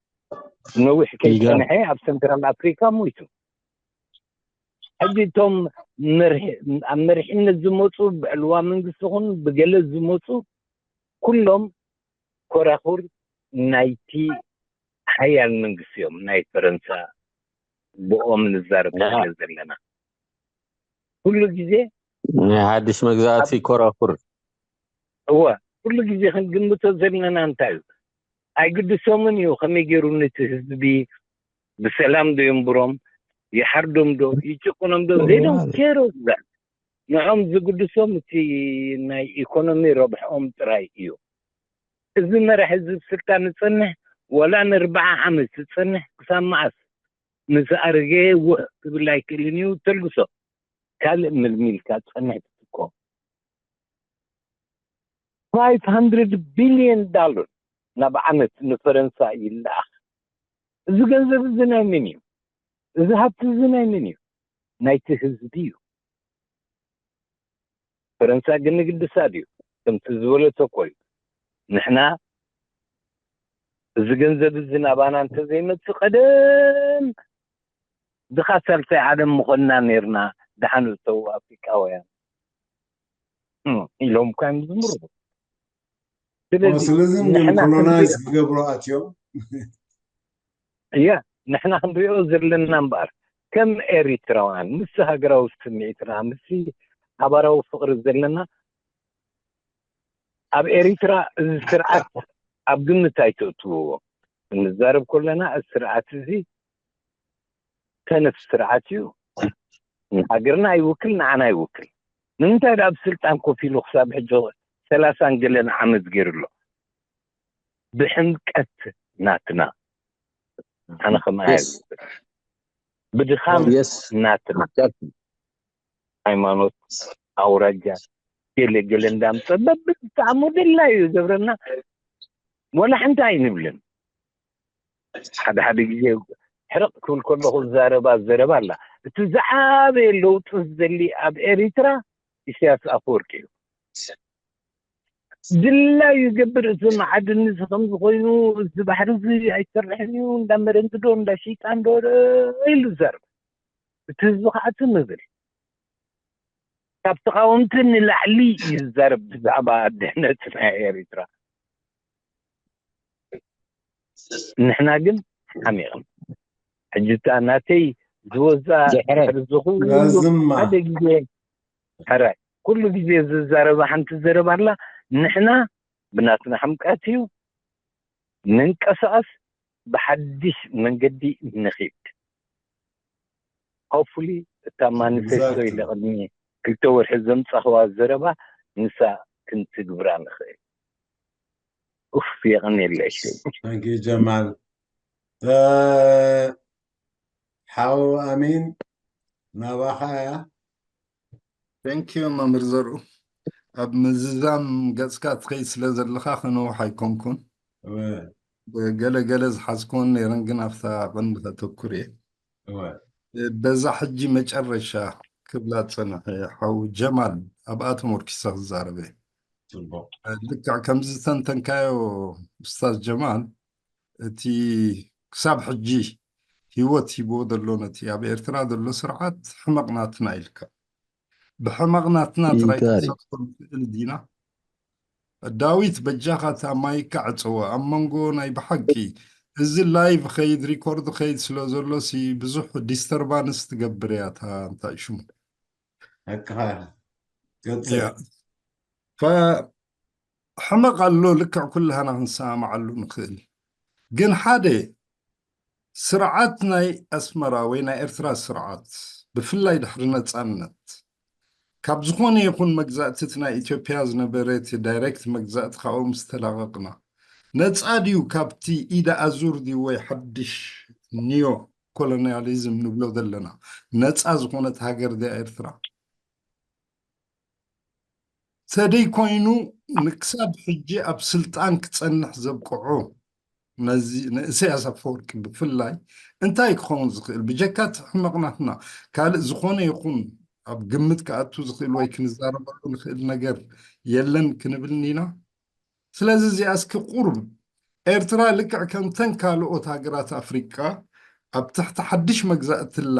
ነዊሕ ይገርም። ከይፀንሐ ኣብ ሰንትራል ኣፍሪካ ሞይቱ ሕጂ እቶም መርሒ- ኣብ መሪሕነት ዝመፁ ብዕልዋ መንግስቲ ኹን ብገለ ዝመፁ ኩሎም ኮራኹር ናይቲ ሓያል መንግስቲ እዮም ናይ ፈረንሳ ብኦም ንዛረብ ያ። ስለ ዘለና ኩሉ ግዜ ናይ ሓድሽ መግዛእቲ ኮራኹር እወ ኩሉ ግዜ ክንግምቶ ዘለና እንታይ እዩ ኣይግድሶምን እዩ ከመይ ገይሩ ነቲ ህዝቢ ብሰላም ዶ የንብሮም ይሓርዶም ዶ ይጭቁኖም ዶ they don't care of that ንዖም ዝግድሶም እቲ ናይ ኢኮኖሚ ረብሕኦም ጥራይ እዩ እዚ መራሒ እዚ ስልጣን ዝፀንሕ ወላ ንርብዓ ዓመት ዝፀንሕ ክሳብ መዓስ ምስ ኣረገ ውህ ክብል ኣይክእልን እዩ ተልግሶ ካልእ ምልሚልካ ፀንሕ ትትኮ five hundred billion dollar ናብ ዓመት ንፈረንሳ ይለኣኽ እዚ ገንዘብ እዚ ናይ ምን እዩ እዚ ሃብቲ እዚ ናይ ምን እዩ ናይቲ ህዝቢ እዩ ፈረንሳ ግን ንግድሳ ድዩ ከምቲ ዝበለቶ እኮ እዩ ንሕና እዚ ገንዘብ እዚ ናባና እንተዘይመፅእ ቀደም ድኻ ሳልሳይ ዓለም ምኾንና ነርና ደሓን ዝተዉ ኣፍሪቃውያን እም፣ ኢሎም እኳ እዮም ዝምርቡ ስለዚ ስለዚ እንዲም ንሕና ኮሎናይዝ ክንሪኦ- ክገብሩ ኣትዮም እያ ንሕና ክንሪኦ ዘለና እምበኣር ከም ኤሪትራውያን ምስ ሃገራዊ ስምዒትና ምስ ሓባራዊ ፍቅሪ ዘለና ኣብ ኤሪትራ እዚ ስርዓት ኣብ ግምት ኣይተእትውዎ እንዛረብ ከለና እዚ ስርዓት እዚ ሰነፍ ስርዓት እዩ ንሃገርና ኣይውክል ንዓና ኣይውክል ንምንታይ ኣብ ስልጣን ኮፍ ኢሉ ክሳብ ሕጂ ሰላሳን ገለን ዓመት ገይሩ ኣሎ ብሕምቀት ናትና፣ ኣነ ከምኣ እየ ዝብል። ብድኻም ናትና፣ ሃይማኖት፣ ኣውራጃ፣ ገለ ገለ እንዳምፀ በብጣዕሙ ድላዩ ይገብረና፣ ወላ ሓንቲ ኣይንብልን። ሓደ ሓደ ግዜ ሕርቕ ክብል ከለኹ ዝዛረባ ዘረባ ኣላ። እቲ ዝዓበየ ለውጢ ዝደሊ ኣብ ኤሪትራ ኢሳያስ ኣፈወርቂ እዩ። ድላዩ ይገብር። እዚ መዓድን እዚ ከምዚ ኮይኑ፣ እዚ ባሕሪ እዚ ኣይሰርሕን እዩ፣ እንዳ መረንግዶ፣ እንዳ ሸይጣን ዶ ኢሉ ይዛረብ። እቲ ህዝቢ ከዓ ትም ይብል። ካብ ተቓወምቲ ንላዕሊ እዩ ዝዛረብ ብዛዕባ ድሕነት ናይ ኤሪትራ። ንሕና ግን ሓሚቕና። ሕጂ እታ ናተይ ዝወዛ ድሕረ ድሕሪ ዝኹሉ ላዝማ። ሓደ ግዜ፣ ሕራይ፣ ኩሉ ግዜ ዝዛረባ ሓንቲ ዘረባ ኣላ። ንሕና ብናትና ሕምቀት እዩ ንንቀሳቐስ፣ ብሓድሽ መንገዲ ንኺድ። ሆፕፉሊ እታ ማኒፌስቶ Exactly. ኢለ ቅድሚ ክልተ ወርሒ ዘምጻኽዋ ዘረባ ንሳ ክንትግብራ ንኽእል። ኡፍ፣ የቐንየለይ። Thank you, ጀማል። እ፣ ሓው ኣሚን፣ ናባኻ እያ። Thank you መምህር ዘርኡ። ኣብ ምዝዛም ገጽካ ትኸይድ ስለ ዘለኻ ከነውሕ ኣይኮንኩን። እወ። ገለ ገለ ዝሓዝኩን ነይረን፣ ግን ኣብታ ቀንዲ ከተኩር እየ። እወ። በዛ ሕጂ መጨረሻ ክብላ ዝጸንሐ ሓው ጀማል ኣብኣ ተመርኪሰ ክዛረበ። ጽቡቕ። ልክዕ ከምዚ ዝተንተንካዮ ኡስታዝ ጀማል፣ እቲ ክሳብ ሕጂ ህይወት ሂብዎ ዘሎ ነቲ ኣብ ኤርትራ ዘሎ ስርዓት ሕመቕ ናትና ኢልካ። ብሕመቕ ናትና ጥራይ ኢንካሪ። ክንሰፍሮ ንኽእል ዲና? ዳዊት በጃኻ እታ ማይካ ዕጸዋ። ኣብ መንጎ ናይ ብሓቂ እዚ ላይቭ ኸይድ ሪኮርድ ኸይድ ስለ ዘሎ ሲ ብዙሕ ዲስተርባንስ ትገብር እያ እታ እንታይ ሽሙ። ሓቅኻ ኢኻ። ቀጽል። እያ። ፈ-፣ ሕመቕ ኣሎ፣ ልክዕ ኩላህና ክንሰማማዓሉ ንኽእል። ግን ሓደ ስርዓት ናይ ኣስመራ ወይ ናይ ኤርትራ ስርዓት፣ ብፍላይ ድሕሪ ነጻነት፣ ካብ ዝኾነ ይኹን መግዛእቲ እቲ ናይ ኢትዮጵያ ዝነበረ እቲ ዳይሬክት መግዛእቲ ካብኡ ምስ ተላቐቕና፣ ነጻ ድዩ ካብቲ ኢደ ኣዙር ድዩ ወይ ሓድሽ ኒዮ ኮሎኒያሊዝም ንብሎ ዘለና? ነጻ ዝኾነት ሃገር ድያ ኤርትራ? ተደይ ኮይኑ ንክሳብ ሕጂ ኣብ ስልጣን ክጸንሕ ዘብቅዖ ነዚ ንእሰያስ ኣፈወርቂ ብፍላይ እንታይ ክኸውን ዝኽእል? ብጀካ እቲ ሕመቕ ናትና ካልእ ዝኾነ ይኹን ኣብ ግምት ክኣቱ ዝኽእል ወይ ክንዛረበሉ ንኽእል ነገር የለን ክንብል ኢና። ስለዚ እዚኣ እስኪ ቁሩብ ኤርትራ ልክዕ ከምተን ካልኦት ሃገራት ኣፍሪቃ ኣብ ትሕቲ ሓድሽ መግዛእትላ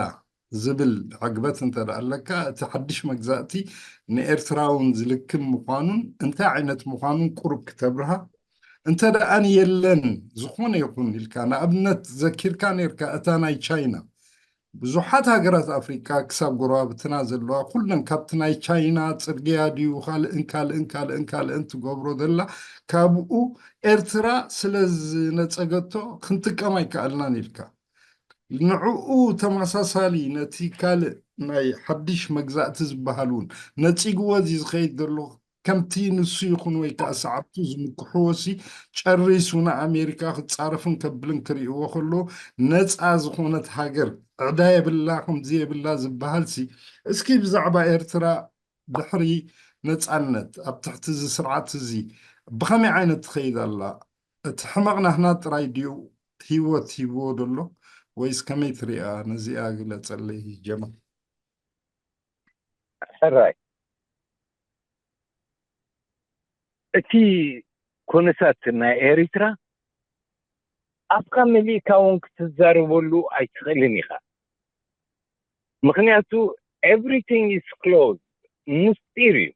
ዝብል ዕግበት እንተ ደኣ ኣለካ፣ እቲ ሓድሽ መግዛእቲ ንኤርትራ እውን ዝልክም ምዃኑን እንታይ ዓይነት ምዃኑን ቁሩብ ክተብርሃ፣ እንተ ደኣ የለን ዝኾነ ይኹን ኢልካ፣ ንኣብነት ዘኪርካ ነይርካ እታ ናይ ቻይና፣ ብዙሓት ሃገራት ኣፍሪቃ ክሳብ ጎረባብትና ዘለዋ ኩለን ካብቲ ናይ ቻይና ጽርግያ ድዩ ካልእን ካልእን ካልእን ካልእን ትገብሮ ዘላ፣ ካብኡ ኤርትራ ስለ ዝነጸገቶ ክንጥቀም ኣይከኣልናን ኢልካ። ንዕኡ ተመሳሳሊ ነቲ ካልእ ናይ ሓድሽ መግዛእቲ ዝበሃል እውን ነጺግዎ እዚ ዝኸይድ ዘሎ ከምቲ ንሱ ይኹን ወይ ከኣ ሰዓብቱ ዝምክሕዎ ሲ ጨሪሱ ንኣሜሪካ ክጻረፍን ከብልን ክርእይዎ ከሎ ነጻ ዝኾነት ሃገር ዕዳ የብላ ከምዚ የብላ ዝበሃል ሲ እስኪ ብዛዕባ ኤርትራ ድሕሪ ነጻነት ኣብ ትሕቲ እዚ ስርዓት እዚ ብኸመይ ዓይነት ትኸይድ ኣላ? እቲ ሕመቕ ናህና ጥራይ ድዩ ህይወት ሂብዎ ዘሎ ወይስ ከመይ ትሪኣ? ነዚኣ ግለጸለይ ጀማል። ሕራይ እቲ ኩነታት ናይ ኤሪትራ ኣፍካ መሊእካ እውን ክትዛረበሉ ኣይትኽእልን ኢኻ። ምኽንያቱ everything is closed፣ ምስጢር እዩ።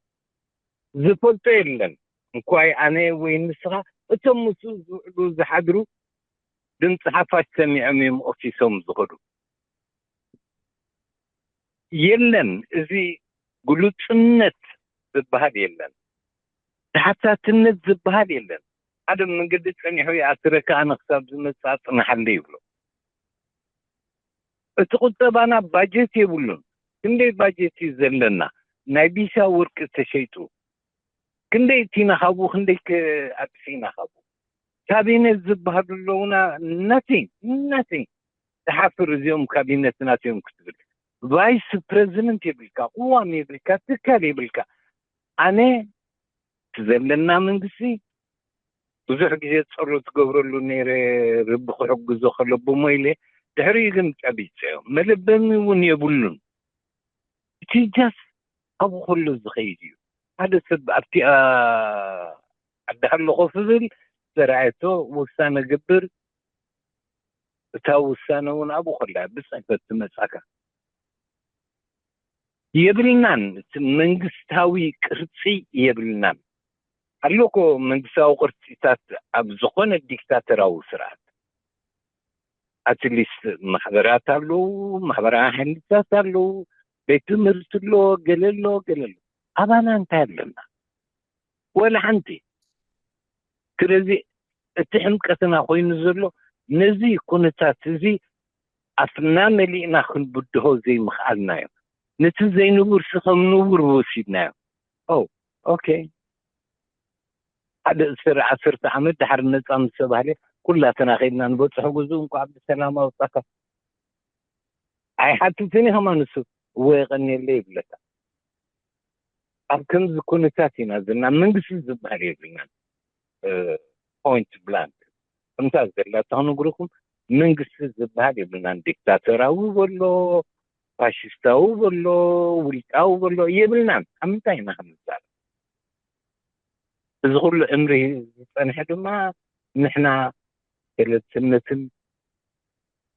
ዝፈልጦ የለን። እንኳይ ኣነ ወይ ንስኻ፣ እቶም ምስኡ ዝውዕሉ ዝሓድሩ ድምፂ ሓፋሽ ሰሚዖም እዮም ኦፊሶም ዝኸዱ። የለን፣ እዚ ግሉጽነት ዝበሃል የለን። ተሓታትነት ዝበሃል የለን። ሓደ መንገዲ ጸኒሑ ይኣስረካ፣ ኣነ ክሳብ ዝመጽእ ጽናሓለይ ይብሎ። እቲ ቁጠባና ባጀት የብሉን። ክንደይ ባጀት እዩ ዘለና? ናይ ቢሻ ወርቂ ተሸይጡ ክንደይ ቲና ካብኡ፣ ክንደይ ከ-፣ ኣጥፊእና ካብኡ። ካቢኔት ዝበሃሉ ኣለውና። Nothing, nothing። ትሓፍር እዚኦም ካቢኔት ናትዮም ክትብል። ቫይስ ፕሬዚደንት የብልካ፣ ቅዋም የብልካ፣ ትካል የብልካ። ኣነ እቲ ዘለና መንግስቲ ብዙሕ ግዜ ጸሎት ትገብረሉ ነይረ፣ ርቢ ክሕግዞ ከሎ ብሞ ኢለ። ድሕሪኡ ግን ቀቢጸዮ። መለበሚ እውን የብሉን። እቲ ጃስ ኣብኡ ከሎ ዝኸይድ እዩ። ሓደ ሰብ ኣብቲ ዓዲ ሃሎ ኮፍ ዝብል ዘርኣየቶ ውሳነ ገብር። እታ ውሳነ እውን ኣብኡ ከላ ብፅሕፈት ትመፃካ። የብልናን። እቲ መንግስታዊ ቅርፂ የብልናን። ኣሎ እኮ መንግስታዊ ቅርፂታት ኣብ ዝኾነ ዲክታተራዊ ስርዓት። ኣትሊስት ማሕበራት ኣለዉ፣ ማሕበራዊ ሓይልታት ኣለዉ፣ ቤት ትምህርቲ ኣሎ፣ ገለ ኣሎ፣ ገለ ኣሎ። ኣባና እንታይ ኣለና? ወላ ሓንቲ። ስለዚ እቲ ሕምቀትና ኮይኑ ዘሎ ነዚ ኩነታት እዚ ኣፍና መሊእና ክንብድሆ ዘይምኽኣልና እዩ። ነቲ ዘይንቡርሲ ከም ንቡር ወሲድናዮ። ኦ፣ ኦኬ። ሓደ እስር ዓሰርተ ዓመት ድሓር ነፃ ምስ ተባህለ ኩላትና ከይድና ንበፅሖ ገዝኡ እንኳዕ ብሰላም ኣውፃካ። ኣይሓትትን እዩ ከማን እሱ። እወ የቐንየለይ ይብለካ። ኣብ ከምዚ ኩነታት ኢና ዘለና። መንግስቲ ዝበሃል የብልናን። ፖይንት ብላንክ። ከምታ ዘላ ተኽንግርኩም መንግስቲ ዝበሃል የብልናን። ዲክታተራዊ በሎ፣ ፋሽስታዊ በሎ፣ ውልቃዊ በሎ የብልናን። ኣብ ምንታይ ኢና ክንዛረብ? እዚ ኩሉ እምሪ ዝጸንሐ ድማ ንሕና ገለልትነትን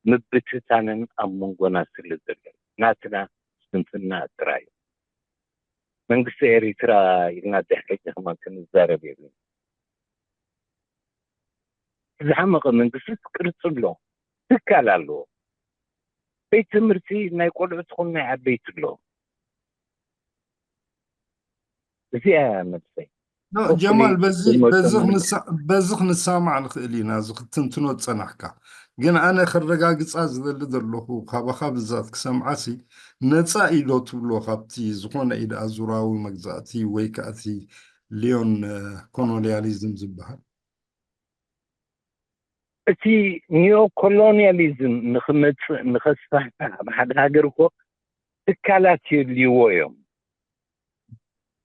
ምብትታንን ኣብ መንጎና ስለ ዘሎ ናትና ስንፍና ጥራይ እዩ። መንግስቲ ኤሪትራ ኢልና ድሕሪ ሕጂ ከማን ክንዛረብ የብልና። ዝሓመቐ መንግስቲ ቅርፂ ኣሎ፣ ትካል ኣለዎ፣ ቤት ትምህርቲ ናይ ቆልዑ ትኹን ናይ ዓበይቲ ኣሎ። እዚኣ እያ መልሰይ። ኖ፣ ሆፕፉሊ ጀማል፣ በዚ ዝመፁ በዚ መንግስቲ ክንሳ- በዚ ክንሳማዕ ንኽእል ኢና፣ እዚ ክትትንትኖ ዝጸናሕካ። ግን ኣነ ከረጋግጻ ዝደሊ ዘለኹ ካባኻ ብዛት ክሰምዓሲ፣ ነጻ ኢዶ ትብሎ ካብቲ ዝኾነ ኢድ ኣዙራዊ መግዛእቲ ወይ ከኣ እቲ ሊዮን ኮሎኒያሊዝም ዝበሃል? እቲ ኒዮ ኮሎኒያሊዝም ንክመፅእ ንከስፋሕፋሕ ኣብ ሓደ ሃገር እኮ ትካላት የድልይዎ እዮም።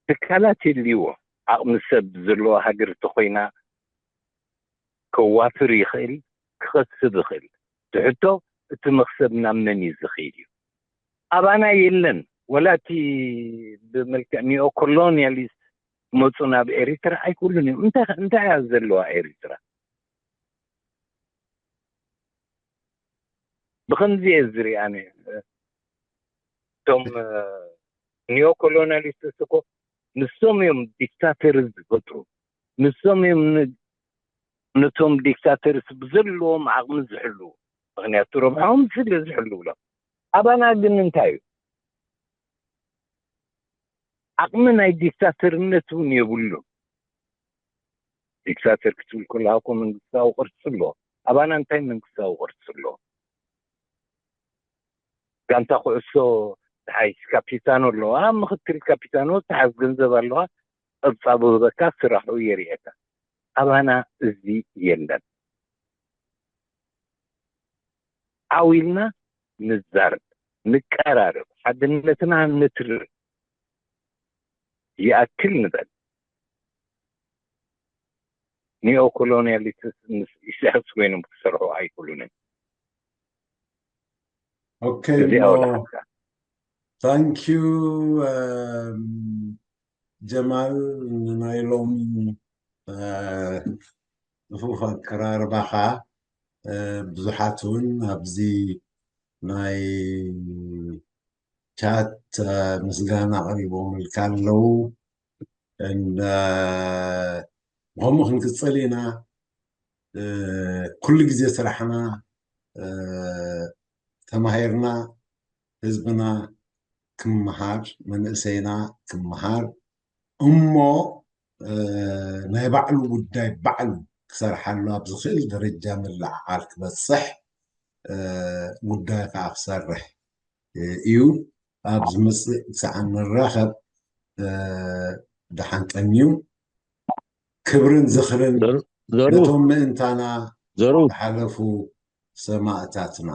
ትካላት የድልይዎ። ዓቕሚ ሰብ ዘለዎ ሃገር እንተኮይና ከዋፍር ይኽእል፣ ክኸስብ ይኽእል። እቲ ሕቶ እቲ መኽሰብ ናብ መን እዩ ዝኽይድ እዩ። ኣባና የለን። ወላ እቲ ብመልክዕ ኒዮ ኮሎኒያሊስት መፁ ናብ ኤሪትራ ኣይክእሉን እዮም። እንታይ እንታይ እያ ዘለዋ ኤሪትራ? ብኸምዚ እየ ዝሪኣ። ኣነ እቶም ኒዮ ኮሎኒያሊስትስ እኮ ንሶም እዮም ዲክታተር ዝፈጥሩ። ንሶም እዮም ን- ነቶም ዲክታተርስ ብዘለዎም ዓቕሚ ዝሕልዉ። ምክንያቱ ረብሓኦም ስለ ዝሕልውሎም። ኣባና ግን እንታይ እዩ? ዓቕሚ ናይ ዲክታተርነት እውን የብሉን። ዲክታተር ክትብል ከለካ እኮ መንግስታዊ ቅርፂ ኣሎ። ኣባና እንታይ መንግስታዊ ቅርፂ ኣሎ? ጋንታ ኩዕሶ ተሓይስ ካፒታኖ ኣለዋ፣ ምክትል ካፒታኖ ተሓዝ ገንዘብ ኣለዋ። ፀብፃቡ ህበካ፣ ስራሑ የርእየካ። ኣባና እዚ የለን። ዓው ኢልና ንዛረብ፣ ንቀራረብ፣ ሓድነትና ንትርር። ይኣክል ንበል። ኒኦ ኮሎኒያሊስት ምስ ኢሳያስ ኮይኖም ክሰርሑ ኣይክእሉን እዮም። ኦኬ እዚኣ እሞ ወላሓንካ ታንኪዩ ጀማል፣ ንናይ ሎሚ ጽፉፍ ኣቀራርባኻ። ብዙሓት እውን ኣብዚ ናይ ቻት ምስጋና ኣቕሪቦምልካ ኣለዉ። ከምኡ ክንቅፅል ኢና። ኩሉ ግዜ ስራሕና ተማሂርና ህዝብና ክምሃር፣ መንእሰይና ክምሃር፣ እሞ ናይ ባዕሉ ጉዳይ ባዕሉ ክሰርሓሉ ኣብ ዝኽእል ደረጃ ምልዕዓል ክበፅሕ፣ ጉዳይ ከዓ ክሰርሕ እዩ። ኣብ ዝመፅእ ሰዓት ንራኸብ። ደሓን ቀንዩ። ክብርን ዝኽርን ዘሩ ነቶም ምእንታና ዘሩ ዝሓለፉ ሰማእታትና።